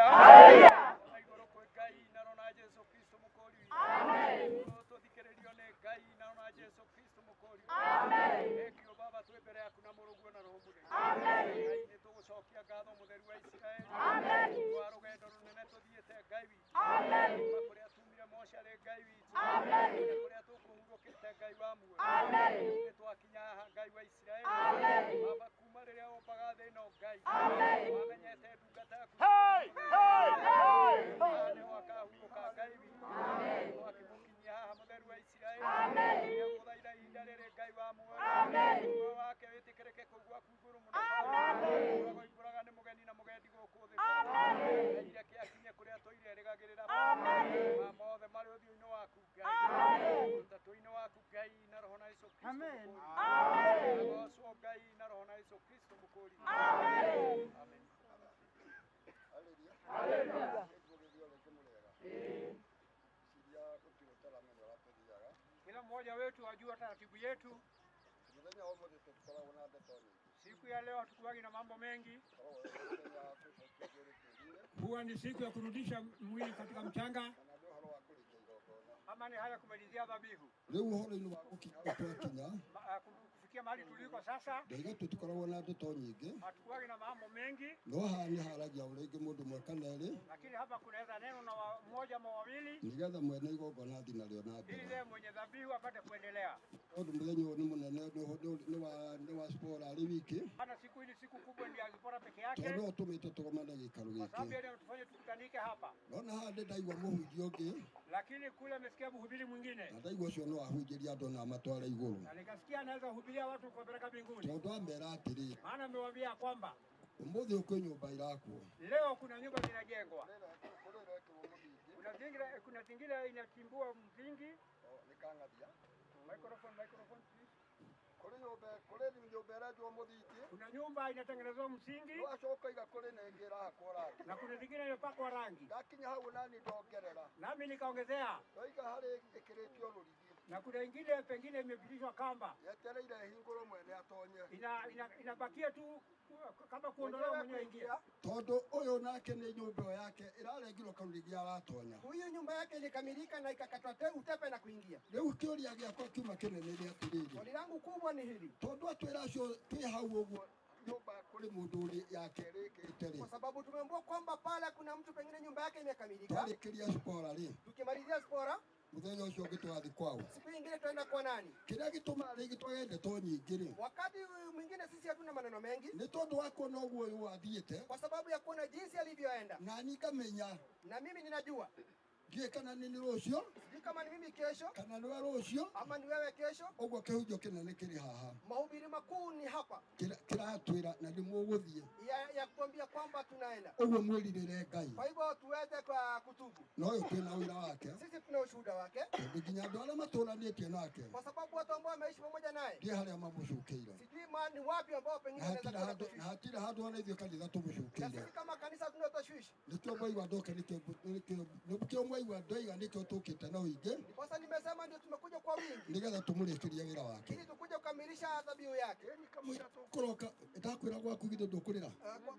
Hallelujah. Igũrũ kwĩ Ngai na rona Jesu Kristo mũkũri witũ. Amen. Tũthikĩrĩrio nĩ Ngai na rona Jesu Kristo mũkũri witũ. Amen. Thank you Baba, twĩ mbere yaku na mũrũguo na Roho Mũtheru. Amen. Ngai nĩ tũgũcokia ngatho mũtheru wa Isiraeli. Amen. Kwa rũgendo rũnene tũthiĩte Ngai witũ. Amen. Kuma kũrĩa tumire mocarĩ Ngai witũ. Amen. Kũrĩa tũkũhurũkĩte Ngai wa muoyo. Amen. Nĩ twakinya haha Ngai wa Isiraeli. Amen. Baba, kuma rĩrĩa wombaga thĩ ĩno Ngai. Amen. Wamenyete ndungata yaku. Hey! Hey! Hey! Nĩho akahurũka Ngai witũ. Amen. Twakĩmũkinyia haha mũtheru wa Isiraeli. Amen. Nĩagũthaitha ihinda rĩrĩ Ngai wa muoyo. Amen. Muoyo wake wĩtĩkĩrĩke kũu gwaku igũrũ mũno. Amen. Ũrĩa nĩ mũgeni na mũgendi gũkũ thĩ. Amen. Ngai reke akinye kũrĩa tũire erĩgagĩrĩra. Amen. Ma mothe marĩ ũthiũ-inĩ waku Ngai. Amen. Ũtatũ-inĩ waku Ngai na Roho na Yesu Kristo. Amen. Amen. Agocwo Ngai na Roho na Yesu Kristo mũkũri. Amen. Amen. Hallelujah. Kila mmoja wetu ajua taratibu yetu. Siku ya leo hatukuwagi na mambo mengi. Huwa ni siku ya kurudisha mwili katika mchanga, ama ni haya kumalizia dhabihu. Rĩu ũhoro-inĩ wa gũkinya twakinya Kufikia mahali tuliko sasa, ndoiga tũtikoragwo na ndeto nyingĩ, hatukuwagi na mambo mengi, no haha nĩ haragia ũrĩa mũndũ ũmwe kana erĩ, lakini hapa kunaweza neno na mmoja ama wawili, nĩgetha mwene igongona athiĩ narĩo na mbere, ili mwenye dhabihu apate kuendelea. Tondũ mũthenya ũyũ nĩ mũnene, nĩ wa Zipporah arĩ wiki, Hana siku hii siku kubwa ndio Zipporah peke yake, tondũ ũtũmĩte tũgomane gĩikaro kwa sababu gĩkĩ. yeye tufanye tukutanike hapa. Nona haha ndĩ ndaigua mũhunjia ũngĩ, Lakini kule amesikia mhubiri mwingine, na ndaigua ũcio no ahunjĩrie andũ na amatware igũrũ, na nikasikia anaweza kuhubiria watu kuwapeleka mbinguni. Tondũ amera atĩrĩ, Maana amewaambia kwamba ũmũthĩ kwĩ nyũmba irakwo, leo kuna nyumba zinajengwa, kuna zingine inachimbua msingi. Microphone, microphone please. Kuna nyumba inatengenezwa msingi na kuna zingine imepakwa rangi, nami nikaongezea, na kuna ingine pengine imepitishwa kamba, inabakia tu kama kuondolewa mwenyewe ingia. Tondũ ũyũ nake nĩ nyũmba ĩyo yake ĩrarengirwo karũrigi aratonya. Huyu nyumba yake ilikamilika na ikakatwa utepe na kuingia. Rĩu kĩũria gĩakwa kiuma kĩnene nĩ atĩrĩrĩ, Swali langu kubwa ni hili, tondũ atwĩra acio twĩ hau ũguo nyũmba kũrĩ mũndũ ũrĩ yake ĩrĩkĩte rĩ, kwa sababu tumeambiwa kwamba pale kuna mtu pengine nyumba yake imekamilika. Twarĩkĩria Zipporah rĩ, Tukimalizia Zipporah, mũthenya ũcio ũngĩ tũrathiĩ kwao. siku nyingine tuenda kwa nani? Kĩrĩa gĩtũmaga rĩngĩ twage ndeto nyingĩ rĩ, Wakati mwingine sisi hatuna maneno mengi, nĩ tondũ wa kuona ũguo ũyũ athiĩte, kwa sababu ya kuona jinsi alivyoenda, na niĩ ngamenya, na mimi ninajua, ndiũĩ kana nĩ rũciũ, sijui kama ni mimi kesho kana nĩwe rũciũ, ama ni wewe kesho. Ũguo kĩhunjio kĩnene kĩrĩ haha, Mahubiri makuu ni hapa kĩratwĩra na nĩ mũgũthiĩ ya kuambia kwamba tunaenda. Ũguo mwĩrirĩre Ngai. Kwa hivyo tuweze kwa kutubu. Na ũyũ twĩna wĩra wake, Sisi tuna ushuhuda wake, tondũ nginya andũ arĩa matũranĩtie nake, kwa sababu watu ambao wameishi pamoja naye, ndiĩ harĩa mamũcukĩire, sijui ni wapi ambao pengine na wanaweza kuwa hatirĩ handũ ona ithuĩ kanitha na tũmũcukĩire. sisi kama kanisa tuna tashwishi. Nĩkĩo mwaigua ndoka, nĩkĩo mwaigua ndoiga, nĩkĩo tũkĩte na ũingĩ, Ndiposa nimesema ndio tumekuja kwa wingi nĩgetha tũmũrĩkĩrie wĩra wake. ili tukuje kukamilisha dhabihu yake. Kũroka ndakwĩra gwaku githĩ ndũkũrĩra?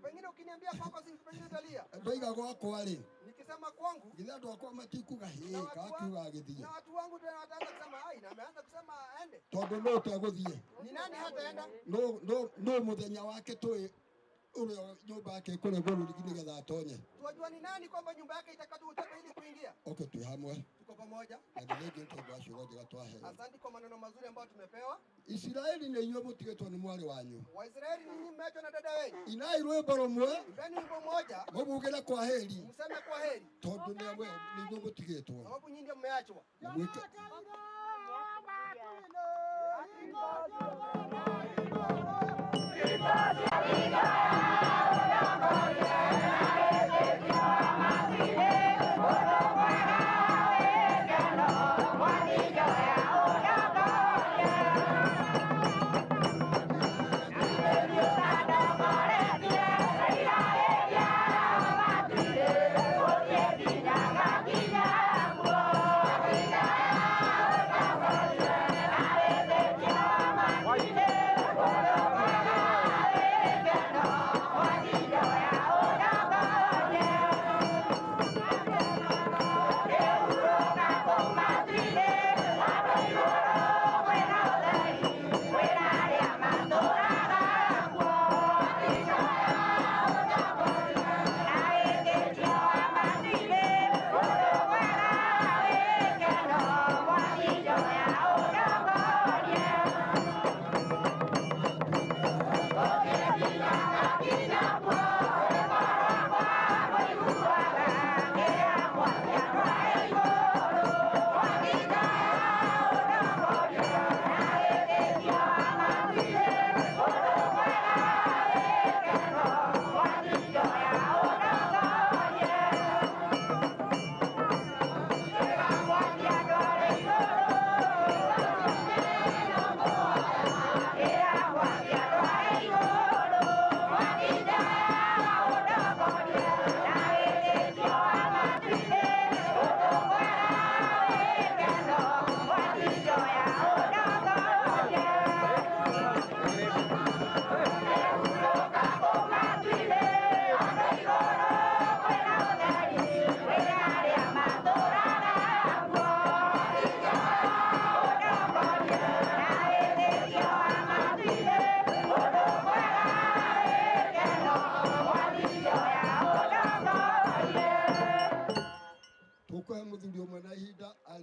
Pengine ukiniambia kwako si pengine utalia. Ndoiga gwakwa rĩ, Nikisema kwangu, githĩ andũ akwa matikuga hĩ, kakiuga agĩthiĩ, na watu wangu tena wataanza kusema ai, na ameanza kusema aende. Tondũ no ũtegũthiĩ, Ni nani hataenda? No mũthenya wake tũĩ ũrĩa nyũmba yake ĩkũrengwo rũrigi nĩgetha atonye. Tuwajua ni nani kwamba nyumba yake itakatwa utepe ili kuingia. Okay, twĩ hamwe. Tuko pamoja. Na nĩ tondũ wa ciugo njega twaheo. Asante kwa maneno mazuri ambayo tumepewa. Isiraeli nĩ inyuĩ mũtigĩtwo nĩ mwarĩ wanyu. Waisraeli ninyi mmeachwa na dada wenu. Inai rwĩmbo rũmwe, Imbeni wimbo mmoja, mũmugĩre kwa heri, mseme kwa heri, tondũ nĩ inyuĩ mũtigĩtwo. sababu nyinyi ndio mmeachwa. Na mwĩke Yeah.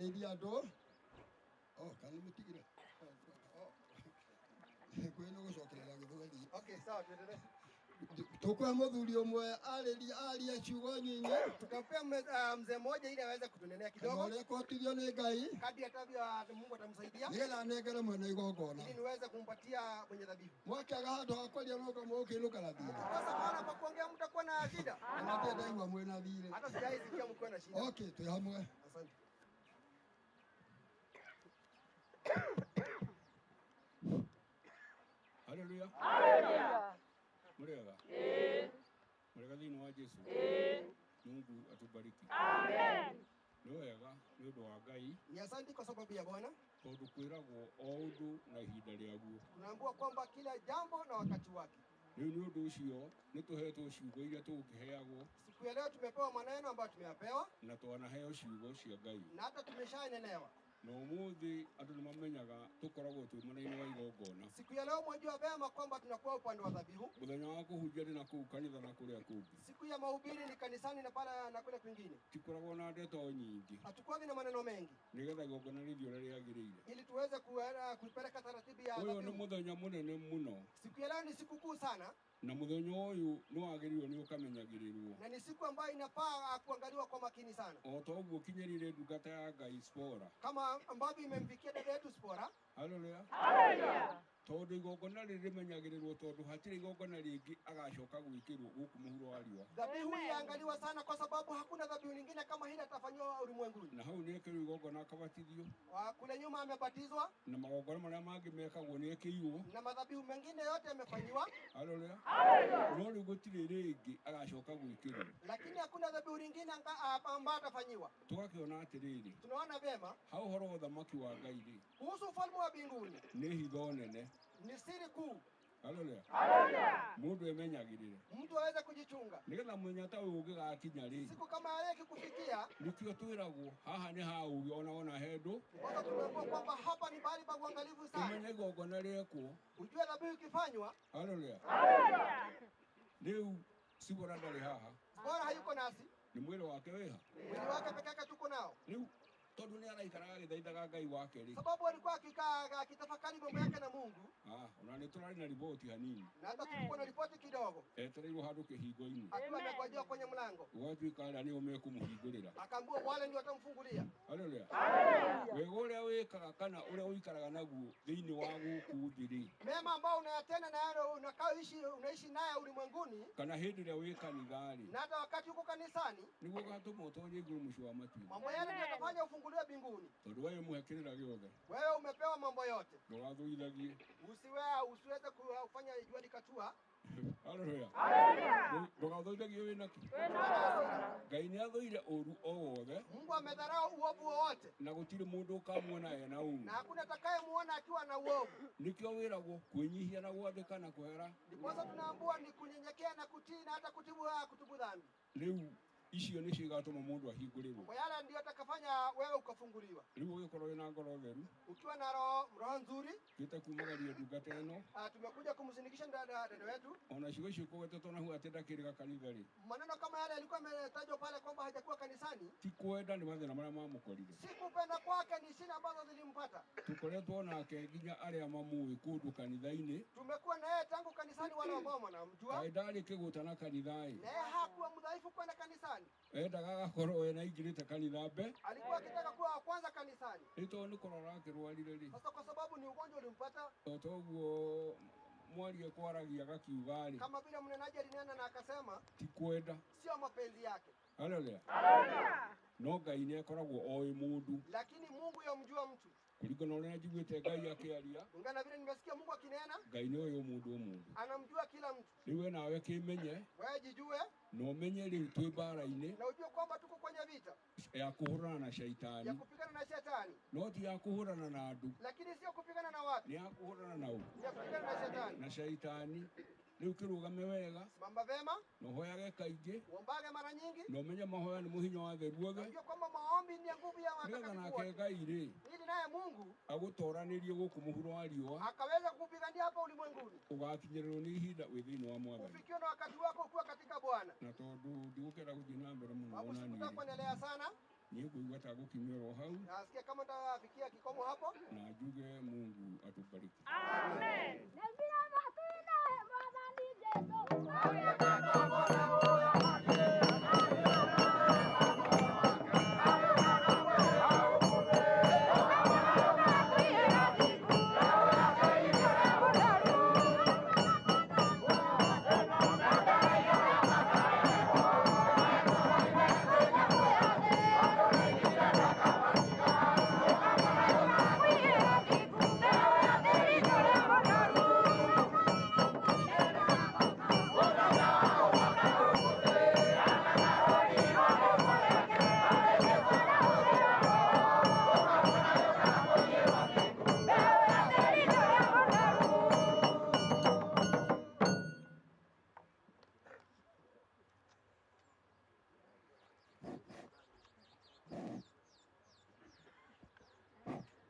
Arĩria andũ. Oh, kana mũtigire. Oh. Kwĩ nĩ gũcokerera gĩthweri. Okay, sawa, tuendelee. Tukwe muthuri umwe aria ciugo nyingi. Tukampea mzee mmoja ili aweze kutunenea kidogo. Kana kuhotithio ni Ngai. Kadri atavyo Mungu atamsaidia. Nigetha anengere mwene igongona. Ili niweze kumpatia mwenye dhabihu. Mwakiaga handu ha kwaria no mũkĩinũka na thirĩ. Sasa maana pa kuongea mtakuwa na shida. Na ndirĩ ndaigua mwĩna thirĩ. Hata sijaisikia mkiwa na shida. Okay, twĩ hamwe. Asante. Hallelujah. Hallelujah. Murega. Murega thĩinĩ wa Jesu. Mungu atubariki. Amen. Nĩ wega nĩ ũndũ wa Ngai. Ni asante kwa sababu ya Bwana. Tondũ kwĩragwo o ũndũ na ihinda rĩaguo. Tunaambiwa kwamba kila jambo na wakati wake. Rĩu nĩ ũndũ ũcio nĩ tũhetwo ciugo iria tũgũkĩheagwo. Siku ya leo tumepewa maneno ambayo tumeyapewa. Na twanaheo ciugo cia Ngai. Na hata tumeshaenelewa. Na ũmũthĩ andũ nĩ mamenyaga tũkoragwo twĩ mwena-inĩ wa igongona. Siku ya leo mwajua vema kwamba tunakuwa upande wa dhabihu. Mũthenya wa kũhunjia nĩ na kũu kanitha na kũrĩa kũngĩ. Siku ya mahubiri ni kanisani na pala na kule kwingine. Tikoragwo na ndeto nyingĩ. Hatukuwa na maneno mengi. Nĩgetha igongona rĩthiĩ ũrĩa rĩagĩrĩire. Ili tuweze kuipeleka taratibu ya dhabihu. Ũyũ nĩ mũthenya mũnene mũno. Siku ya leo ni siku kuu sana. Na mũthenya ũyũ nĩ wagĩrĩirwo nĩ ũkamenyagĩrĩrwo. Na ni siku ambayo inafaa kuangaliwa kwa makini sana. O ta ũguo kinyĩrire ndungata ya Ngai Spora. Kama ambavyo imemfikia dada yetu Spora. Hallelujah. Hallelujah. Tondũ igongona rĩrĩ rĩmenyagĩrĩrwo tondũ hatirĩ igongona rĩngĩ agacoka gwĩkĩrwo gũkũ mũhuro wa riũa. Dhabihu iangaliwa sana kwa sababu hakuna dhabihu nyingine kama hili atafanywa ulimwenguni. Na hau nĩ ekĩrwo igongona akabatithio. Kule nyuma amebatizwa. Na magongona marĩa mangĩ mekagwo nĩ ekĩirwo. Na madhabihu mengine yote yamefanyiwa. Hallelujah. Hallelujah. No rĩu gũtirĩ rĩngĩ agacoka gwĩkĩrwo. Lakini hakuna dhabihu nyingine ambayo atafanyiwa. Tũgakĩona atĩrĩrĩ. Tunaona vyema. Ha ũhoro wa ũthamaki wa Ngai rĩ. Kuhusu ufalme wa mbinguni. Nĩ hitho nene. Ni siri kuu. Hallelujah. Hallelujah. Mundu emenyagirire. Mtu aweze kujichunga. Nigetha muthenya ta ũyũ ũngĩgakinya rĩ. Siku kama yale ikikufikia. Nikio twĩragwo haha nĩ ha ũgĩ ona ona hendu. Kwanza tumeambiwa kwamba hapa ni mahali pa uangalifu sana. Umenye igongona rĩekwo. Ujue dhabihu ikifanywa. Hallelujah. Hallelujah. Rĩu Sibora ndarĩ haha. Sibora hayuko nasi. Nĩ mwĩrĩ wake wĩha. Mwĩrĩ wake peke yake tuko nao. Rĩu tondu ni araikaraga agĩthaithaga Ngai wake rĩ. Sababu alikuwa akikaa akitafakari mambo yake na Mungu. Ona nĩ tũrarĩ na riboti hanini. Na hata tulikuwa na ripoti kidogo. Etereirwo handũ kĩhingo-inĩ. Akiwa amengojea kwenye mlango. Ũgatuĩka arĩa nĩo mekũmũhingũrĩra. Akaambiwa wale ndio watamfungulia. Hallelujah. Wega ũrĩa wĩkaga kana ũrĩa ũikaraga naguo thĩinĩ wa gũkũ thĩ rĩ. Mema ambao unayatenda na yale unaishi unaishi naye ulimwenguni. Kana hĩndĩ ĩrĩa wĩ kanitha rĩ. Na hata wakati uko kanisani. Nĩguo ũgatũma ũtonye igũrũ mũciĩ wa matu. Mambo yale ndio yatafanya ufunguliwe mbinguni. Tondu wewe muhe kĩrĩra gĩothe. Wewe umepewa mambo yote. Ndũgathũithagie. Usiweze kufanya jua likatua. Hallelujah. Hallelujah. Ndũgathũithagie wĩna kĩ? Ngai nĩ athũire ũru o wothe. Mungu amedharau uovu wowote. Na gũtirĩ mũndũ ũkamuona ena ũru. Na hakuna atakayemuona akiwa na uovu. Nĩkĩo wĩragwo kwĩnyihia na gwathĩka na kwehera. Ndiposa tunaambiwa ni kunyenyekea na kutii na hata kutubu dhambi. Rĩu icio nĩcio igatũma mũndũ ahingũrĩrwo. Mambo yale ndio atakafanya wewe ukafunguliwa. Rĩu ũgĩkorwo wĩna ngoro theru. Ukiwa na roho nzuri. Twĩte kumagaria ndungata ĩno. Tumekuja kumsindikisha dada wetu. Ona ciugo icio kũgwetetwo na hau atĩ ndakĩrĩga kanitha rĩ. Maneno kama yale yalikuwa yametajwa pale kwamba hajakuwa kanisani. Ti kwenda nĩ mathĩna marĩa mamũkorire. Si kupenda kwake, ni shida ambazo zilimpata. Tukoretwo nake nginya arĩa mamũĩ kũndũ kanitha-inĩ. Tumekuwa na yeye tangu kanisani, wale ambao wanamjua. Kaĩ ndarĩ kĩgũta na kanitha-ĩ. Na yeye hakuwa mdhaifu kwenda kanisani. Endaga agakorwo ena aingĩrĩte kanitha mbe. Alikuwa akitaka kuwa wa kwanza kanisani. Nĩ tondũ nĩ kũrora akĩrwarire rĩ. Sasa kwa sababu ni ugonjwa ulimpata. O toguo mwarie kwaragia agakiuga rĩ. Kama vile mnenaji alinena na akasema ti kwenda. Sio mapenzi yake. Hallelujah. Hallelujah. No Ngai nĩ akoragwo oĩ mũndũ. Lakini Mungu yamjua mtu. Kulingana na ũrĩa njiguĩte Ngai akĩaria. Kulingana na vile nimesikia Mungu akinena. Ngai nĩ oĩ mũndũ o mũndũ. Anamjua kila mtu. Rĩu we nawe kĩmenye. Wewe jijue. Na ũmenye rĩu twĩ mbara-inĩ. Na ujue kwamba tuko kwenye vita. Ya kũhũrana na shaitani. Ya kupigana na shetani. No ti ya kũhũrana na andũ. Lakini sio kupigana na watu. Ni ya kũhũrana na ũ. Ya kupigana na shetani. Na shaitani. Rĩu kĩrũgame wega. Simama vema. Na ũhoyage kaingĩ. Uombage mara nyingi. Na ũmenye mahoya nĩ mũhinya wa theru othe. Unajua kwamba maombi ni nguvu ya watakatifu. Nĩgetha nake Ngai rĩ. Ili naye Mungu agũtoranĩrie gũkũ mũhuro wa riũa. Akaweza kupigania hapa ulimwenguni. Ũgakinyĩrĩrwo nĩ ihinda wĩ thĩinĩ wa Mwathani. Ufikiwe na wakati wako ukiwa katika Bwana. Na tondũ ndigũkĩenda gũthiĩ na mbere mũno ona niĩ. Sikuendelea sana. Niĩ ngũigua ta ngũkinyĩra o hau. Nasikia kama nitafikia kikomo hapo. Na njuge Mungu atubariki. Amen.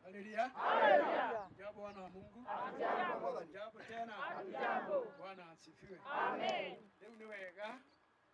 Haleluya. Haleluya. Jambo wana wa Mungu. Jambo. Jambo tena. Jambo. Bwana asifiwe. Amen. Rĩu nĩ wega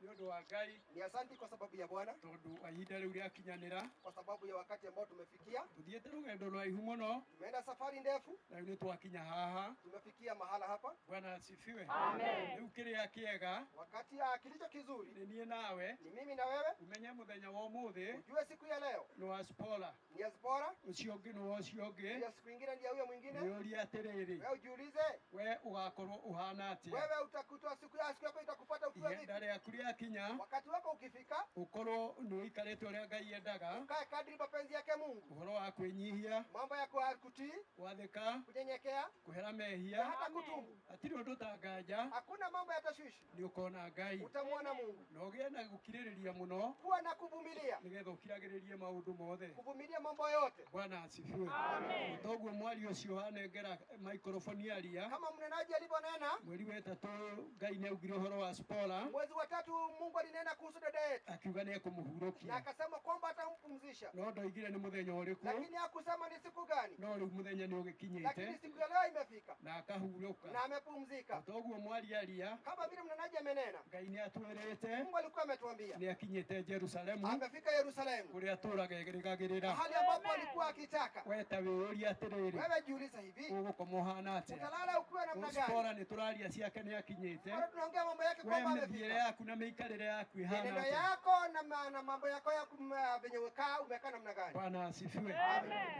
nĩ ũndũ wa Ngai. Ni asanti kwa sababu ya Bwana. Tondũ ihinda rĩu rĩakinyanĩra. Kwa sababu ya wakati ambao tumefikia. Tuthiĩte rũgendo rũraihu mũno. Tumeenda safari ndefu. Na rĩu nĩtwakinya haha. Tumefikia mahala hapa. Bwana asifiwe. Amen. Rĩu kĩrĩa kĩega. Wakati kilicho kizuri. Ni niĩ nawe. Ni mimi na wewe. Umenye mũthenya wa ũmũthĩ. Ujue siku ya leo. Nĩ wa Zipporah. Ni ya Zipporah. Ũcio ũngĩ nĩ wa ũcio ũngĩ. Ya siku ingine ni ya huyo mwingine. Nĩũrie atĩrĩrĩ. Wewe ujiulize. We ũgakorwo ũhana atĩa? Wewe utakutwa siku ya siku yako itakupata ukiwa vipi? Ihinda rĩaku rĩakinya. Wakati wako ukifika. Ukorwo nĩ ũikarĩte ũrĩa Ngai endaga. Ukae kadri mapenzi yake Mungu. Ũhoro wa kwĩnyihia. Mambo ya kutii. Gwathĩka. Kunyenyekea. Kuhera mehia. Na hata kutubu. Hatirĩ ũndũ ũtanganja. Hakuna mambo ya tashwishi. Nĩ ũkona Ngai. Utamuona Mungu. Na ũgĩe na gũkirĩrĩria mũno. Kuwa na kuvumilia. Nĩgetha ũkiragĩrĩrie maũndũ mothe. Kuvumilia mambo yote. Bwana asifiwe. Amen. Toguo mwaria ũcio anengera microphone aria. Kama mnenaji alivyonena. Mweri wa ĩtatũ Ngai nĩaugire ũhoro wa Zipporah. Mwezi wa tatu Mungu alinena kuhusu dada yetu. Akiuga nĩekũmũhurũkia. Na akasema kwamba atampumzisha. No ndoigire nĩ mũthenya ũrĩkũ. Lakini hakusema ni siku gani. No rĩu mũthenya nĩ ũgĩkinyĩte. Lakini siku ya leo imefika. Na akahurũka. Na amepumzika. Toguo mwaria aria. Kama vile mnenaji amenena. Ngai nĩatwĩrĩte. Mungu alikuwa ametuambia. Nĩakinyĩte Jerusalemu. Amefika Yerusalemu. Kũrĩa atũraga erĩgagĩrĩra. Mahali ambapo alikuwa akitaka. We ta wĩyũrie atĩrĩrĩ. Wewe jiulize hivi. Ũgũkoma ũhana atĩa? Utalala ukiwa namna gani? Zipporah nĩtũraria ciake nĩakinyĩte. Bado tunaongea mambo yake kwamba We mĩthiĩre amefika. yaku na mĩikarĩre yaku ĩhana Mienendo atĩa? yako na mambo yako ya venye umekaa umekaa namna gani? Bwana asifiwe.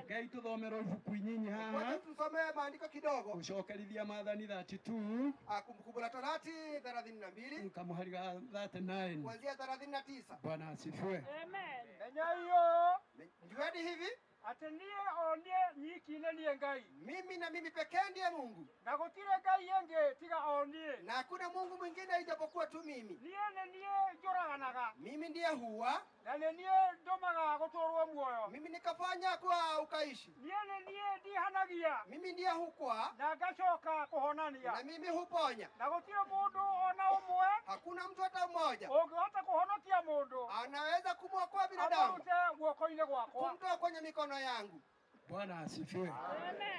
Ngai tũthomerwo ibuku inyinyi haha. Wacha tusome maandiko kidogo. Gũcokerithia Maathani 32. Kumbukumbu la Torati 32. Kamũhari ga 39. Kuanzia 39. Bwana asifiwe. Amen. Menya hiyo. Jueni hivi atĩ niĩ o niĩ nyiki nĩ niĩ Ngai. Mimi na mimi pekee ndiye Mungu. Na gũtirĩ Ngai ĩngĩ tiga o niĩ. Na hakuna Mungu mwingine ijapokuwa tu mimi. Niĩ nĩ niĩ njũraganaga. Mimi ndiye huwa. Na nĩ niĩ ndũmaga gũtũũrwo muoyo. Mimi nikafanya kuwa ukaishi. Niĩ nĩ niĩ ndihanagia. Mimi ndiye hukwa. Na ngacoka kũhonania. Na mimi huponya. Na gũtirĩ mũndũ ona ũmwe. Hakuna mtu hata mmoja. Ũngĩhota kũhonokia mũndũ. Anaweza kumwokoa binadamu. Amũrute guoko-inĩ gwakwa. Kumtoa kwenye mikono yangu. Bwana asifiwe.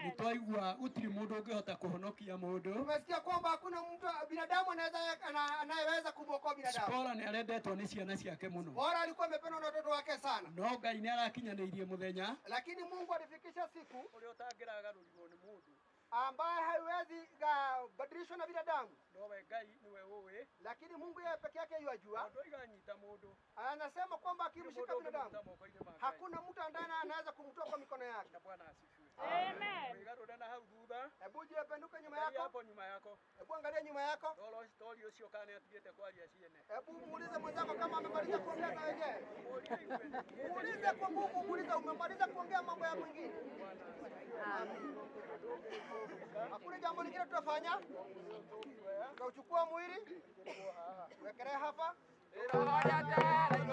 Nitwaigua gũtirĩ mũndũ ũngĩhota kũhonokia mũndũ. Tumesikia kwamba hakuna mtu binadamu anaweza anayeweza kumwokoa binadamu. Zipporah nĩ arendetwo nĩ ciana ciake mũno. Zipporah alikuwa amependwa na watoto wake sana. No Ngai nĩ arakinyanĩirie mũthenya. Lakini Mungu alifikisha siku ũrĩa ũtangĩragarũrirwo nĩ mũndũ. ambaye haiwezi badilishwa na binadamu. Nowe Ngai niwe ũĩ. Lakini Mungu yeye peke yake yajua. Ndoiganyita mũndũ. Anasema kwamba akimshika binadamu hakuna mtu ambaye anaweza kumtoa kwa mikono yake. Na Bwana asifiwe. Amen. Wĩgarũre na hau thutha. Hebu jipenduke nyuma yako. Hapo nyuma yako. Hebu angalia nyuma yako. Tori ũcio kana nĩatigĩte kwaria ciene. Hebu muulize mwenzako kama amemaliza kuongea na wenyewe. Muulize kwa nguvu, muulize umemaliza kuongea mambo ya mwingine. Amen. Hakuna jambo lingine tutafanya. Tutachukua mwili wekelee hapa. Amen.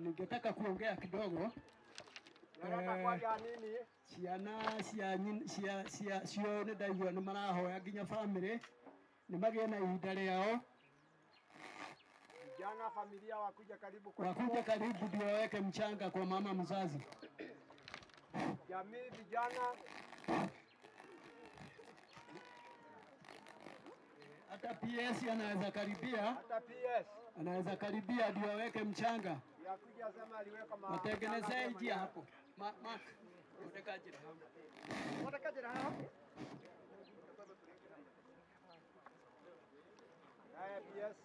Ningetaka kuongea kidogo. Ciana cia cia cio nĩ ndaigua nĩ marahoya nginya bamĩrĩ nĩ magĩe na ihinda rĩao. Vijana familia wakuja karibu kwa wakuja karibu ndio waweke mchanga kwa mama mzazi. Jamii vijana hata PS anaweza karibia, hata PS anaweza karibia ndio aweke mchanga. Yakuja sema aliweka watengenezee njia hapo. Mark, uteka njira hau. Uteka njira hau. Haya PS.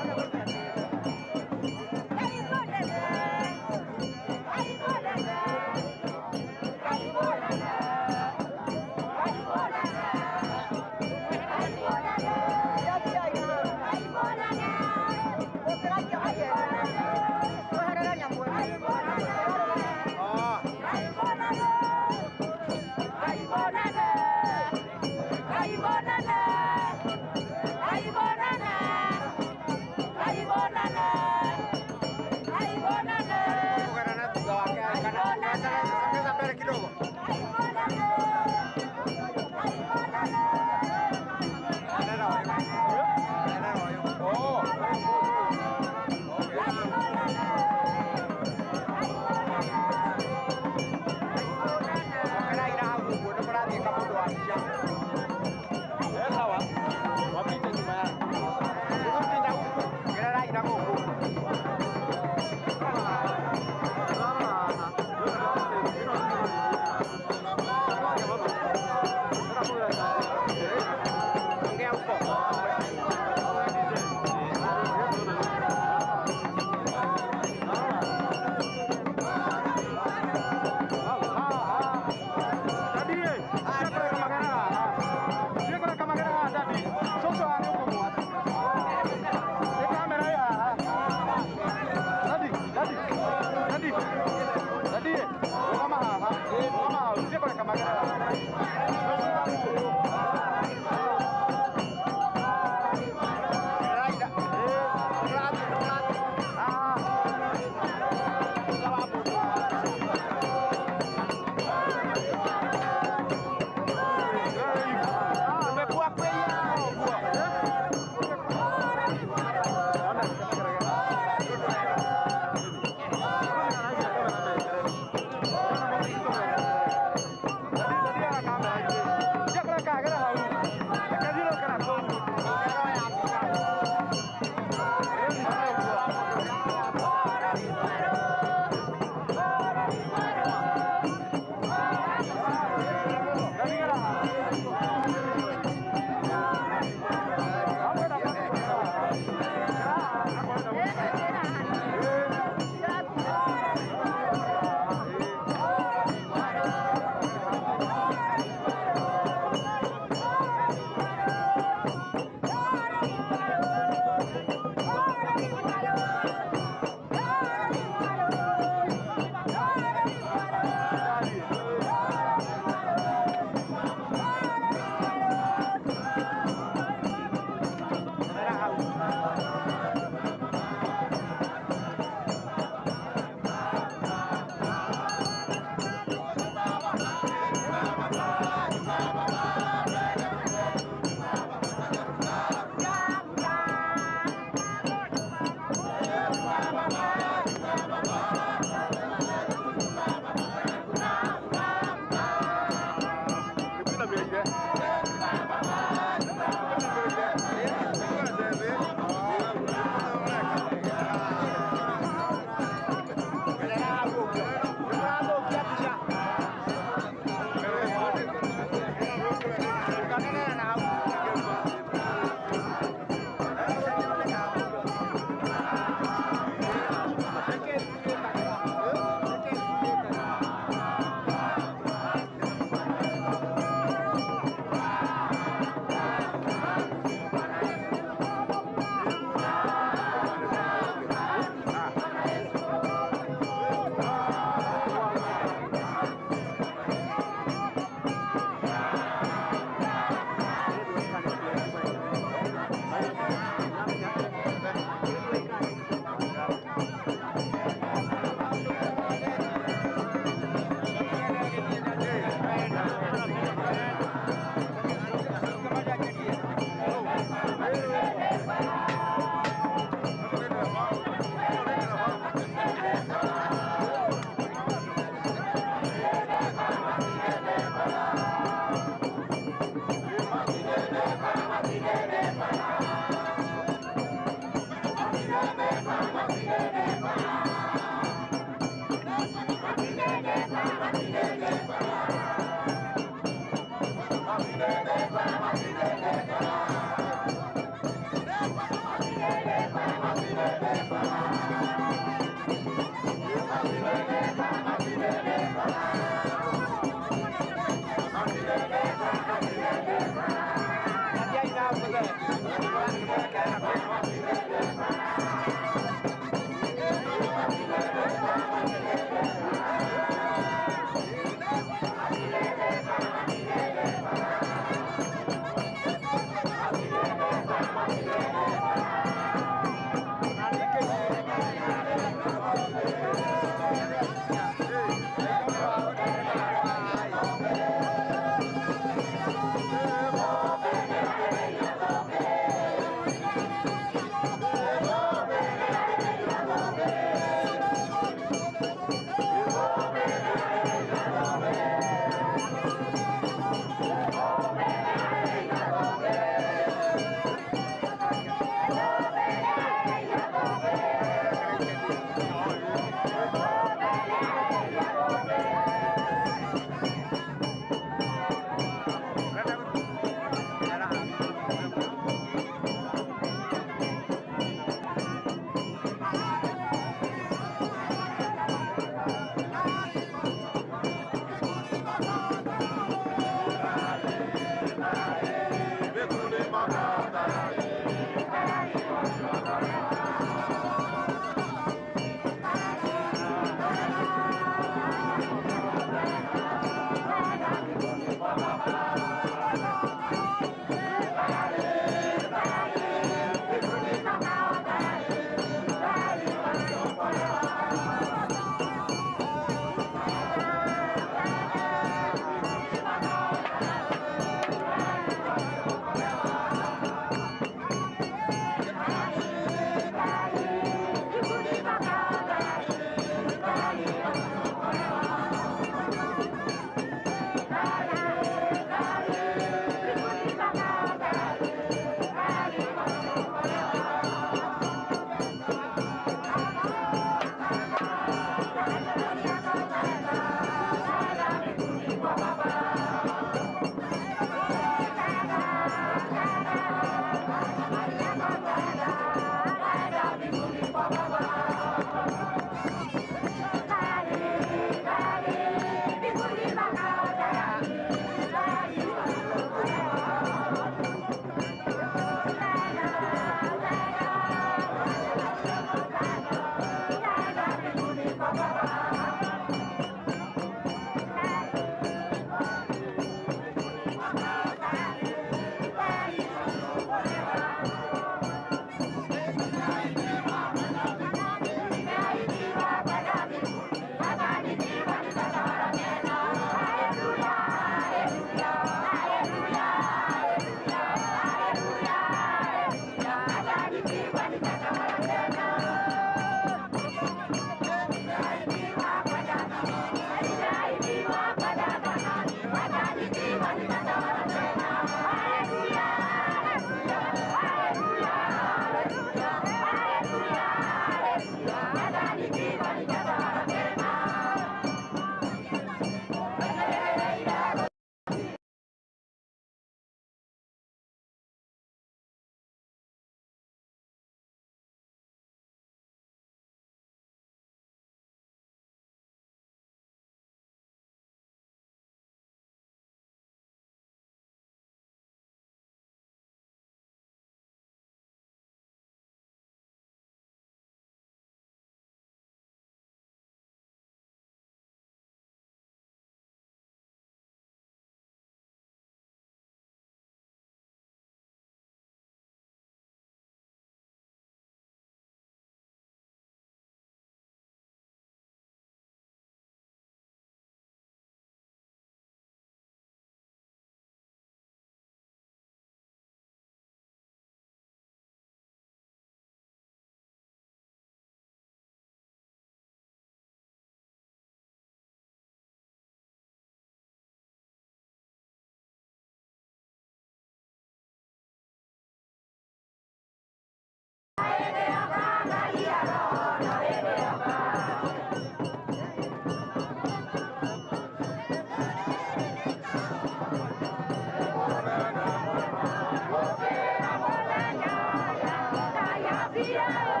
Yeah.